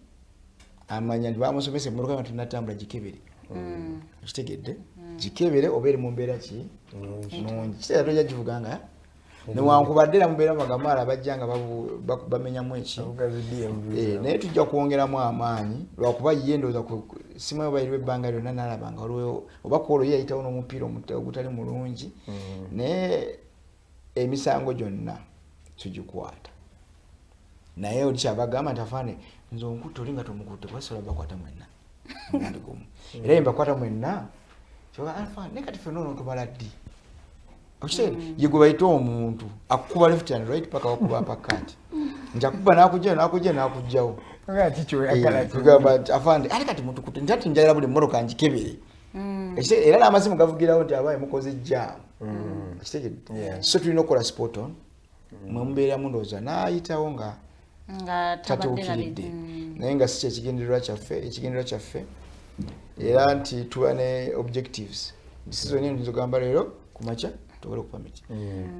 amanya nti bamusomesa emmotoka nga tenatambula gikebere, okitegedde? Gikebere oba eri mu mbeera ki nungi. Kitegeeza tojja givuga nga newankubadde era mubeera magamaala bajja nga bamenyamu eki. Avuga zi DMV. Naye tujja kwongeramu amaanyi, lwakuba ye ndowooza simanyi oba eriwo ebbanga lyonna nalaba nga waliwo oba kwolwo ye yayitawo n'omupiira ogutali mulungi. Naye emisango gyonna tugikwata. Naye oli kyabagamba nti afaane nze onkutte oli nga tomukutte kubasobola bakwata mwenna omulundi gumu. Era ye mbakwata mwenna kyoba afaane naye kati ffenna onootubala ddi? Okitegeera? Ye gwe bayita omuntu akukuba left and right paka wakuba pakati nti akuba n'akugjayo n'akugjayo n'akugjawo. Kugamba nti afande ate kati mutukutte nti ati njagala buli mmotoka ngikebere. Era n'amasimu gavugirawo nti abaye mukoze jaamu. Okitegedde? So tulina okukola spot on. Mwe mubeeramu ndowooza n'ayitawo nga tatuukiridde. Naye nga si kyekigendererwa kyaffe, ekigendererwa kyaffe era nti tuba ne objectives. Season eno nzo gamba leero ku makya tubale okupa miti.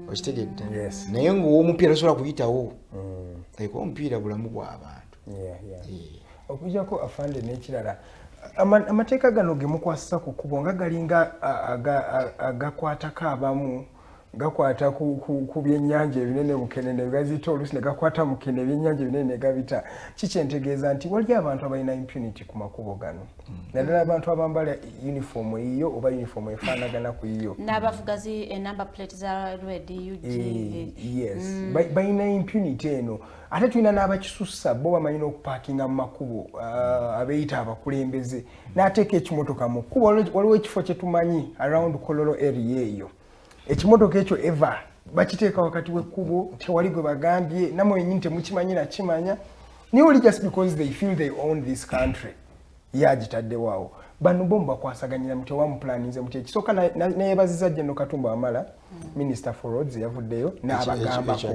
Okitegedde? Naye ng'owomupiira tosobola kuyitawo. Kuba omupiira bulamu bw'abantu. Okujjako afande n'ekirala, amateeka gano ge mukwasisa ku kkubo nga galinga agakwatako abamu, gakwata ku byennyanja ebinene mukene ne gazita oluusi ne gakwata mukene ebyennyanja ebinene ne gabita. Kikyentegeeza nti waliyo abantu abalina impunity ku makubo gano, naddala abantu abambala uniform eyiyo oba uniform efaanagana ku yiyo n'abavuga zi number plate za red UG. Yes, balina impunity eno. Ate tulina n'abakisussa bo bamanyi n'okupaakinga mu makubo, abeeyita abakulembeze n'ateeka ekimotoka mu kkubo. Waliwo ekifo kye tumanyi around Kololo area eyo, ekimotoka ekyo eva bakiteeka wakati w'ekkubo, tewali gwe bagambye, nammwe bennyini temukimanyi nakimanya, naye oli just because they feel they own this country yagitaddewo awo. Bano bo mubakwasaganyira mutya oba mupulaninze mutya? Ekisooka neyebaziza General Katumba Wamala, Minister for Roads, yavuddeyo n'abagambako,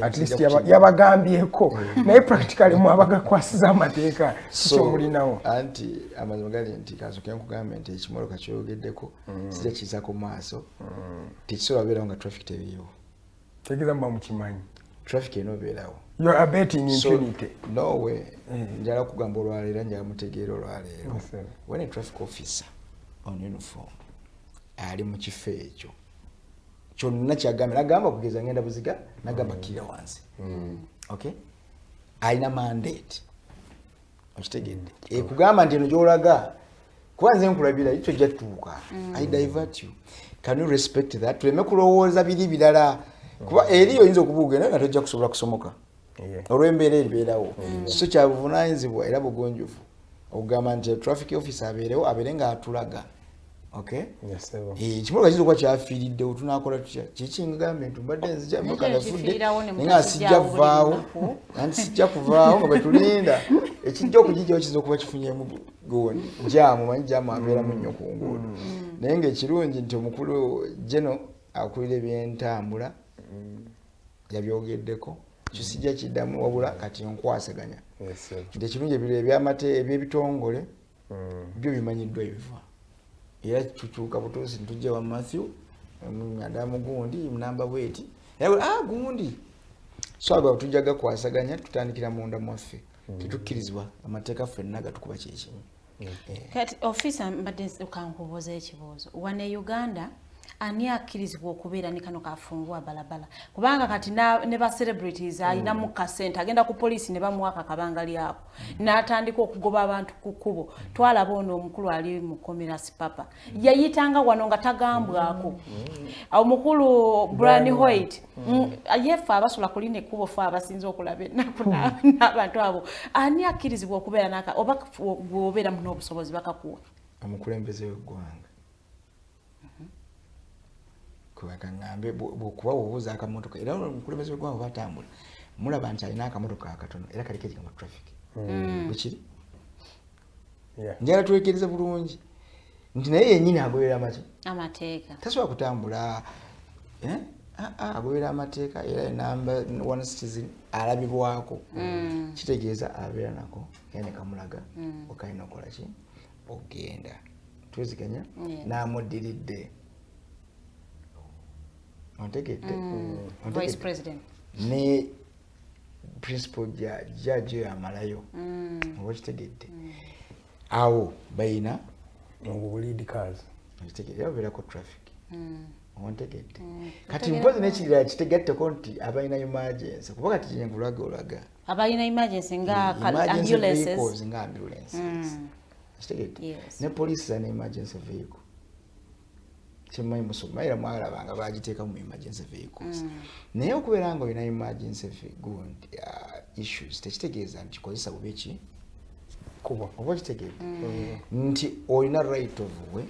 at least yabagambyeko, naye practically mwabagakwasiza amateeka kikyo mulinawo? Anti amazima gali nti kansooke nkugambe nti ekimotoka kyoyogeddeko sijja kiyisaako maaso, tekisobola kubeerawo nga traffic teriiwo. Tegeeza muba mukimanyi. Traffic erina obeerawo. You are abating impunity. No way. Njagala kugamba olwaleero, njagala mutegeere olwaleero. When a traffic officer on uniform ali mu kifo ekyo kyonna kyagambye, nagamba okugeza ngenda Buziga, nagamba kkirira wansi. Okay? Alina mandate. Okitegedde? Ekugamba nti eno gy'olaga, kuba nze nkulabira ekyo ojja tutuuka. I divert you. Can you respect that? Tuleme kulowooza biri birala. Kuba eri oyinza okubuuga naye nga tojja kusobola kusomoka. Olw'embeera eribeerawo. So kya buvunaanyizibwa era bugunjufu okugamba nti traffic officer abeerewo, abeere ng'atulaga. Okay? Ekimotoka kiyinza okuba kyafiiriddewo, tunaakola tutya? Kiki ngambye nti mbadde nzija emmotoka nafudde, naye nga sijja vaawo, anti sijja kuvaawo nga bwe tulinda. Ekijja okugijjawo kiyinza okuba kifunyemu gundi jaamu, manyi jaamu abeeramu nnyo ku nguudo. Naye ng'ekirungi nti omukulu Geno akulira ebyentambula yabyogeddeko, ekyo sijja kiddamu, wabula kati nkwasaganya. Nti ekirungi ebiro eby'ebitongole byo bimanyiddwa ebiva. Era tutuuka butuusi ntujja wa Matthew adamu gundi namba bweti era gundi. So ago tujja gakwasaganya, tutandikira munda mwaffe. Tetukkirizibwa amateeka ffenna gatukuba kyekimu. Kati officer mbadde kankubuuza ekibuuzo. Wano e Uganda ani akkirizibwa okubeera ne kano kafungua balabala? Kubanga kati ne ba celebrities alinamu kasente agenda ku poliisi ne bamuwa akabanga lyako n'atandika okugoba abantu ku kkubo. Twalaba ono omukulu ali mu kkomera Sipapa yayitanga wano nga tagambwako. Omukulu Brian White yefe abasula kulina ekkubo fe abasinze okulaba ennaku n'abantu abo. Ani akkirizibwa okubeera naka oba gwobeeramu n'obusobozi bakakuwa? Omukulembeze w'eggwanga. Kubakangambe bw'okuba obuuza akamotoka era omukulembeze w'eggwanga oba atambula mulaba nti alina akamotoka akatono era kaliko ekigambo traffic. Bwekiri? Njagala twekereze bulungi nti naye yennyini agoberera amateeka. Tasobola kutambula agoberera amateeka era namba one citizen alabibwako. Kitegeeza abeera nako era ne kamulaga okalina okukola ki ogenda. Tweziganya n'amuddiridde. Ontegedde? Vice President. Ne principal judge oyo amalayo. Oba okitegedde? Awo balina lead cars. Okitegedde? Era babeerako traffic. Ontegedde? Kati mpozi n'ekirala kitegatteko nti abalina emergency, kuba kati kye nkulaga olaga. Abalina emergency nga Emergency ambulances. vehicles nga ambulances. Okitegedde? Ne police zalina emergency vehicle. Kyemmanyi musoma era mwalaba nga bagiteeka mu emergency vehicles. Naye okubeera nga olina emergency gundi issues tekitegeeza nti kozesa bubi ki kubo. Oba okitegedde nti olina right of way,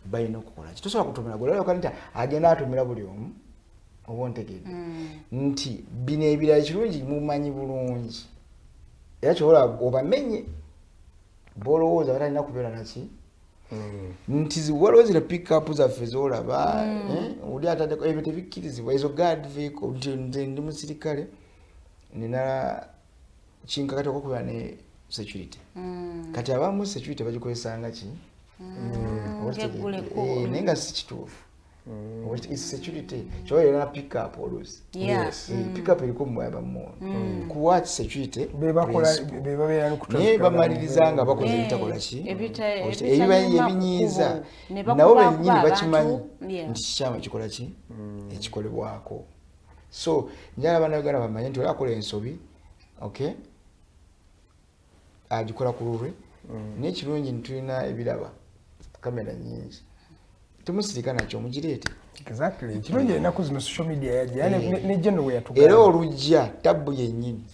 balina okukola ki? Tosobola kutumira gwe nti agenda atumira buli omu. Oba ontegedde nti bino ebirala kirungi mumanyi bulungi, era kyobola obamenye bolowooza batalina kubeera naki nti waliwo zino pickup zaffe zolaba, oli ataddeko ebyo tebikkirizibwa, ezo guard vehicle. Nti nze ndi musirikale, nina kinkakati okubeera ne security. Kati abamu security bagikozesanga ki? Oba okitegedde? Ng'egguleko. Eh, naye nga si kituufu. Oba it's security kyoba era na pickup oluusi. Eh, pickup eriko mumwaba muunu kuwa security Be bakola principle. be babeera ne ku Naye traffic. bamaliriza nga bakoze Eh, ebitakola ki? Ebitanyuma ku Ebinyiiza. kkubo. Ne Nabo bakubakuba bennyini abantu. bakimanyi nti kikyamu ekikola ki ekikolebwako. So njagala Bannayuganda bamanye nti oli akola ensobi, okay, agikola ku lulwe, naye ekirungi nti tulina ebiraba kamera nyingi, temusirika nakyo, mugireete. Exactly, ekirungi ennaku zino social media yajja era ne general we yatugamba. Era olujja tabbu yennyini.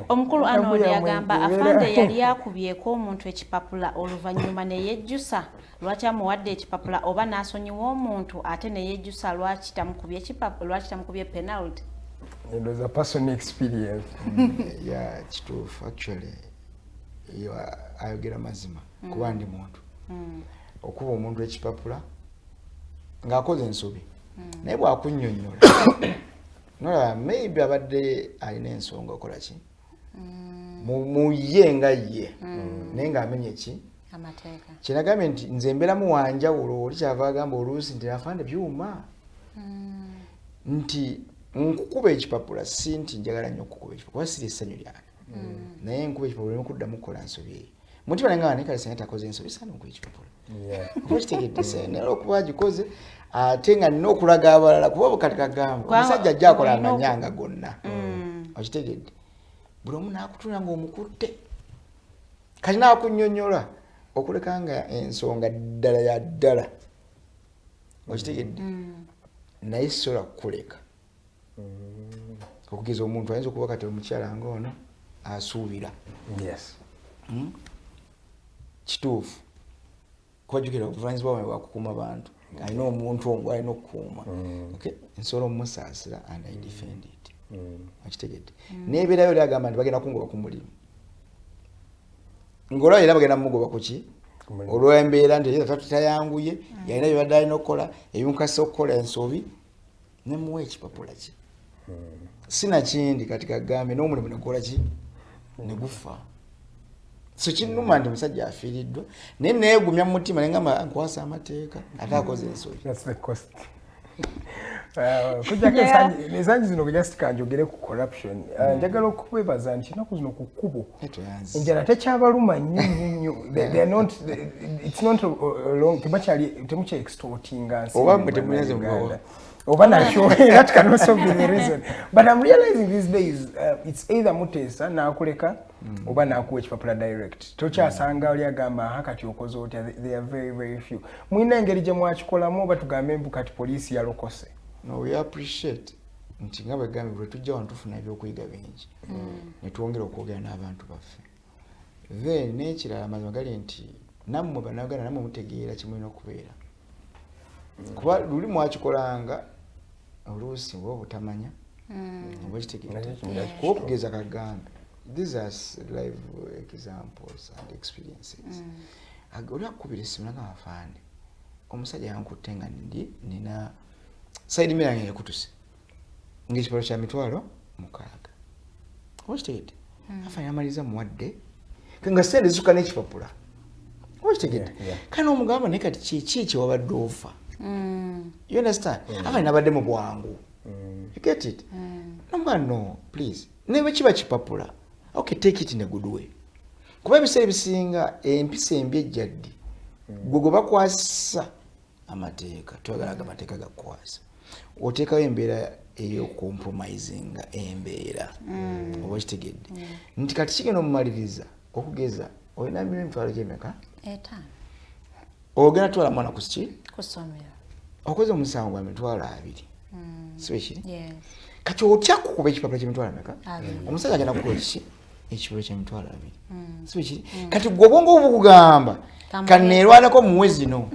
Omukulu Tabu Arnold yammwe yagamba afande yali akubyeko omuntu ekipapula, oluvannyuma ne yejjusa lwaki amuwadde ekipapula, oba n'asonyiwa omuntu ate ne yejjusa lwaki tamukubye ekipapula, lwaki tamukubye penalty. Ndowooza personal experience. Ya, kituufu. Actually yo ayogera mazima, kuba ndi muntu okuba omuntu ekipapula ng'akoze ensobi, naye bw'akunnyonnyola nolaba maybe abadde alina ensonga okola ki mu ye nga ye, naye ng'amenye ki? Amateeka. Kyenagambye nti nze mbeeramu wanjawulo. Oli kyava agamba oluusi nti afande byuma nti nkukuba ekipapula, si nti njagala nnyo okukuba ekipapula kuba siri essanyu lyange, naye nkuba ekipapula nemukuddamu kukola nsobi eyo mutima nange naye kale singa takoze ensobi saana nkuba ekipapula. Oba okitegedde? Naye olwokuba agikoze ate nga nina okulaga abalala, kuba kati kagamba omusajja ajja akola amanyanga gonna, okitegedde? Buli omu n'akutula ng'omukutte, kati n'akunnyonnyola okuleka nga ensonga ddala ya ddala, okitegedde? Naye sobola kukuleka. Okugeza omuntu ayinza okuba kati omukyala ngaono asuubira. Kituufu, kubajjukira obuvunanyizibwa bwawe bwakukuuma bantu, alina omuntu omwo alina okukuuma. Okay, nsobola omumusaasira and I defend it, okitegedde? Nebeerayo oli agamba nti bagenda kungoba ku mulimu, ngaolaba era bagenda mumugoba kuki? Ku mulimu. Olwembeera nti ye tayanguye, yalina byebadde alina okukola ebimukasa okukola ensobi, nemuwa ekipapula ki sinakindi. Kati kagambe n'omulimu negukola ki? Negufa. So kinnuma nti omusajja afiiriddwa, naye neegumya mu mutima nengamba nkwasa amateeka ate akoze ensobi. That's the cost. Kujjako ensangi zino, just kanjogere ku corruption. Njagala okwebaza nti ennaku zino ku kkubo Toyanzi. enjala tekyabaluma nnyo nnyo nnyo. They are not, it's not a long, tebakyali, temukya extortinga nsi Oba mu mmwe temunyaze Uganda. mubawa. Oba nakyo, that can also be the reason, but I'm realizing these days it's either muteesa n'akuleka oba n'akuwa ekipapula direct. Tokyasanga oli agamba, aha, kati okoze otya? They are very very few. Mulina engeri gye mwakikolamu oba tugambe mbu kati poliisi yalokose? No, we appreciate nti nga bwegambye bwe tujja wano tufuna ebyokuyiga bingi ne twongera okwogera n'abantu baffe. Then n'ekirala, amazima gali nti nammwe Bannayuganda nammwe mutegeera kimulina okubeera, kuba luli mwakikolanga oluusi oba obutamanya, oba kitegeera. Kuba okugeza kagambe, these are live examples and experiences. Oli akukubira essimu nagamba, afande omusajja yankutte nga ndi nina side mirror yange yakutuse ng'ekipalo kya 60,000, oba kitegedde? Afande yamaliriza muwadde nga sente zisuka n'ekipapula, oba kitegedde? Kale n'omugamba, naye kati kiki ekyewabadde ofa? You understand? Afande nabadde mu bwangu, you get it? Nomugamba, no, please, ne bwe kiba kipapula, okay, take it in a good way, kuba ebiseera ebisinga empisa embi ejja ddi? Gwe gwe bakwasisa amateeka, twagala aga amateeka gakukwasa, oteekawo embeera ey'okucompromisinga embeera, oba okitegedde nti kati kigenda omumaliriza? Okugeza olina 5,000,000 gyemeka? 5. Ogenda twala mwana ku ki? Ku ssomero. Okoze omusango gwa 20,000. Si bwe kiri? Kati otya kukuba ekipapula ky'emitwalo meka? Omusajja agenda kukuba kiki? Ekipapula ky'emitwalo 20. Si bwe kiri? Kati gwe obwongo bukugamba kaneerwaneko muwe zino.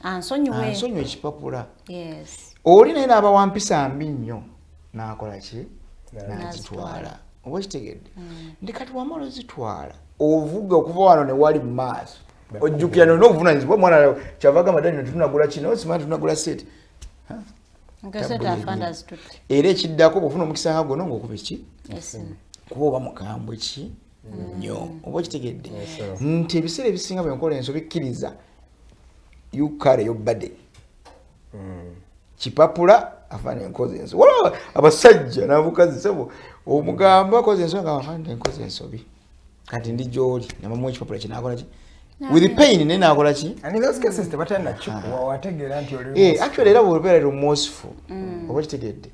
Ansonyiwe. Ansonyiwe ekipapula. Yes. Oli naye n'aba wa mpisa mbi nnyo, n'akola ki? N'azitwala. Oba okitegedde nti kati wamala ozitwala, ovuga okuva wano ne wali mu maaso, ojjukira nolina obuvunanyizibwa. Omwana kyava agamba, "Daddy, tetunagula kino, simanyi tunagula seti." Nga afande azitutte. Era ekiddako, bwofuna omukisa nga guno ng'okuba eki Esimu. Kuba oba mukambwe ki nnyo. Oba okitegedde nti ebiseera ebisinga bwe nkola ensobi, kkiriza, you carry your body kipapula. Afande, enkoze ensobi. Waliwo abasajja n'abukazi, sebo, omugamba akoze ensobi nga, "Afande, enkoze ensobi, kati ndi gy'oli." Namamuwa ekipapula kinakola ki? With pain, naye nakola ki? And in those cases tebatera nakikuwa, wategeera nti oli Eh, actually era bw'obeera remorseful, oba kitegedde,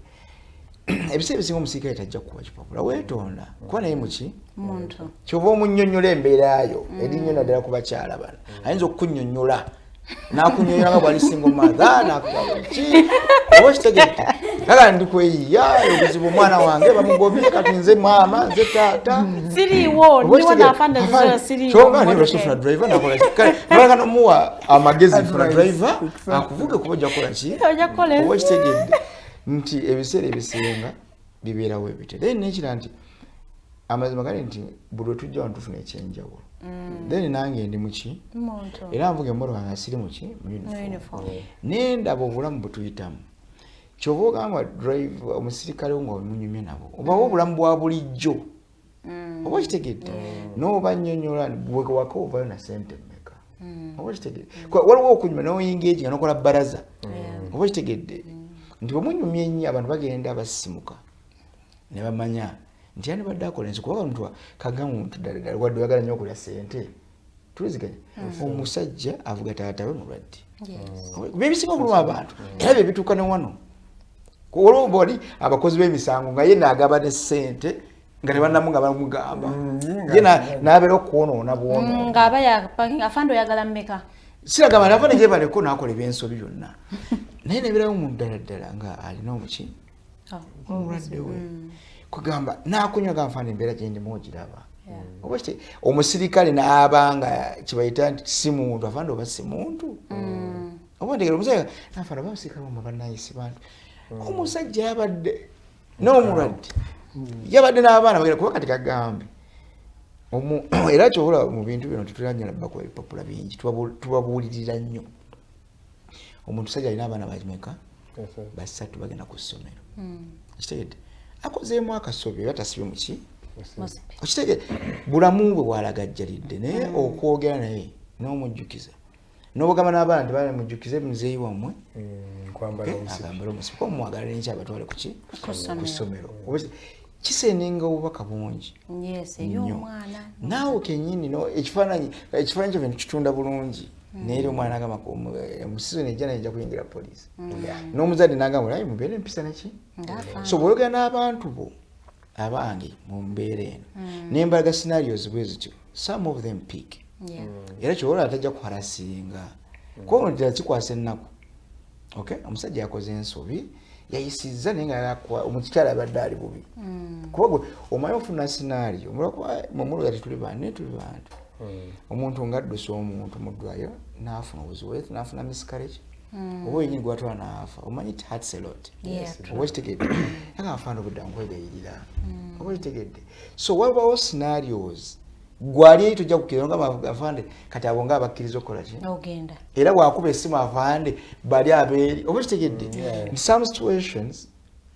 ebiseera ebisinga omusirikale tajja kukuwa kipapula. Weetonda kuba naye muki Muntu. Kyova omunnyonnyola embeerayo eri nnyo, naddala ku bakyala bano. Ayinza okukunnyonnyola, n'akunnyonnyola nga bwali single mother, n'akugamba ki, oba okitegedde, kaka ndi kweyiya obuzibu, omwana wange bamugobye, kati nze maama, nze taata. Siriiwo, ndiwo n'afande zizora siriiwo. Kyonga naye lwaki tofuna driver nakola ki? Kale nolaka nomuwa amagezi, funa Advice. driver akuvuge, kuba ojja kukola ki? Ojja kukola Oba okitegedde nti ebiseera ebisinga bibeerawo ebityo. Then nekira nti amazima gali nti buli lwe tujja wano tufuna ekyenjawulo. Then nange ndi muki? Muntu. Era nvuga emmotoka nga siri muki? Mu uniform. Uniform. Nendaba obulamu bwe tuyitamu. Kyova ogamba drive omusirikale nga omunyumya nabo, obawo obulamu bwa bulijjo, oba okitegedde, n'oba nnyonnyola waka ovayo na sente mmeka, oba okitegedde. Waliwo okunyuma n'oyinga nga nokola baraza, oba okitegedde nti bwe munyumya ennyo, abantu bagenda basisimuka ne bamanya nti yandibadde akola ensi. Kuba muntu kagamba omuntu ddala ddala, wadde oyagala nnyo okulya sente, tuliziganya, omusajja avuga taata we mulwadde. Byebisinga okuluma abantu, era bye bituuka ne wano. Waliwo bali abakozi b'emisango nga ye naagaba ne ssente nga tebannamu nga bamugamba ye n'abeera okwonoona bwonoona. Ng'aba afande oyagala mmeka? Siragamba nava ne gyebaleko n'akola ebyensobi byonna, naye nebeerayo omuntu ddala ddala nga alina omuki omulwadde we, kugamba nakunywa gamba, "Nfa embeera gyendimu ogiraba." Oba omusirikale n'aba nga kibayita nti si muntu, afande oba si muntu, oba ntegera omusajja nafande oba omusirikale omu bannayisi bantu. Omusajja yabadde n'omulwadde, yabadde n'abaana bagenda kuba. Kati kagambe era kyobola mu bintu bino tetulanya bakuba ebipapula bingi, tubabuulirira nnyo. Omuntu sajja alina abaana bameka? Basatu, bagenda ku ssomero. Kitegedde akozeemu akasobi era tasibye muki? Musipi. Okitegedde bulamu bwe bwalagajjalidde, naye okwogera naye n'omujjukiza n'obugamba n'abaana nti, "Baana, mujjukize muzeeyi wammwe kwambala omusipi." Agambala omusipi ko mumwagala nenkya abatwale kuki? Ku ssomero. Ku ssomero. Oba kisendinga obubaka bungi Yes, eri nnyo. omwana. Naawe kenyini no ekifaananyi kyaffe tukitunda bulungi, naye eri omwana nagamba mu season ejja naye ejja kuyingira poliisi, n'omuzadde nagamba, "Olaye mubeere empisa neki." Ng'afaanana. So bw'oyogera n'abantu bo, abange mu mbeera eno nembalaga scenarios bwe zityo, some of them pick. Era kyobola atajja kuharassinga, kuba ddala kikwasa ennaku. Okay, omusajja yakoze ensobi, yayisizza, naye nga omukyala abadde ali bubi. Kuba gwe omanyi ofuna scenario mumuluga tetuli bantu, naye tuli bantu. Omuntu ng'addusa omuntu mu ddwaliro n'afuna obuzibu, n'afuna miscarriage, oba wenyini gwatwala n'afa, omanyi it hurts a lot. Oba okitegedde, aga afaana obudde nkwegayirira, oba okitegedde. So wabawo scenarios gwali eri tojja kukkiriza nga afande. Kati abo nga abakkiriza okukola ki? Ogenda. Era bwakuba essimu, afande bali abeeri, oba okitegedde nti some situations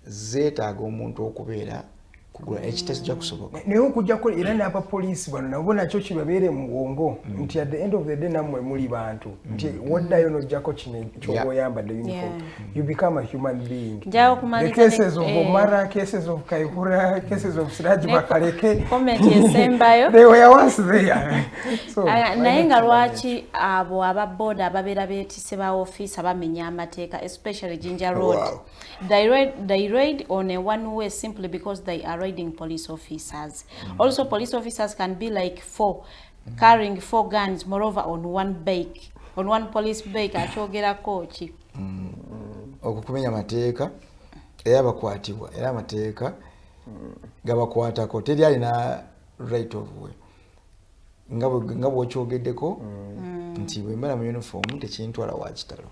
zeetaaga omuntu okubeera kugula ekitasijja kusoboka. Naye okujjako era n'abapoliisi bano nabo nakyo kibabeere mu bwongo nti at the end of the day nammwe muli bantu, nti woddayo n'ojjako kino kyoba oyambadde uniform, you become a human being. Njawo The kumaliza cases of Omara, cases of Kaihura, cases of Siraj Bakaleke, comment esembayo. They were once there. So, Aya, why naye not nga kimanye? Lwaki abo aba boda ababeera beetisse ba ofiisa bamenya amateeka, especially Jinja Road? Wow. They ride on a one way simply because they are riding police officers. Also, police officers can be like four carrying four guns, moreover on one bike, on one police bike. Akyogerako ki? Okwo kumenya mateeka, era bakwatibwa, era amateeka gabakwatako. Teri alina right of way. Nga bw'okyogeddeko nti bwe mbeera mu uniform tekintwala wa kitalo,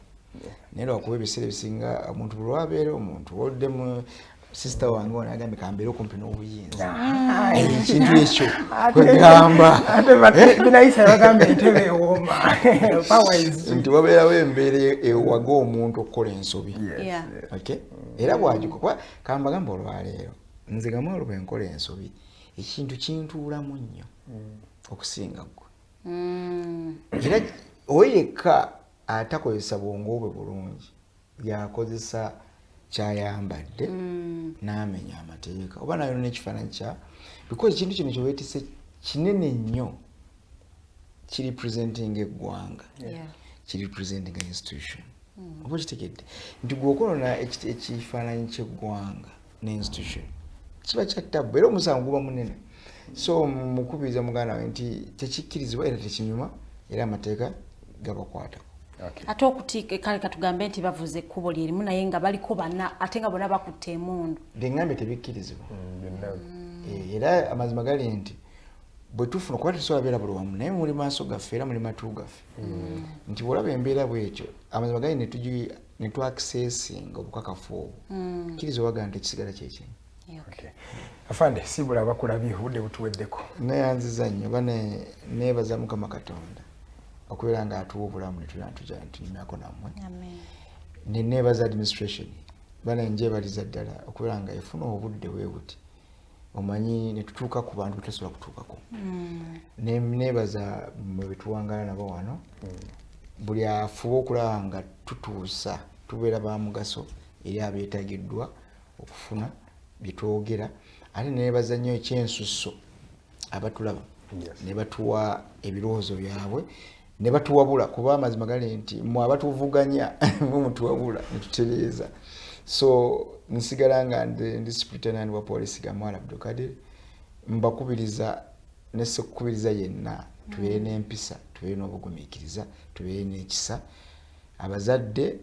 naye lwakuba ebiseera ebisinga omuntu bwe lwabeera omuntu oddemu sister wange ono agambye kambeere okumpi n'obuyinza, ekintu ekyo kwegamba binayisa bagambye entebe ewooma. Power is nti wabeerawo embeera ewaga omuntu okukola ensobi. Okay? Era bwagikola kambagamba olwaleero nze Gamwalo bwe nkola ensobi ekintu kintuulamu nnyo okusinga ggwe. Era oyo yekka atakozesa bwongo bwe bulungi yakozesa kyayambadde n'amenya amateeka oba nayo n'ekifaananyi kya, because ekintu kino kyeweetisse kinene nnyo, kiri presenting eggwanga, kiri presenting institution. Oba okitegedde nti gweokwonona ekifaananyi ky'eggwanga ne institution kiba kya tabbu, era omusango guba munene. So mukubiriza muganda we nti tekikkirizibwa era tekinyuma, era amateeka gabakwatako. Ate okuti kale katugambe nti bavuze ekkubo lyerimu naye nga baliko bana ate nga bonna bakutte emundu. Byeŋŋambye tebikkirizibwa. Era amazima gali nti bwe tufuna kuba tetusobola beera buli wamu, naye muli maaso gaffe era muli matu gaffe, nti bw'olaba embeera bwetyo amazima gali ne twakiseesinga obukakafu obwo, kkiriza obaga nti ekisigala kyekimu. Okay. Afande, sibula abakulabye, obudde butuweddeko. Neyanziza nnyo oba neebaza Mukama Katonda okubeera nga atuwa obulamu ne tubeera tunyumyako nammwe. Ne neebaza administration, bana njebaliza ddala okubeera nga efuna obudde bwe buti, omanyi ne tutuuka ku bantu betusobola kutuukako. Neebaza mmwe betuwangaala nabo wano, buli afuba okulaba nga tutuusa tubeera ba mugaso eri abeetagiddwa okufuna bye twogera. Ate neebaza nnyo ekyensusso abatulaba ne batuwa ebirowoozo byabwe ne batuwabula, kuba amazima gali nti mmwe abatuvuganya mwe mutuwabula ne tutereeza. So nsigala nga ndi superintendent wa poliisi Gamwala Abdulkadir, mbakubiriza ne ssekukubiriza yenna tubeere n'empisa, tubeere n'obugumiikiriza, tubeere n'ekisa. Abazadde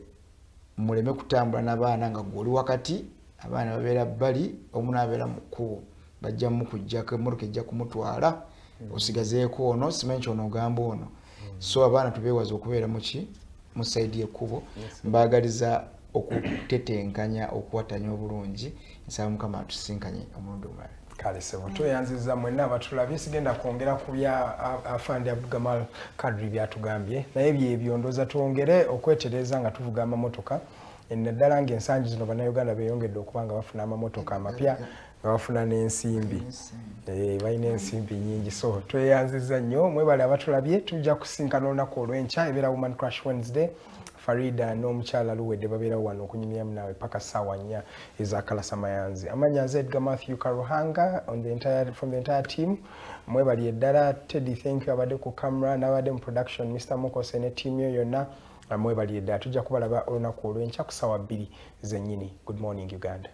muleme kutambula n'abaana nga gwe oli wakati, abaana babeera bbali, omu n'abeera mu kkubo, bajja mukuggyako emmotoka ejja kumutwala, osigazeeko ono, simanyi kyono ogamba ono. So abaana tubeewaze okubeera muki mu sayidi y'ekkubo. Mbaagaliza okutetenkanya, okuwatanya obulungi. Nsaba Mukama atusinkanye omulundi omulala. Kale sebo, tweyanziza mwenna abatulabye. Sigenda kwongera ku bya Afande Abdugamal Kadri byatugambye, naye byebyo ndowooza twongere okwetereza nga tuvuga amamotoka, naddala ng'ensangi zino Bannayuganda beeyongedde okuba nga bafuna amamotoka amapya, nga bafuna n'ensimbi, balina ensimbi nnyingi. So tweyanziza nnyo, mwebale abatulabye. Tujja kusinkana olunaku olw'enkya, ebeera Woman Crush Wednesday. Farida n'omukyala Luwedde babeerawo wano okunyumyamu naawe paka ssaawa 4 ez'akalasamayanzi. Amannya nze Edgar Matthew Karuhanga, from the entire team mwebali eddala. Teddy, thank you, abadde ku camera n'abadde mu production, Mr Mukose ne team yo yonna mwebali eddala. Tujja kubalaba olunaku olw'enkya ku ssaawa 2 zennyini. Good morning Uganda.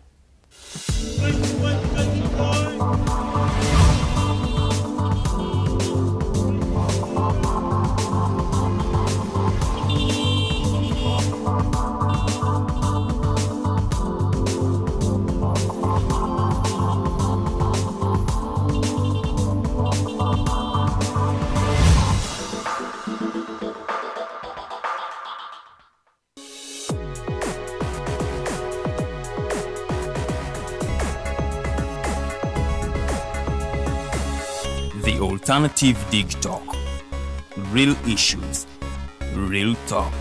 The Alternative Dig Talk. Real issues, real talk.